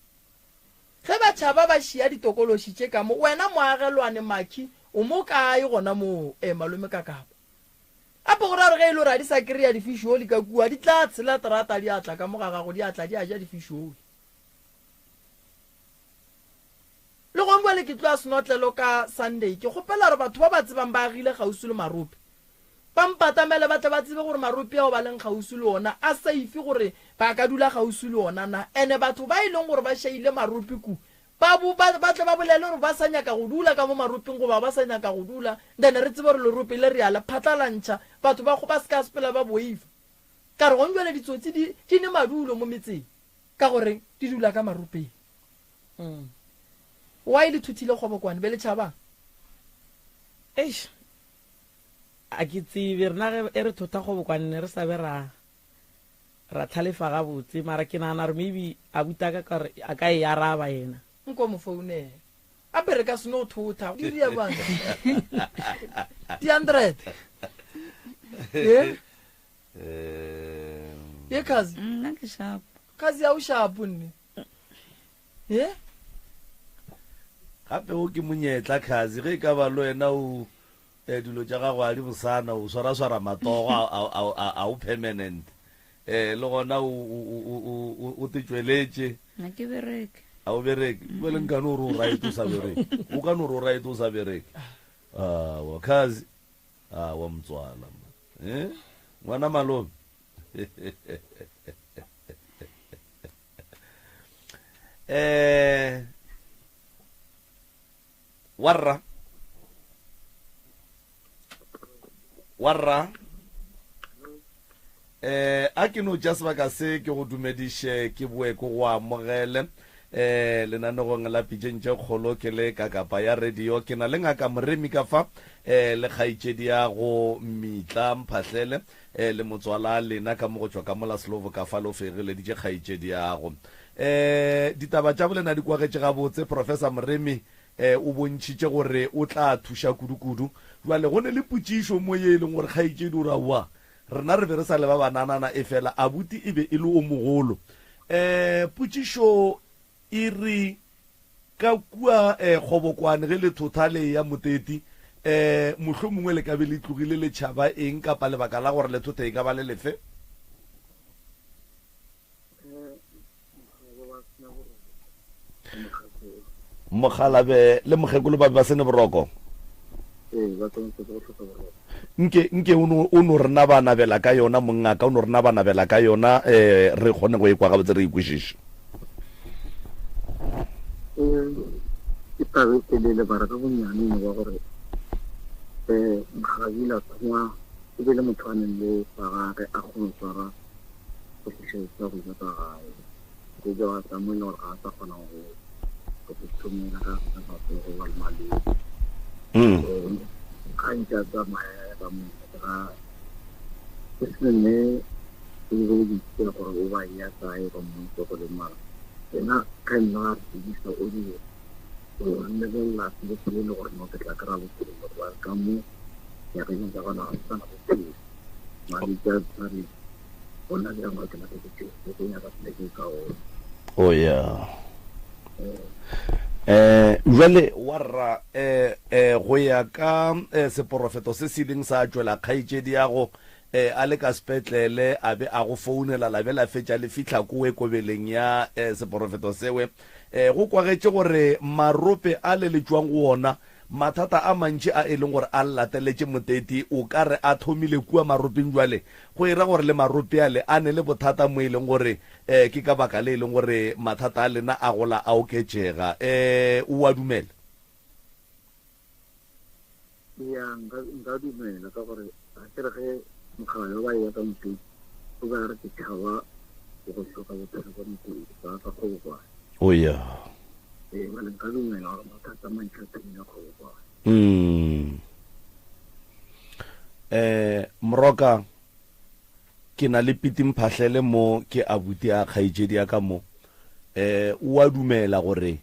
[SPEAKER 1] Ge ba tšhaba ba šia ditokološi tše ka mo, wena moagelwane Makhi o mo kae gona moo? Ee, malome Kakapa. Gape go ra gore ge e le gore ga di sa kry-a di-fish oli ka kua, di tla tshela terata di a tla ka mo ga gago di a tla di a ja di-fish oli. Le gong bjale ke tlo ya senotlelo ka Sunday, ke kgopela gore batho ba ba tsebang ba agile kgauswi le marope ba mpatamele ba tle ba tsebe gore marope ao ba leng kgauswi le ona a safe gore ba ka dula kgauswi le ona na. Ene batho ba e leng gore ba šaile marope ku ba, ba, ba tle ba bolele gore ba sa nyaka go dula ka mo maropeng goba ba sa nyaka go dula, then re tsebe gore lerope le re a le phatlalantšha, batho ba, ba se ka sepela ba boifa. Ka re gong bjale ditsotsi di, di ne madulo mo metseng ka gore di dula ka maropeng. Mm. Why le thuthile kgobokwane be le tšhabang?
[SPEAKER 13] Eish. A ke tsebe rena ge e re thotha kgobokwane ne re sa be ra ra tlhalefa gabotse mara ke nagana gore maybe abutaka ka gore a ka e araba yena.
[SPEAKER 1] Nko mo founela. Gape re ka se no thotha. Di ria bang? Di 100. Eh? Ye kazi?
[SPEAKER 12] Nna ke sharp.
[SPEAKER 1] Kazi ya o sharp nne. Ye?
[SPEAKER 2] Gape o ke monyetla Khazi ge e ka ba le wena o eh, dilo tša gago a di bosana o swaraswara matogo a o permanent eh le gona o o o te tšweletše
[SPEAKER 12] Nna ke bereke.
[SPEAKER 2] A o bereke bjale nka no re o right o sa bereke o ka no re o right o sa bereke awa Khazi awa motswala man eh ngwana malome eh warra warra eh a ke no tša sebaka se ke go dumediše ke boe ko go amogele eh lenanegong la pitšeng tše kgolo ke le ka kapa ya radio ke na le ngaka moremi ka fa eh le kgaetšedi ya go mitla mphahlele E, le motswala lena ka mo go tšwa ka mola Slovo ka fale o fegeleditše kgaetšediago. E, ditaba tša bolena di kwagetše gabotse. Professor Moremi e, o bontšhitše gore o tla thuša kudu-kudu. Bjale go ne le potšišo mo ye e leng gore kgaetšedi o re aowa, rena re be re sa le ba bananana efela abuti e be e le o mogolo. E, potšišo E re, Ka kua Kgobokwane ge le thotha le eya Moteti, mohlomongwe le ka be le tlogile le tšhaba eng kapa lebaka la gore le thothe e ka ba le lefe? Mokgalabe le mokgekolo ba be ba se ne boroko.
[SPEAKER 14] Ee, ba swanetše go hloka boroko.
[SPEAKER 2] Nke, nke o no, o no re nabanabela ka yona, mongaka, o no re nabanabela ka yona, eh, re kgone go e kwa gabotse, re e kwešiše.
[SPEAKER 14] Eh, ke taba e telele, mara ka bonnyane e no ba gore, eh, mokgalabje o ile a thoma, e be le motho a neng le sa gage, a kgona go tshwara go tliša tsa go ja ka gae. Go ile gwa tla mo e leng gore ga a sa kgona go go ithomela ka ka matsogo ba le malwetse.
[SPEAKER 2] Mm.
[SPEAKER 14] So ga ntse a tsamaya ba mo ga ke se ne e be le itse gore o ba ya kae ba mmontse go le mara yena ge nna a re tsebisa o rile o lebelela se se le gore no ke tla kry-a bophelo gobane ka mo diageleng tsa gona ga se sana bophelo malwetse a tshware gona bjang gore ke lahlegetše ke go nyaka poleke e kaone.
[SPEAKER 2] Oh yeah. Eh jwale warra eh eh go ya ka eh, seporofeto se se ileng sa tšwela kgaetšedi ya go eh a le ka sepetlele a be a go founela la be la fetša le fihla kowe kobeleng ya eh, seporofeto sewe eh go kwagetše gore marope a le le tšwang go ona Mathata a mantši a e leng gore a lateletše Moteti o ka re a thomile kua maropeng bjale go e ra gore le marope ale a ne le bothata mo e leng gore um ke ka baka le e leng gore mathata a lena a gola a oketšega. Um o a dumela?
[SPEAKER 14] Ya, nka, nka dumela ka gore ga ke re ge mokgalabje ba eya ka Moteti o be a re ke tšhaba go hloka bophelo bja Moteti ba ka Kgobokwane.
[SPEAKER 2] O ya.
[SPEAKER 14] Ee, bjale nka dumela gore mathata a mantši a thomile Kgobokwane.
[SPEAKER 2] Mm. Eh, Moroka, ke na le Piti Mphahlele mo ke abuti a kgaetšedi ya ka mo. Eh, o a dumela gore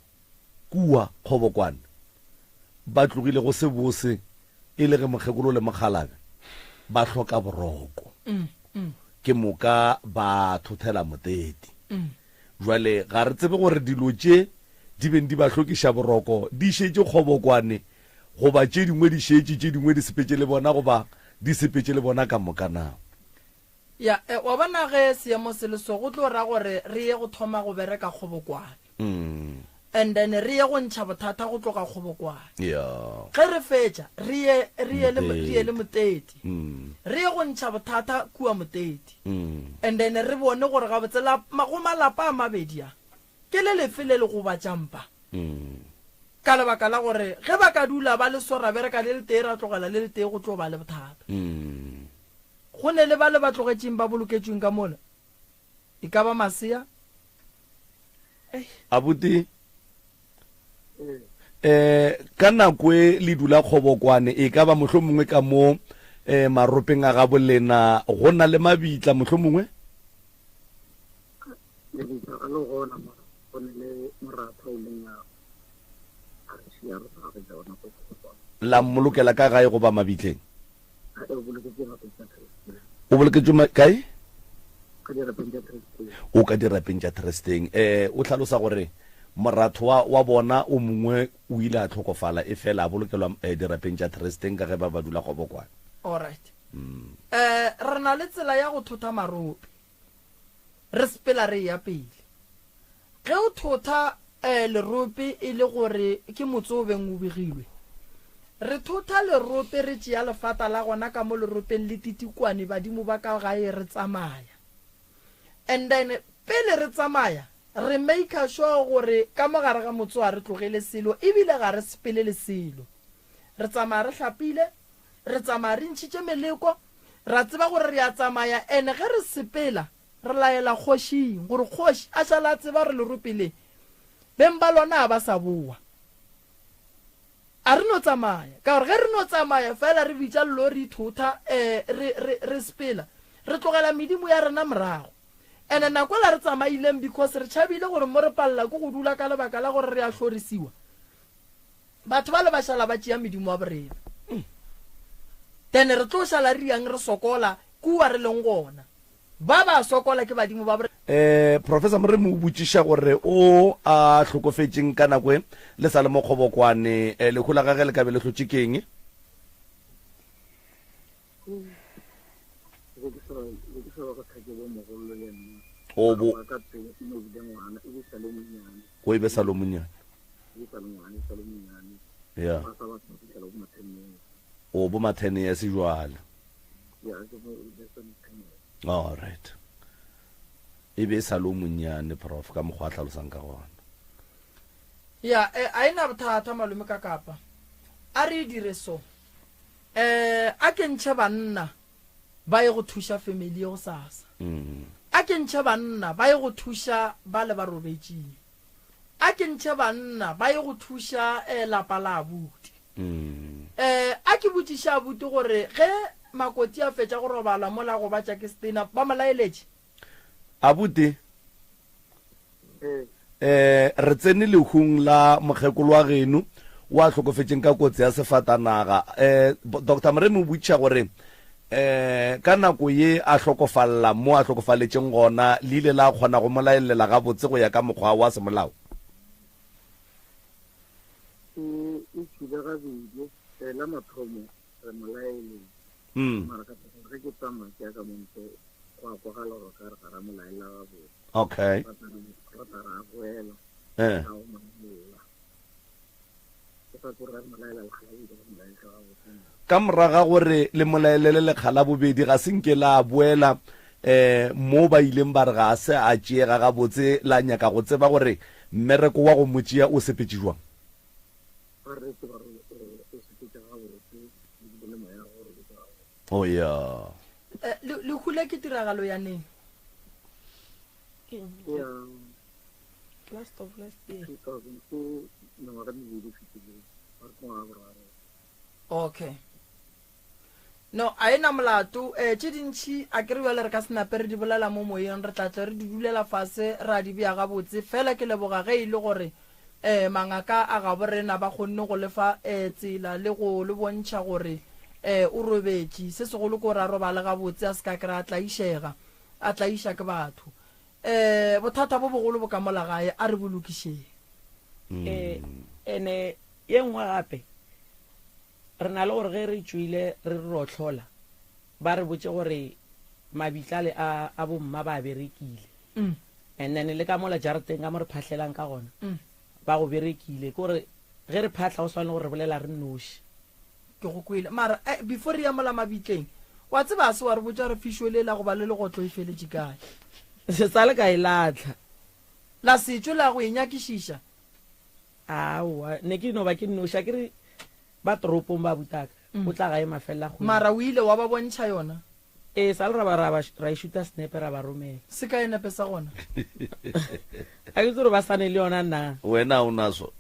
[SPEAKER 2] kua Kgobokwane ba tlogile go se bose e le ge mokgekolo le mokgalabe ba hloka boroko.
[SPEAKER 1] Mm, mm.
[SPEAKER 2] Ke moka ba thothela Moteti.
[SPEAKER 1] Mm.
[SPEAKER 2] Bjale ga re tsebe gore dilo tše di beng di ba hlokiša boroko di šetše kgobokwane goba tše dingwe di šetše, tše dingwe di sepetše le bona goba di sepetše le bona ka moka na?
[SPEAKER 1] Ya, eh, wa bona ge seemo se le so, go tlo ra gore re ye go thoma go bereka kgobokwane.
[SPEAKER 2] Mm.
[SPEAKER 1] And then re ye go ntšha bothata go tloga kgobokwane.
[SPEAKER 2] Ya.
[SPEAKER 1] Ge re fetša, re ye, re ye le, re ye le
[SPEAKER 2] Moteti.
[SPEAKER 1] Moteti.
[SPEAKER 2] Mm.
[SPEAKER 1] Re ye go ntšha bothata kua Moteti.
[SPEAKER 2] Mm.
[SPEAKER 1] And then re bone gore gabotse la, ma, go malapa a mabedi a, ke le lefe le le gobatšang ba.
[SPEAKER 2] Mm.
[SPEAKER 1] Ka lebaka la gore ge ba ka dula ba le so ra bereka le letee ra tlogela le letee go tlo ba le bothata.
[SPEAKER 2] Mm.
[SPEAKER 1] Go ne le ba le ba tlogetšeng ba boloketšweng ka mola? E ka ba masea?
[SPEAKER 2] Abuti, eh, ka nako e le dula Kgobokwane, e ka ba mohlomongwe ka mo eh, maropeng a gabo lena go na le mabitla mohlomongwe?
[SPEAKER 14] Lebitla ga le gona mara go ne le moratha o leng a a re šia re sa re ja ona go Kgobokwane.
[SPEAKER 2] La mmolokela ka gae goba mabitleng? O boloketšwe kae? O ka dirapeng tša Tresteng. Um o hlalosa gore moratho wa, wa bona o mongwe o ile a hlokofala e fela a bolokelwa um dirapeng tša Tresteng ka ge ba ba dula Kgobokwane.
[SPEAKER 1] Alright. Um re na le tsela ya go thotha marope. Re sepela re eya pele. Ge o thotha lerope e le gore ke motse o beng o begilwe, re thotha lerope re tšea lefata la gona ka mo leropeng le titikwane badimo ba ka gae re tsamaya. And then pele re tsamaya re maker sure gore ka mo gare ga motse ga re tlogele selo ebile ga re sepele le selo. Re tsamaya re hlapile, re tsamaya re ntšhitše meleko, ra tseba gore re a tsamaya and ge re sepela Re laela kgošing gore kgoši a šale a tseba gore lerope le, beng ba lona ga ba sa boa. A re no tsamaya, ka gore ge re no tsamaya feela re bitša lori thotha, um re, re, re sepela, re tlogela medimo ya rena morago. Ene nako ela re tsamaileng because re tšhabile gore mo re palela ke go dula ka lebaka la gore re a hlorisiwa, Batho bale ba šala ba tšea medimo wa borena. Then re tlo šala re yang re sokola kua re leng gona. Ba ba sokola ke badimo ba borena.
[SPEAKER 2] Eh, Professor Moremi o botšiša gore o a hlokofetšeng ka nako e le sa le mo Kgobokwane, eh, lehu la gage le ka be le hlotše ke'ng? O bo O e be sa le monnyane. Ya. O bo ma 10 years jwale. All right. E be e sa le o monnyane prof ka mokgwa a hlalosang ka gona.
[SPEAKER 1] Ya, eh, a e na bothata malome ka kapa. A re e dire so. Eh, a ke ntšhe banna ba ye go thuša family ye gosasa. A ke ntšhe banna ba ye go thuša ba le ba robetšeng. A ke ntšhe banna ba ye go thuša eh, lapa la abuti. Eh, a ke botšiše abuti gore ge Makoti a fetša go robala mola go batša ke setena, ba mo laeletše?
[SPEAKER 2] Abuti, eh, re tsene lehung la mokgekolo wa geno o a hlokofetšeng ka kotsi ya sefatanaga. Eh, Doctor Moremi o botšiša gore eh, ka nako ye a hlokofalla mo a hlokofaletšeng gona, le ile la kgona go mo laellela gabotse go ya ka mokgwa wa semolao?
[SPEAKER 14] E, e tšwile gabedi. Eh, la mathomo re mo laeletše. Mara ka gore ge ke tsamaya ke ya ka montle go a kwagala gore ka re ga ra mo laela gabotse.
[SPEAKER 2] Okay.
[SPEAKER 14] Ra tla ra tla ra boela.
[SPEAKER 2] Eh.
[SPEAKER 14] Ra go mo laela. Ke sa tsore ra mo laela lekga la bobedi re mo laela gabotse.
[SPEAKER 2] Ka morago ga gore le mo laelele lekga la bobedi ga se nke la boela eh mo ba ileng ba re ga a se a tšeega gabotse la nyaka go tseba gore mmereko wa go mo tšea o sepetše jwang.
[SPEAKER 14] Ba re tseba gore o sepetše gabotse ebile le moya o robetše gabotse.
[SPEAKER 2] Oh ya.
[SPEAKER 1] Eh, le, lehu le ke tiragalo ya neng?
[SPEAKER 14] Ke ya
[SPEAKER 5] Last of last year.
[SPEAKER 14] 2000 ke mengwaga e mebedi e fetileng, ba re ke ngwaga boraro.
[SPEAKER 1] Okay. No, a e na molato. Eh, tše dintši a ke re bjale re ka se nape re di bolela mo moyeng, re tla tle re di dulela fase ra di bea gabotse. Fela ke leboga ge e le gore eh, mangaka a gabo rena ba kgonne go le fa eh, tsela le go le bontšha gore eh, o robetše. Se segolo ke gore a robale gabotse, a se ka kry a tlaišega, a tlaiša ke batho. Eh, bothata bo bogolo bo ka mola gae, a re bo lokišeng.
[SPEAKER 13] Eh, ene ye nngwe gape re na le gore ge re tšwile re re ro hlola. Ba re botše gore mabitla ale a a bomma ba a berekile. And then le ka mola jarateng ka mo re phahlelang ka gona, ba go berekile. Ke gore ge re phahla go swane le gore re bolela re nnoši.
[SPEAKER 1] Ke go kwele. Mara eh, before re ya mola mabitleng, wa tseba a se wa re botša gore fišo le la go ba le legotlo e feletše kae?
[SPEAKER 13] Se sa le ka e lahla.
[SPEAKER 1] La setšo la go e nyakišiša?
[SPEAKER 13] Aowa, ne ke no ba ke nnoši. A ke re ba toropong ba butaka, o tla gae mafelela kgwedi.
[SPEAKER 1] Mara o ile wa ba bontšha yona?
[SPEAKER 13] Ee, sa le ra ba ra ba ra e šuta senepe ra ba romela.
[SPEAKER 1] Se kae nepe sa gona?
[SPEAKER 13] A ke tsebe gore ba sa ne le yona na.
[SPEAKER 2] Wena a o naso?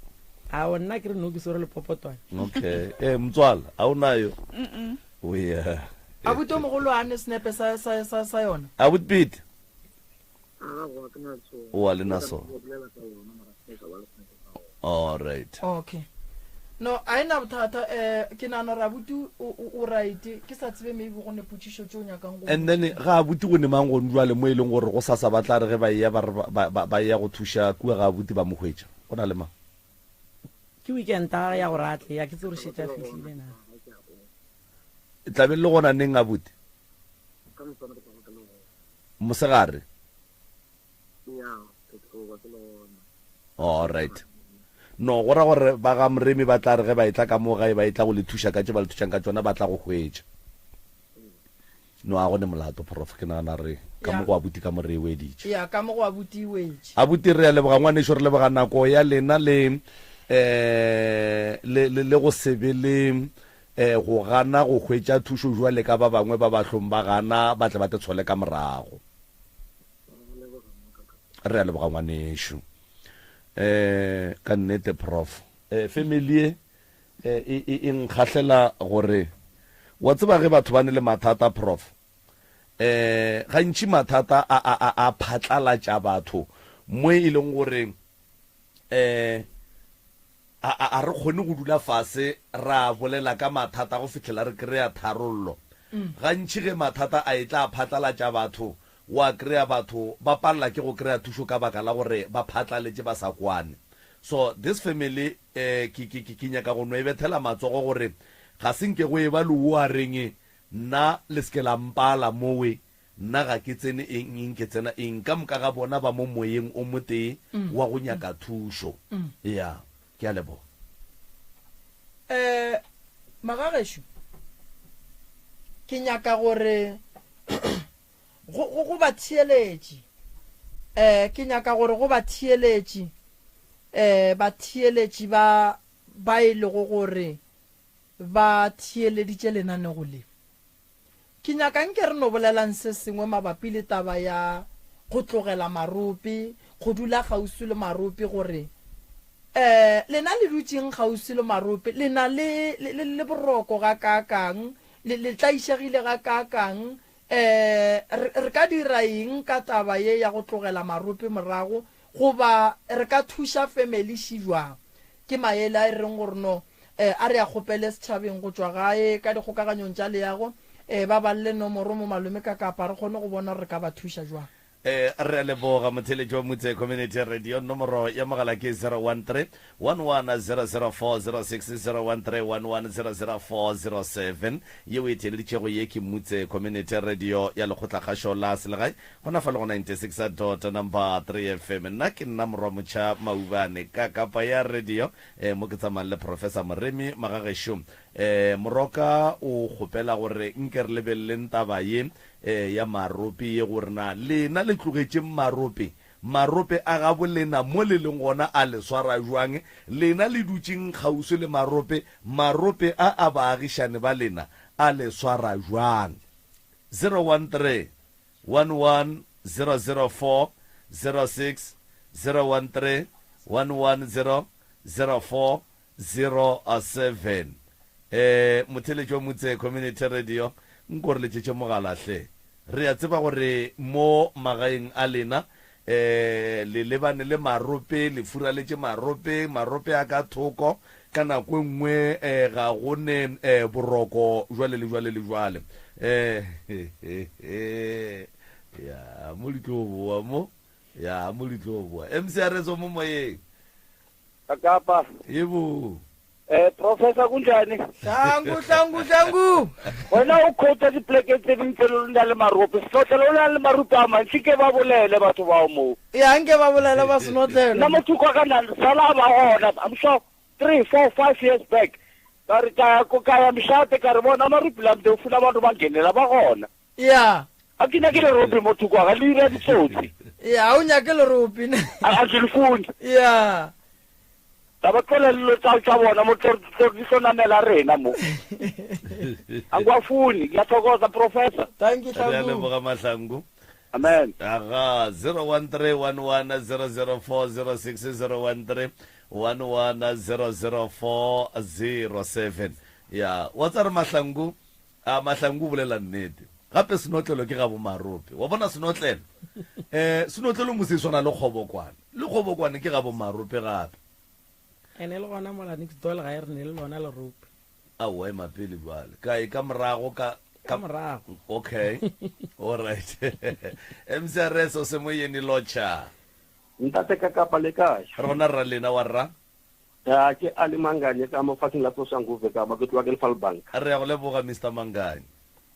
[SPEAKER 13] Aowa, nna ke re no ke swere lepopotwane.
[SPEAKER 2] Okay. Eh, motswala, a o nayo? O ya.
[SPEAKER 1] Abuti o mogolo a ne senepe sa, sa, sa, sa yona?
[SPEAKER 2] Abuti Pete. O a le na sona. All right.
[SPEAKER 1] Okay. No, a ena bothata eh ke nana ra abuti o right ke sa tsebe maybe go ne potšišo tše o nyakang go
[SPEAKER 2] And then ga abuti go ne mang gone jwale mo e leng gore go sasa ba tla re ge ba eya ba re ba ba ba eya go thuša kua ga abuti ba mo hwetša. Go na le mang?
[SPEAKER 13] Ke weekend ya ya gore a tle, ya ke tsebe gore šetše a fihlile na.
[SPEAKER 2] E tla be le gona neng abuti? Mosegare? All right. No, go ra gore ba ga Moremi ba tla re ge ba etla ka mo gae ba etla go le thuša ka tše ba le thušang ka tšona ba tla go hwetša. No, a go ne molato prof, ke nagana re ka mo go abuti ka mo re e weditše.
[SPEAKER 1] Ya, ka mo go abuti e wetše.
[SPEAKER 2] Abuti re a leboga ngwanešu, re leboga nako ya lena le eh le le go se be le eh go gana go hwetša thušo jwale ka ba bangwe ba bahlong ba gana ba tle ba te tshole ka morago. Re a leboga ngwanešu. Eh ka nnete prof. Eh family e e e e nkgahlela gore wa tseba ge batho ba ne le mathata prof. Eh gantši mathata a a a a phatlalatša batho mo e leng gore eh A, a, a re kgone go dula fase ra bolela ka mathata go fihlela re kry-a tharollo. Gantši ge mathata a etla a phatlalatša batho, wa kry-a batho ba palela ke go kry-a thušo ka baka la gore ba phatlaletše ba sa kwane. So this family eh, ke, ke, ke, ke nyaka go no e bethela matsogo gore ga se nke go eba le wo a reng nna le se ke la mpala mowe Nna ga ke tsene eng eng ke tsena eng. Ka moka ga bona ba mo moyeng o motee wa go nyaka thušo. Ya, ke a leboga.
[SPEAKER 1] Eh, magagešo, ke nyaka gore go, go, go batheeletši, eh, ke nyaka gore go batheeletši, eh, batheeletši ba, ba e lego gore ba theeleditše lenanego le. Ke nyaka nke re no bolelang se sengwe mabapi le taba ya go tlogela marope, go dula kgauswi le marope, gore, eh, lena le dutšeng kgauswi le marope, le na le, le, le, le boroko gakaakang, le, le tlaišegile gakaakang, eh, re, re ka dira eng ka taba ye ya go tlogela marope morago, goba re ka thuša family še bjang? Ke maele a e reng gore no, eh, a re a kgopele setšhabeng go tšwa gae ka dikgokaganyong tša leago, eh, ba balle nomoro mo malome ka kapa re kgone go bona gore re ka ba thuša jwang.
[SPEAKER 2] Eh, re a leboga motheeletši wa Mutse Community Radio. Nomoro ya mogala ke 013 1100406, 013 1100407. Yeo e theeleditšego ye ke Mutse Community Radio ya Lekgotlakgašo la Selegae Gona fa le go 96 dot number 3 FM. Nna ke nna Morwamotšha Maubane ka kapa ya radio eh, mo ke tsamayang le Professor Moremi Magagešo. Eh, Moroka o kgopela gore nke re lebeleleng taba ye eh, ya marope ye gore na lena le tlogetšeng marope, marope a gabo lena mo le leng gona a le swara jwang, lena le dutšeng kgauswi le marope, marope a a baagišane ba lena a le swara jwang. 013 11004 06 013 11004 07 Eh, motheeletši wa Mutse Community Radio, nko re letšetše mogala hle. Re a tseba gore mo magaeng a lena eh le lebane le marope, le furaletše marope, marope a ka thoko, Ka nako e nngwe eh, ga go ne eh, boroko jwale le jwale le jwale. Eh, ya, mo di tlo boa mo. Ya, mo di tlo boa. MC Arezo mo moyeng.
[SPEAKER 7] Kakapa.
[SPEAKER 2] Yebo.
[SPEAKER 7] Eh professor kunjani?
[SPEAKER 1] Hlangu hlangu hlangu.
[SPEAKER 7] Wena o quote dipleke tse ding tse le na le marope. Senotlelo o na le marope a mantsi ke ba bolele batho bao moo.
[SPEAKER 1] Ya nke ba bolele ba senotlelo.
[SPEAKER 7] Nna motho kwa ka na sala ba gona. I'm sure 3 4 5 years back. Ka re ka ko ka ya mshate ka re bona marope la mde ufuna abantu ba ngenela ba gona.
[SPEAKER 1] Ya.
[SPEAKER 7] A ke nyake lerope motho kwa ga le ira ditsotsi.
[SPEAKER 1] Ya o nyake lerope ne.
[SPEAKER 7] A ke le fune.
[SPEAKER 1] Ya.
[SPEAKER 7] Ba ba tlola dilo tsa tsa bona mo tlo tlo di tlo namela rena mo. A ngwa funi, ke a thokoza professor.
[SPEAKER 1] Thank you
[SPEAKER 2] Re a
[SPEAKER 1] Hlangu.
[SPEAKER 2] leboga Mahlangu.
[SPEAKER 7] Amen.
[SPEAKER 2] Aga 0131100406 01311000407 ya wa tsare Mahlangu a Mahlangu o bolela nnete gape senotlelo ke ga bo marope wa bona senotlelo eh senotlelo mo se swana le kgobokwane le kgobokwane ke ga bo marope gape
[SPEAKER 13] Ene le gona mola next door le ga e re ne le lona lerope.
[SPEAKER 2] Aowa ema pele bjale kae ka morago ka
[SPEAKER 13] Ka morago.
[SPEAKER 2] Okay all right MCRS o se moyeni lotšha.
[SPEAKER 6] Ntate ka kapa le kae?
[SPEAKER 2] Re gona rra lena wa rra.
[SPEAKER 6] Ya ke Ali Manganye ka mo fatsheng la Soshanguve ka mo ke tloga ke le Falbank.
[SPEAKER 2] Re ya go leboga Mister Manganye.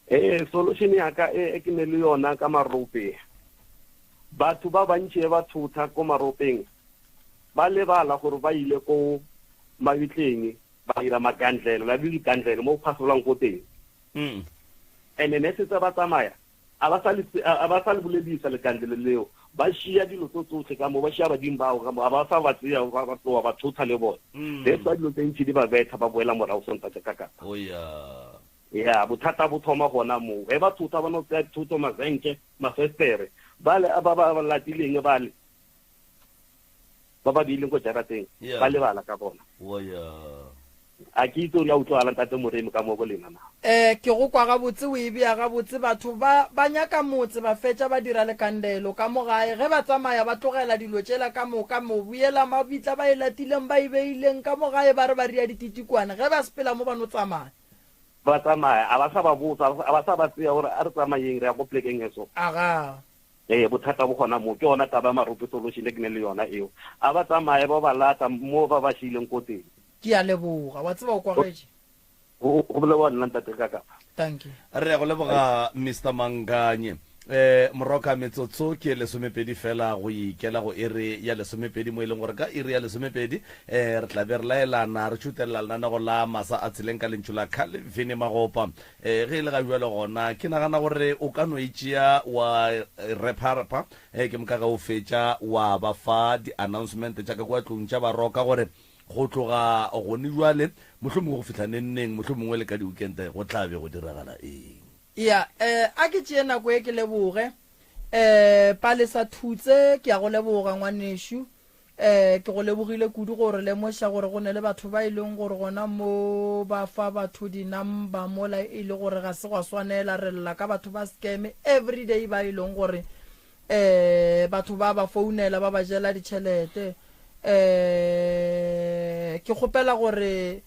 [SPEAKER 6] Ee, solution ya ka e e ke ne le yona ka marope. Batho ba bantši e ba thotha ko maropeng ba lebala gore ba ile ko mabitleng ba dira magandlelo, la le digandlelo mo go phasolwang ko teng.
[SPEAKER 2] Mm.
[SPEAKER 6] And-e ne setse ba tsamaya A ba sa le, a ba sa le boledisa lekandlelo leo. Ba šia dilo tso tsohle ka mo, ba šia badimo bao ka mo, a ba sa ba tseya, ba, ba tloga ba thotha le bona. That's why dilo tse ntši di ba betha, ba boela morago Sontaga ka kapa.
[SPEAKER 2] Oh ya.
[SPEAKER 6] Ya, bothata bo thoma gona moo. Ge ba thotha, ba no tseya dithoto, mazenke, mafestere, bale ba ba ba latileng bale, ba ba beileng ko jarateng,
[SPEAKER 2] Yeah.
[SPEAKER 6] ba lebala ka bona.
[SPEAKER 2] Oh ya.
[SPEAKER 6] A ke itse gore ya utlwagala Ntate Moremi ka mo go lena na.
[SPEAKER 1] Eh, ke go kwa gabotse, o e bea gabotse. Batho ba, ba nyaka motse, ba fetša ba dira lekandelo ka mo gae. Ge ba tsamaya ba tlogela dilo tšela ka moka, mobu yela, mabitla ba e latileng, ba e beileng ka mo gae, ba re ba ria dititikwane. Ge ba sepela mo ba no tsamaya.
[SPEAKER 6] Ba tsamaya, a ba sa ba botsa, a ba sa ba tseya gore a re tsamayeng re ya ko plekeng e so.
[SPEAKER 1] Aga.
[SPEAKER 6] Ee, bothata bo gona moo. Ke yona taba ya Marope Solution e ke ne le yona eo. A ba tsamaye ba ba lata mo ba ba šiileng ko teng.
[SPEAKER 1] Ke a leboga. Wa tseba o kwagetše.
[SPEAKER 6] Go go leboga nna Ntate Kakapa.
[SPEAKER 1] Thank you.
[SPEAKER 2] Re ya go leboga Mister Manganye. Eh, Moroka metsotso ke lesomepedi fela go ikela go iri ya lesomepedi mo e leng gore ka iri ya lesomepedi eh re tla be re laelana re tšhutelela lenanego la masa a tseleng ka lentšu la Calvin Magopa. Eh, ge e le ga bjalo gona ke nagana gore o ka no e tšea wa repa-repa eh, ke moka ge o fetša wa ba fa di-announcement tša ka kua tlong tša baroka gore go tloga gone bjale mohlomongwe go fihla neng-neng mohlomongwe le ka di-weekend go tla be go diragala eng.
[SPEAKER 1] Ya, eh, a ke tšee nako e ke leboge. Eh, Palesa Thutse, ke a go leboga ngwanešu. Ee, ke go lebogile kudu go re lemoša gore go ne le batho ba e leng gore gona mo ba fa batho di-number mola e le gore ga se gwa swanela. Re lla ka batho ba scam everyday ba e leng gore um batho ba ba founela ba ba jela ditšhelete. Um ke kgopela gore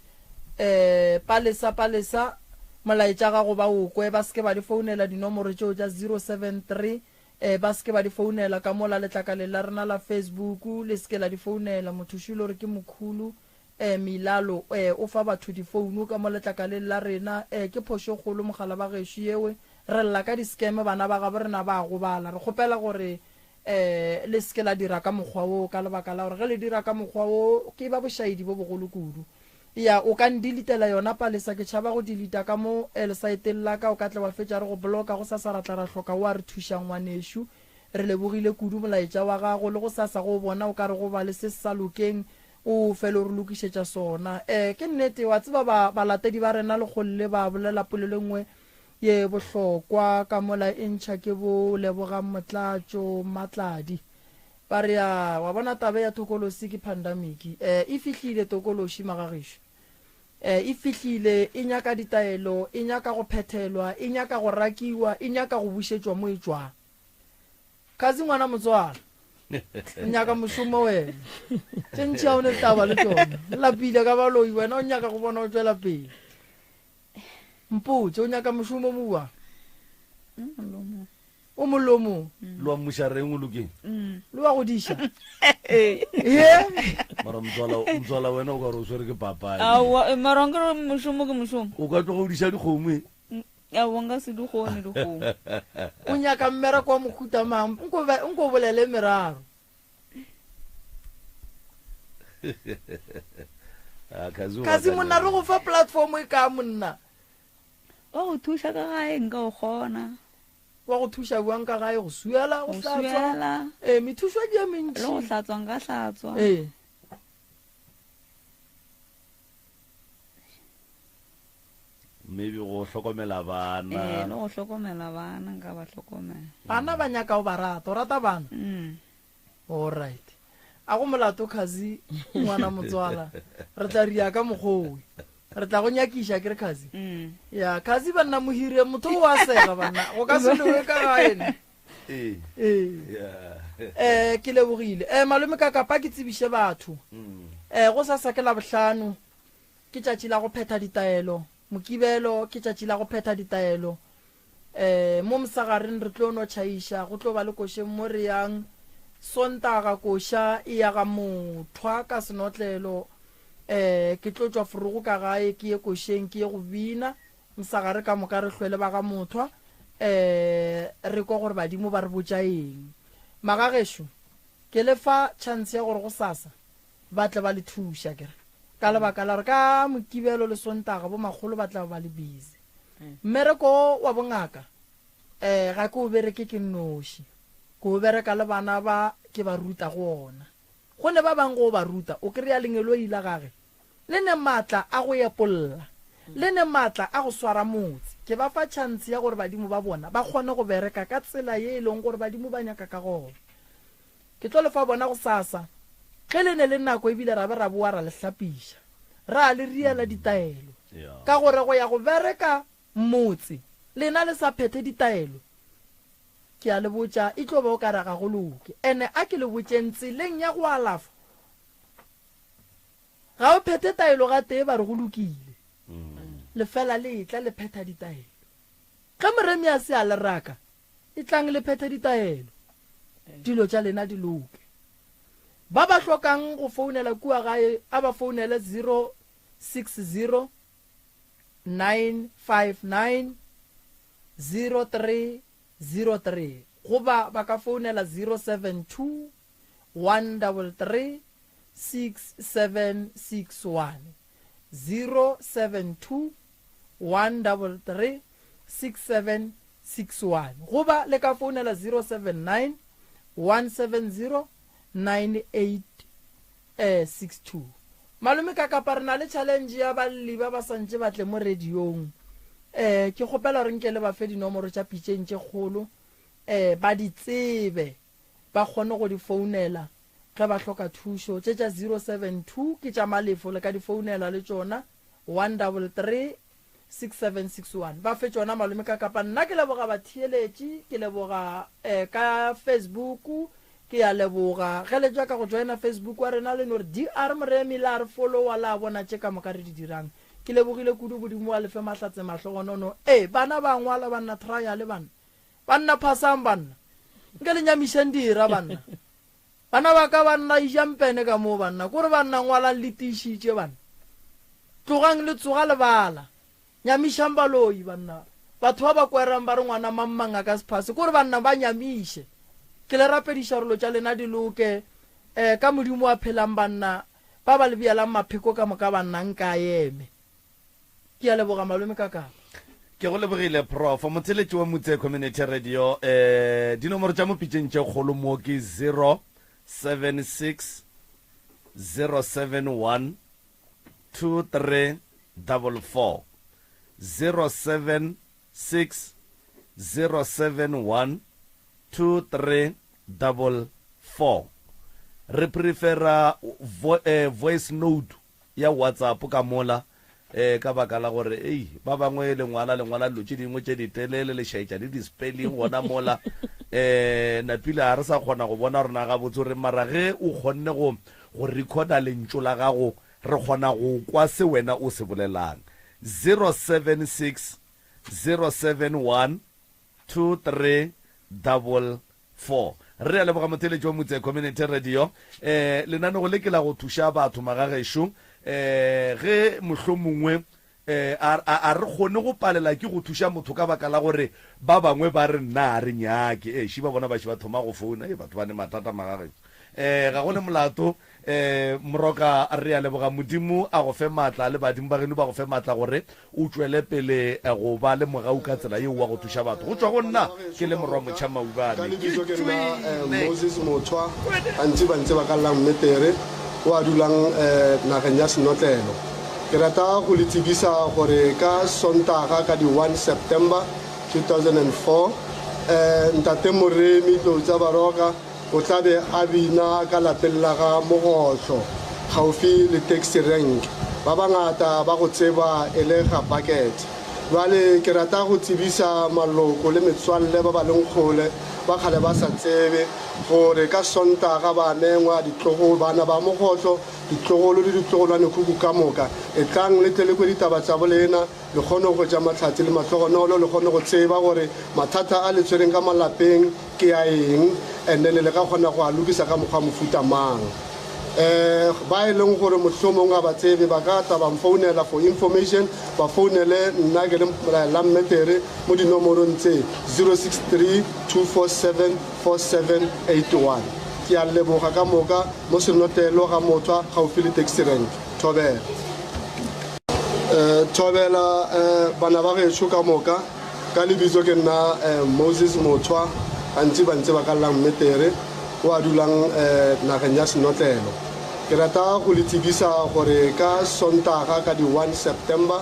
[SPEAKER 1] um Palesa Palesa molaetša gago ba o kwe ba se ke ba di founela dinomoro tšeo tša 073 E, ba se ke ba di founela ka mola letlakaleng la rena la Facebook, le se ke la di founela. Motho šule o re ke mokhulu, e, Milalo, e, o fa batho difounu ka mo letlakaleng la rena. E, ke phošo e kgolo mogala ba gešo yewe. Re lla ka di-scam, bana ba gabo rena ba a gobala. Re kgopela gore, e, le se ke la dira ka mokgwa woo, ka lebaka la gore ge le dira ka mokgwa woo, ke ba bošaedi bo bogolo kudu. Ya, o ka ndilitela yona Palesa, ke tšhaba go dilita ka mo lesaeteng la ka, o ka tla wa fetša re go blocka, gosasa ra tla ra hloka o a re thušang ngwanešu. Re lebogile kudu molaetša wa gago, le gosasa go o bona o ka re go ba le se se sa lokeng, o fele o re lokišetša sona. Eh, ke nnete, wa tseba ba, balatedi ba rena lekgole le ba bolela polelo e nngwe ye bohlokwa ka mola e ntšha ke bo Lebogang Motlatšo Mmatladi. Ba re, A wa bona taba ya thokolosi ke pandamiki. E, e fihlile tokološi magagešo. E, e fihlile, e nyaka ditaelo, e nyaka go phethelwa, e nyaka go rakiwa, e nyaka go bušetšwa mo e tšwang. Khazi ngwana motswala, o nyaka mošomo wena. Tše ntši ga o ne taba le tšona. O lapile ka baloi wena, o nyaka go bona o tšwela pele. Mpotše, o nyaka mošomo mo bjang? O mong le o mongwe.
[SPEAKER 2] Le wa mmušareng o lokeng?
[SPEAKER 1] Le wa go diša.
[SPEAKER 12] Ee.
[SPEAKER 1] Ye.
[SPEAKER 2] Mara motswala, motswala wena o ka re o swere ke papadi.
[SPEAKER 12] Aowa, eh, mara nkere mošomo ke mošomo.
[SPEAKER 2] O ka tloga o diša dikgomo e?
[SPEAKER 12] Aowa, nka se di kgone dikgomo.
[SPEAKER 1] O nyaka mmereko wa mohuta mang? Nko be, nko bolele meraro.
[SPEAKER 2] Ah, Kazi o
[SPEAKER 1] Kazi
[SPEAKER 2] batla
[SPEAKER 1] monna re
[SPEAKER 2] nyana.
[SPEAKER 1] go fa platform e ka monna.
[SPEAKER 12] Wa go thuša ka gae nka o kgona.
[SPEAKER 1] Wa go thuša bjang ka gae? Go swiela, go
[SPEAKER 12] Go
[SPEAKER 1] hlatswa.
[SPEAKER 12] swiela.
[SPEAKER 1] Ee, methušo ke ye mentši.
[SPEAKER 12] Le go hlatswa nka hlatswa.
[SPEAKER 1] Ee.
[SPEAKER 2] Maybe go hlokomela bana.
[SPEAKER 12] Ee, le go hlokomela bana nka ba hlokomela.
[SPEAKER 1] Bana ba nyaka o ba rata, o rata bana?
[SPEAKER 12] Mm.
[SPEAKER 1] All right. A go molato Khazi ngwana motswala. Re tla ria ka mokgowe. Re tla go nyakiša ke re Khazi.
[SPEAKER 12] Mm.
[SPEAKER 1] Ya Khazi banna mohire motho o a sega banna. Go ka se lewe ka gae ne.
[SPEAKER 2] Ee.
[SPEAKER 1] Ee.
[SPEAKER 2] Yeah.
[SPEAKER 1] Eh ke lebogile. Eh malome ka kapa ke tsebiše batho.
[SPEAKER 2] Mm.
[SPEAKER 1] Eh go sasa ke Labohlano ke tšatši la go phetha ditaelo. Mokibelo ke tšatši la go phetha ditaelo. Um mo mosagareng re tlo no tšhaiša, go tlo ba le košeng mo re yang. Sontaga koša e ya ga Mothwa ka senotlelo. Um ke tlo tšwa forogo ka gae ke ye košeng ke ye go bina. Mosagare ka moka re hlwe le ba ga Mothwa um re kwa gore badimo ba re botša eng. Magagešo, ke le fa chance ya gore gosasa ba tle ba le thuše akere, ka lebaka la gore ka Mokibelo le Sontaga bomakgolo ba tla ba ba le busy. Mmereko wo wa bongaka um ga ke o bereke ke nnoši, ke o bereka le bana ba ke ba rutago ona. Go ne ba bang ge o ba ruta o kry-a lengeloi la gage le ne maatla a go epolla, le ne maatla a go swara motse. Ke ba fa chance ya gore badimo ba bona ba kgone go bereka ka tsela ye e leng gore badimo ba nyaka ka gona. Ke tlo le fa bona gosasa ge le ne le nako ebile ra be ra boa ra le hlapiša, ra le riela ditaelo. Ka gore go ya go bereka motse lena le sa phethe ditaelo, ke a le botša e tlo ba o ka re ga go loke. Ene a ke le botšeng tseleng ya go alafa ga o phethe taelo gatee ba re go lokile, le fela le etla le phetha ditaelo. Ge moremi a se a le raka, Etlang le phethe ditaelo, dilo tša lena di loke. Ba ba hlokang go founela kua gae a ba founele 060 959 0303 goba ba ka founela 072 133 6761, 072 133 6761 goba le ka founela 079 170 9862. Malome ka kapa re na le challenge ya balli ba ba santše ba tle mo radiong. Eh ke kgopela gore nke le ba fe dinomoro tša pitšeng tše kgolo eh ba di tsebe ba kgone go di founela ge ba hloka thušo. Tše tša 072 ke tša Malefo le ka di founela le tšona 133 6761 ba fe tšona malome ka kapa nna ke leboga batheeletši ke leboga eh, ka facebook ke ya leboga ge le tšwa ka go joina facebook wa rena le no re dr moremi la re followa la bona tše ka moka re di dirang ke lebogile kudu bodimo wa lefe mahlatse mahlogonono e bana ba ngwala banna trial banna banna phasang banna nke le nyamišeng dira banna Bana ba ka banna ijang pene ka moo banna kore banna ngwalang le tiišitše banna tlogang le tsoga le bala nyamišang baloi banna batho ba ba kwerang ba re ngwana mang mang a ka se phase kore banna ba nyamiše ke le rapediša gore lo tša lena di loke um ka modimo wa phelang banna ba ba le bjalang mapheko ka moka banna nka eme Ke a leboga malome Kakapa.
[SPEAKER 2] Ke go lebogile Prof. Motheletši wa Mutse Community Radio. Eh, dinomoro tša mo pitšeng tše kgolo mo ke 076 071 2344 076 071 2344 Re prefera vo, eh, voice note ya WhatsApp ka mola eh, ka baka la gore ei ba bangwe le ngwala le ngwala dilo tše dingwe tše ditelele le šaetša le di-spelling gona mola eh napile ga re sa kgona go bona rona gabotse gore mara ge o kgonne go go recorda lentšu la gago re kgona go kwa se wena o se bolelang 076 071 2344. Double 4. Re a leboga motheeletši wa Motse Community Radio. Eh, lenanego le ke la go thuša batho magagešo. Eh, ge mohlomongwe eh, a, a, a re kgone go palela ke go thuša motho ka baka la gore ba bangwe ba re nna a re nyake. Eh, šiba bona ba ba thoma go founa. Eh, batho ba ne mathata magagešo. Eh, ga go ne molato. Eh, Moroka, re a leboga. Modimo a go fe maatla le badimo ba geno ba go fe maatla gore o tšwele pele go ba le mogau ka tsela yeo wa go thuša batho. Go tšwa go nna ke le morwa Motšha
[SPEAKER 11] Ka
[SPEAKER 2] Maubane, ke
[SPEAKER 11] lebitso ke nna
[SPEAKER 2] tšwele.
[SPEAKER 11] Moses Mothwa, gantši ba ntse ba ka llang Mmetere, o a dulang nageng ya Senotlelo. Ke rata go le tsebisa gore ka Sontaga ka di 1 September 2004, Ntate Moremi Tloutsa Baroka O tla be a bina ka lapeng la ga Mogohlo, gaufi le taxi rank. Ba bangata ba go tseba e le ga Bucket. Bjale ke rata go tsebisa maloko le metswalle ba ba leng kgole, ba kgale ba sa tsebe, gore ka Sontaga ba mengwa ditlogolo, bana ba Mogohlo, ditlogolo le ditlogolwanekhukhu ka moka. Etlang le tle le kwe ditaba tša bolena, le kgone go hwetša mahlatse le mahlogonolo, le kgone go tseba gore mathata a le tshwereng ka malapeng ke a eng and then le ka kgona go a lokisa ka mokgwa mofuta mang. Um ba e leng gore mohlomong ga ba tsebe ba ka tla ba mfounela for information, ba founele nna ke le Lammetere mo dinomorong tse 063 247 4781. Ke a leboga ka moka mo Senotlelo ga Mothwa gaufi le taxi rank. Thobela. Um Thobela um bana ba gešo ka moka. Ka lebitso ke nna Moses Mothwa, gantši ba ntse ba ka llang Mmetere, o a dulang nageng ya Senotlelo. Ke rata go le tsebisa gore ka Sontaga ka di 1 September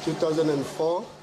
[SPEAKER 11] 2004.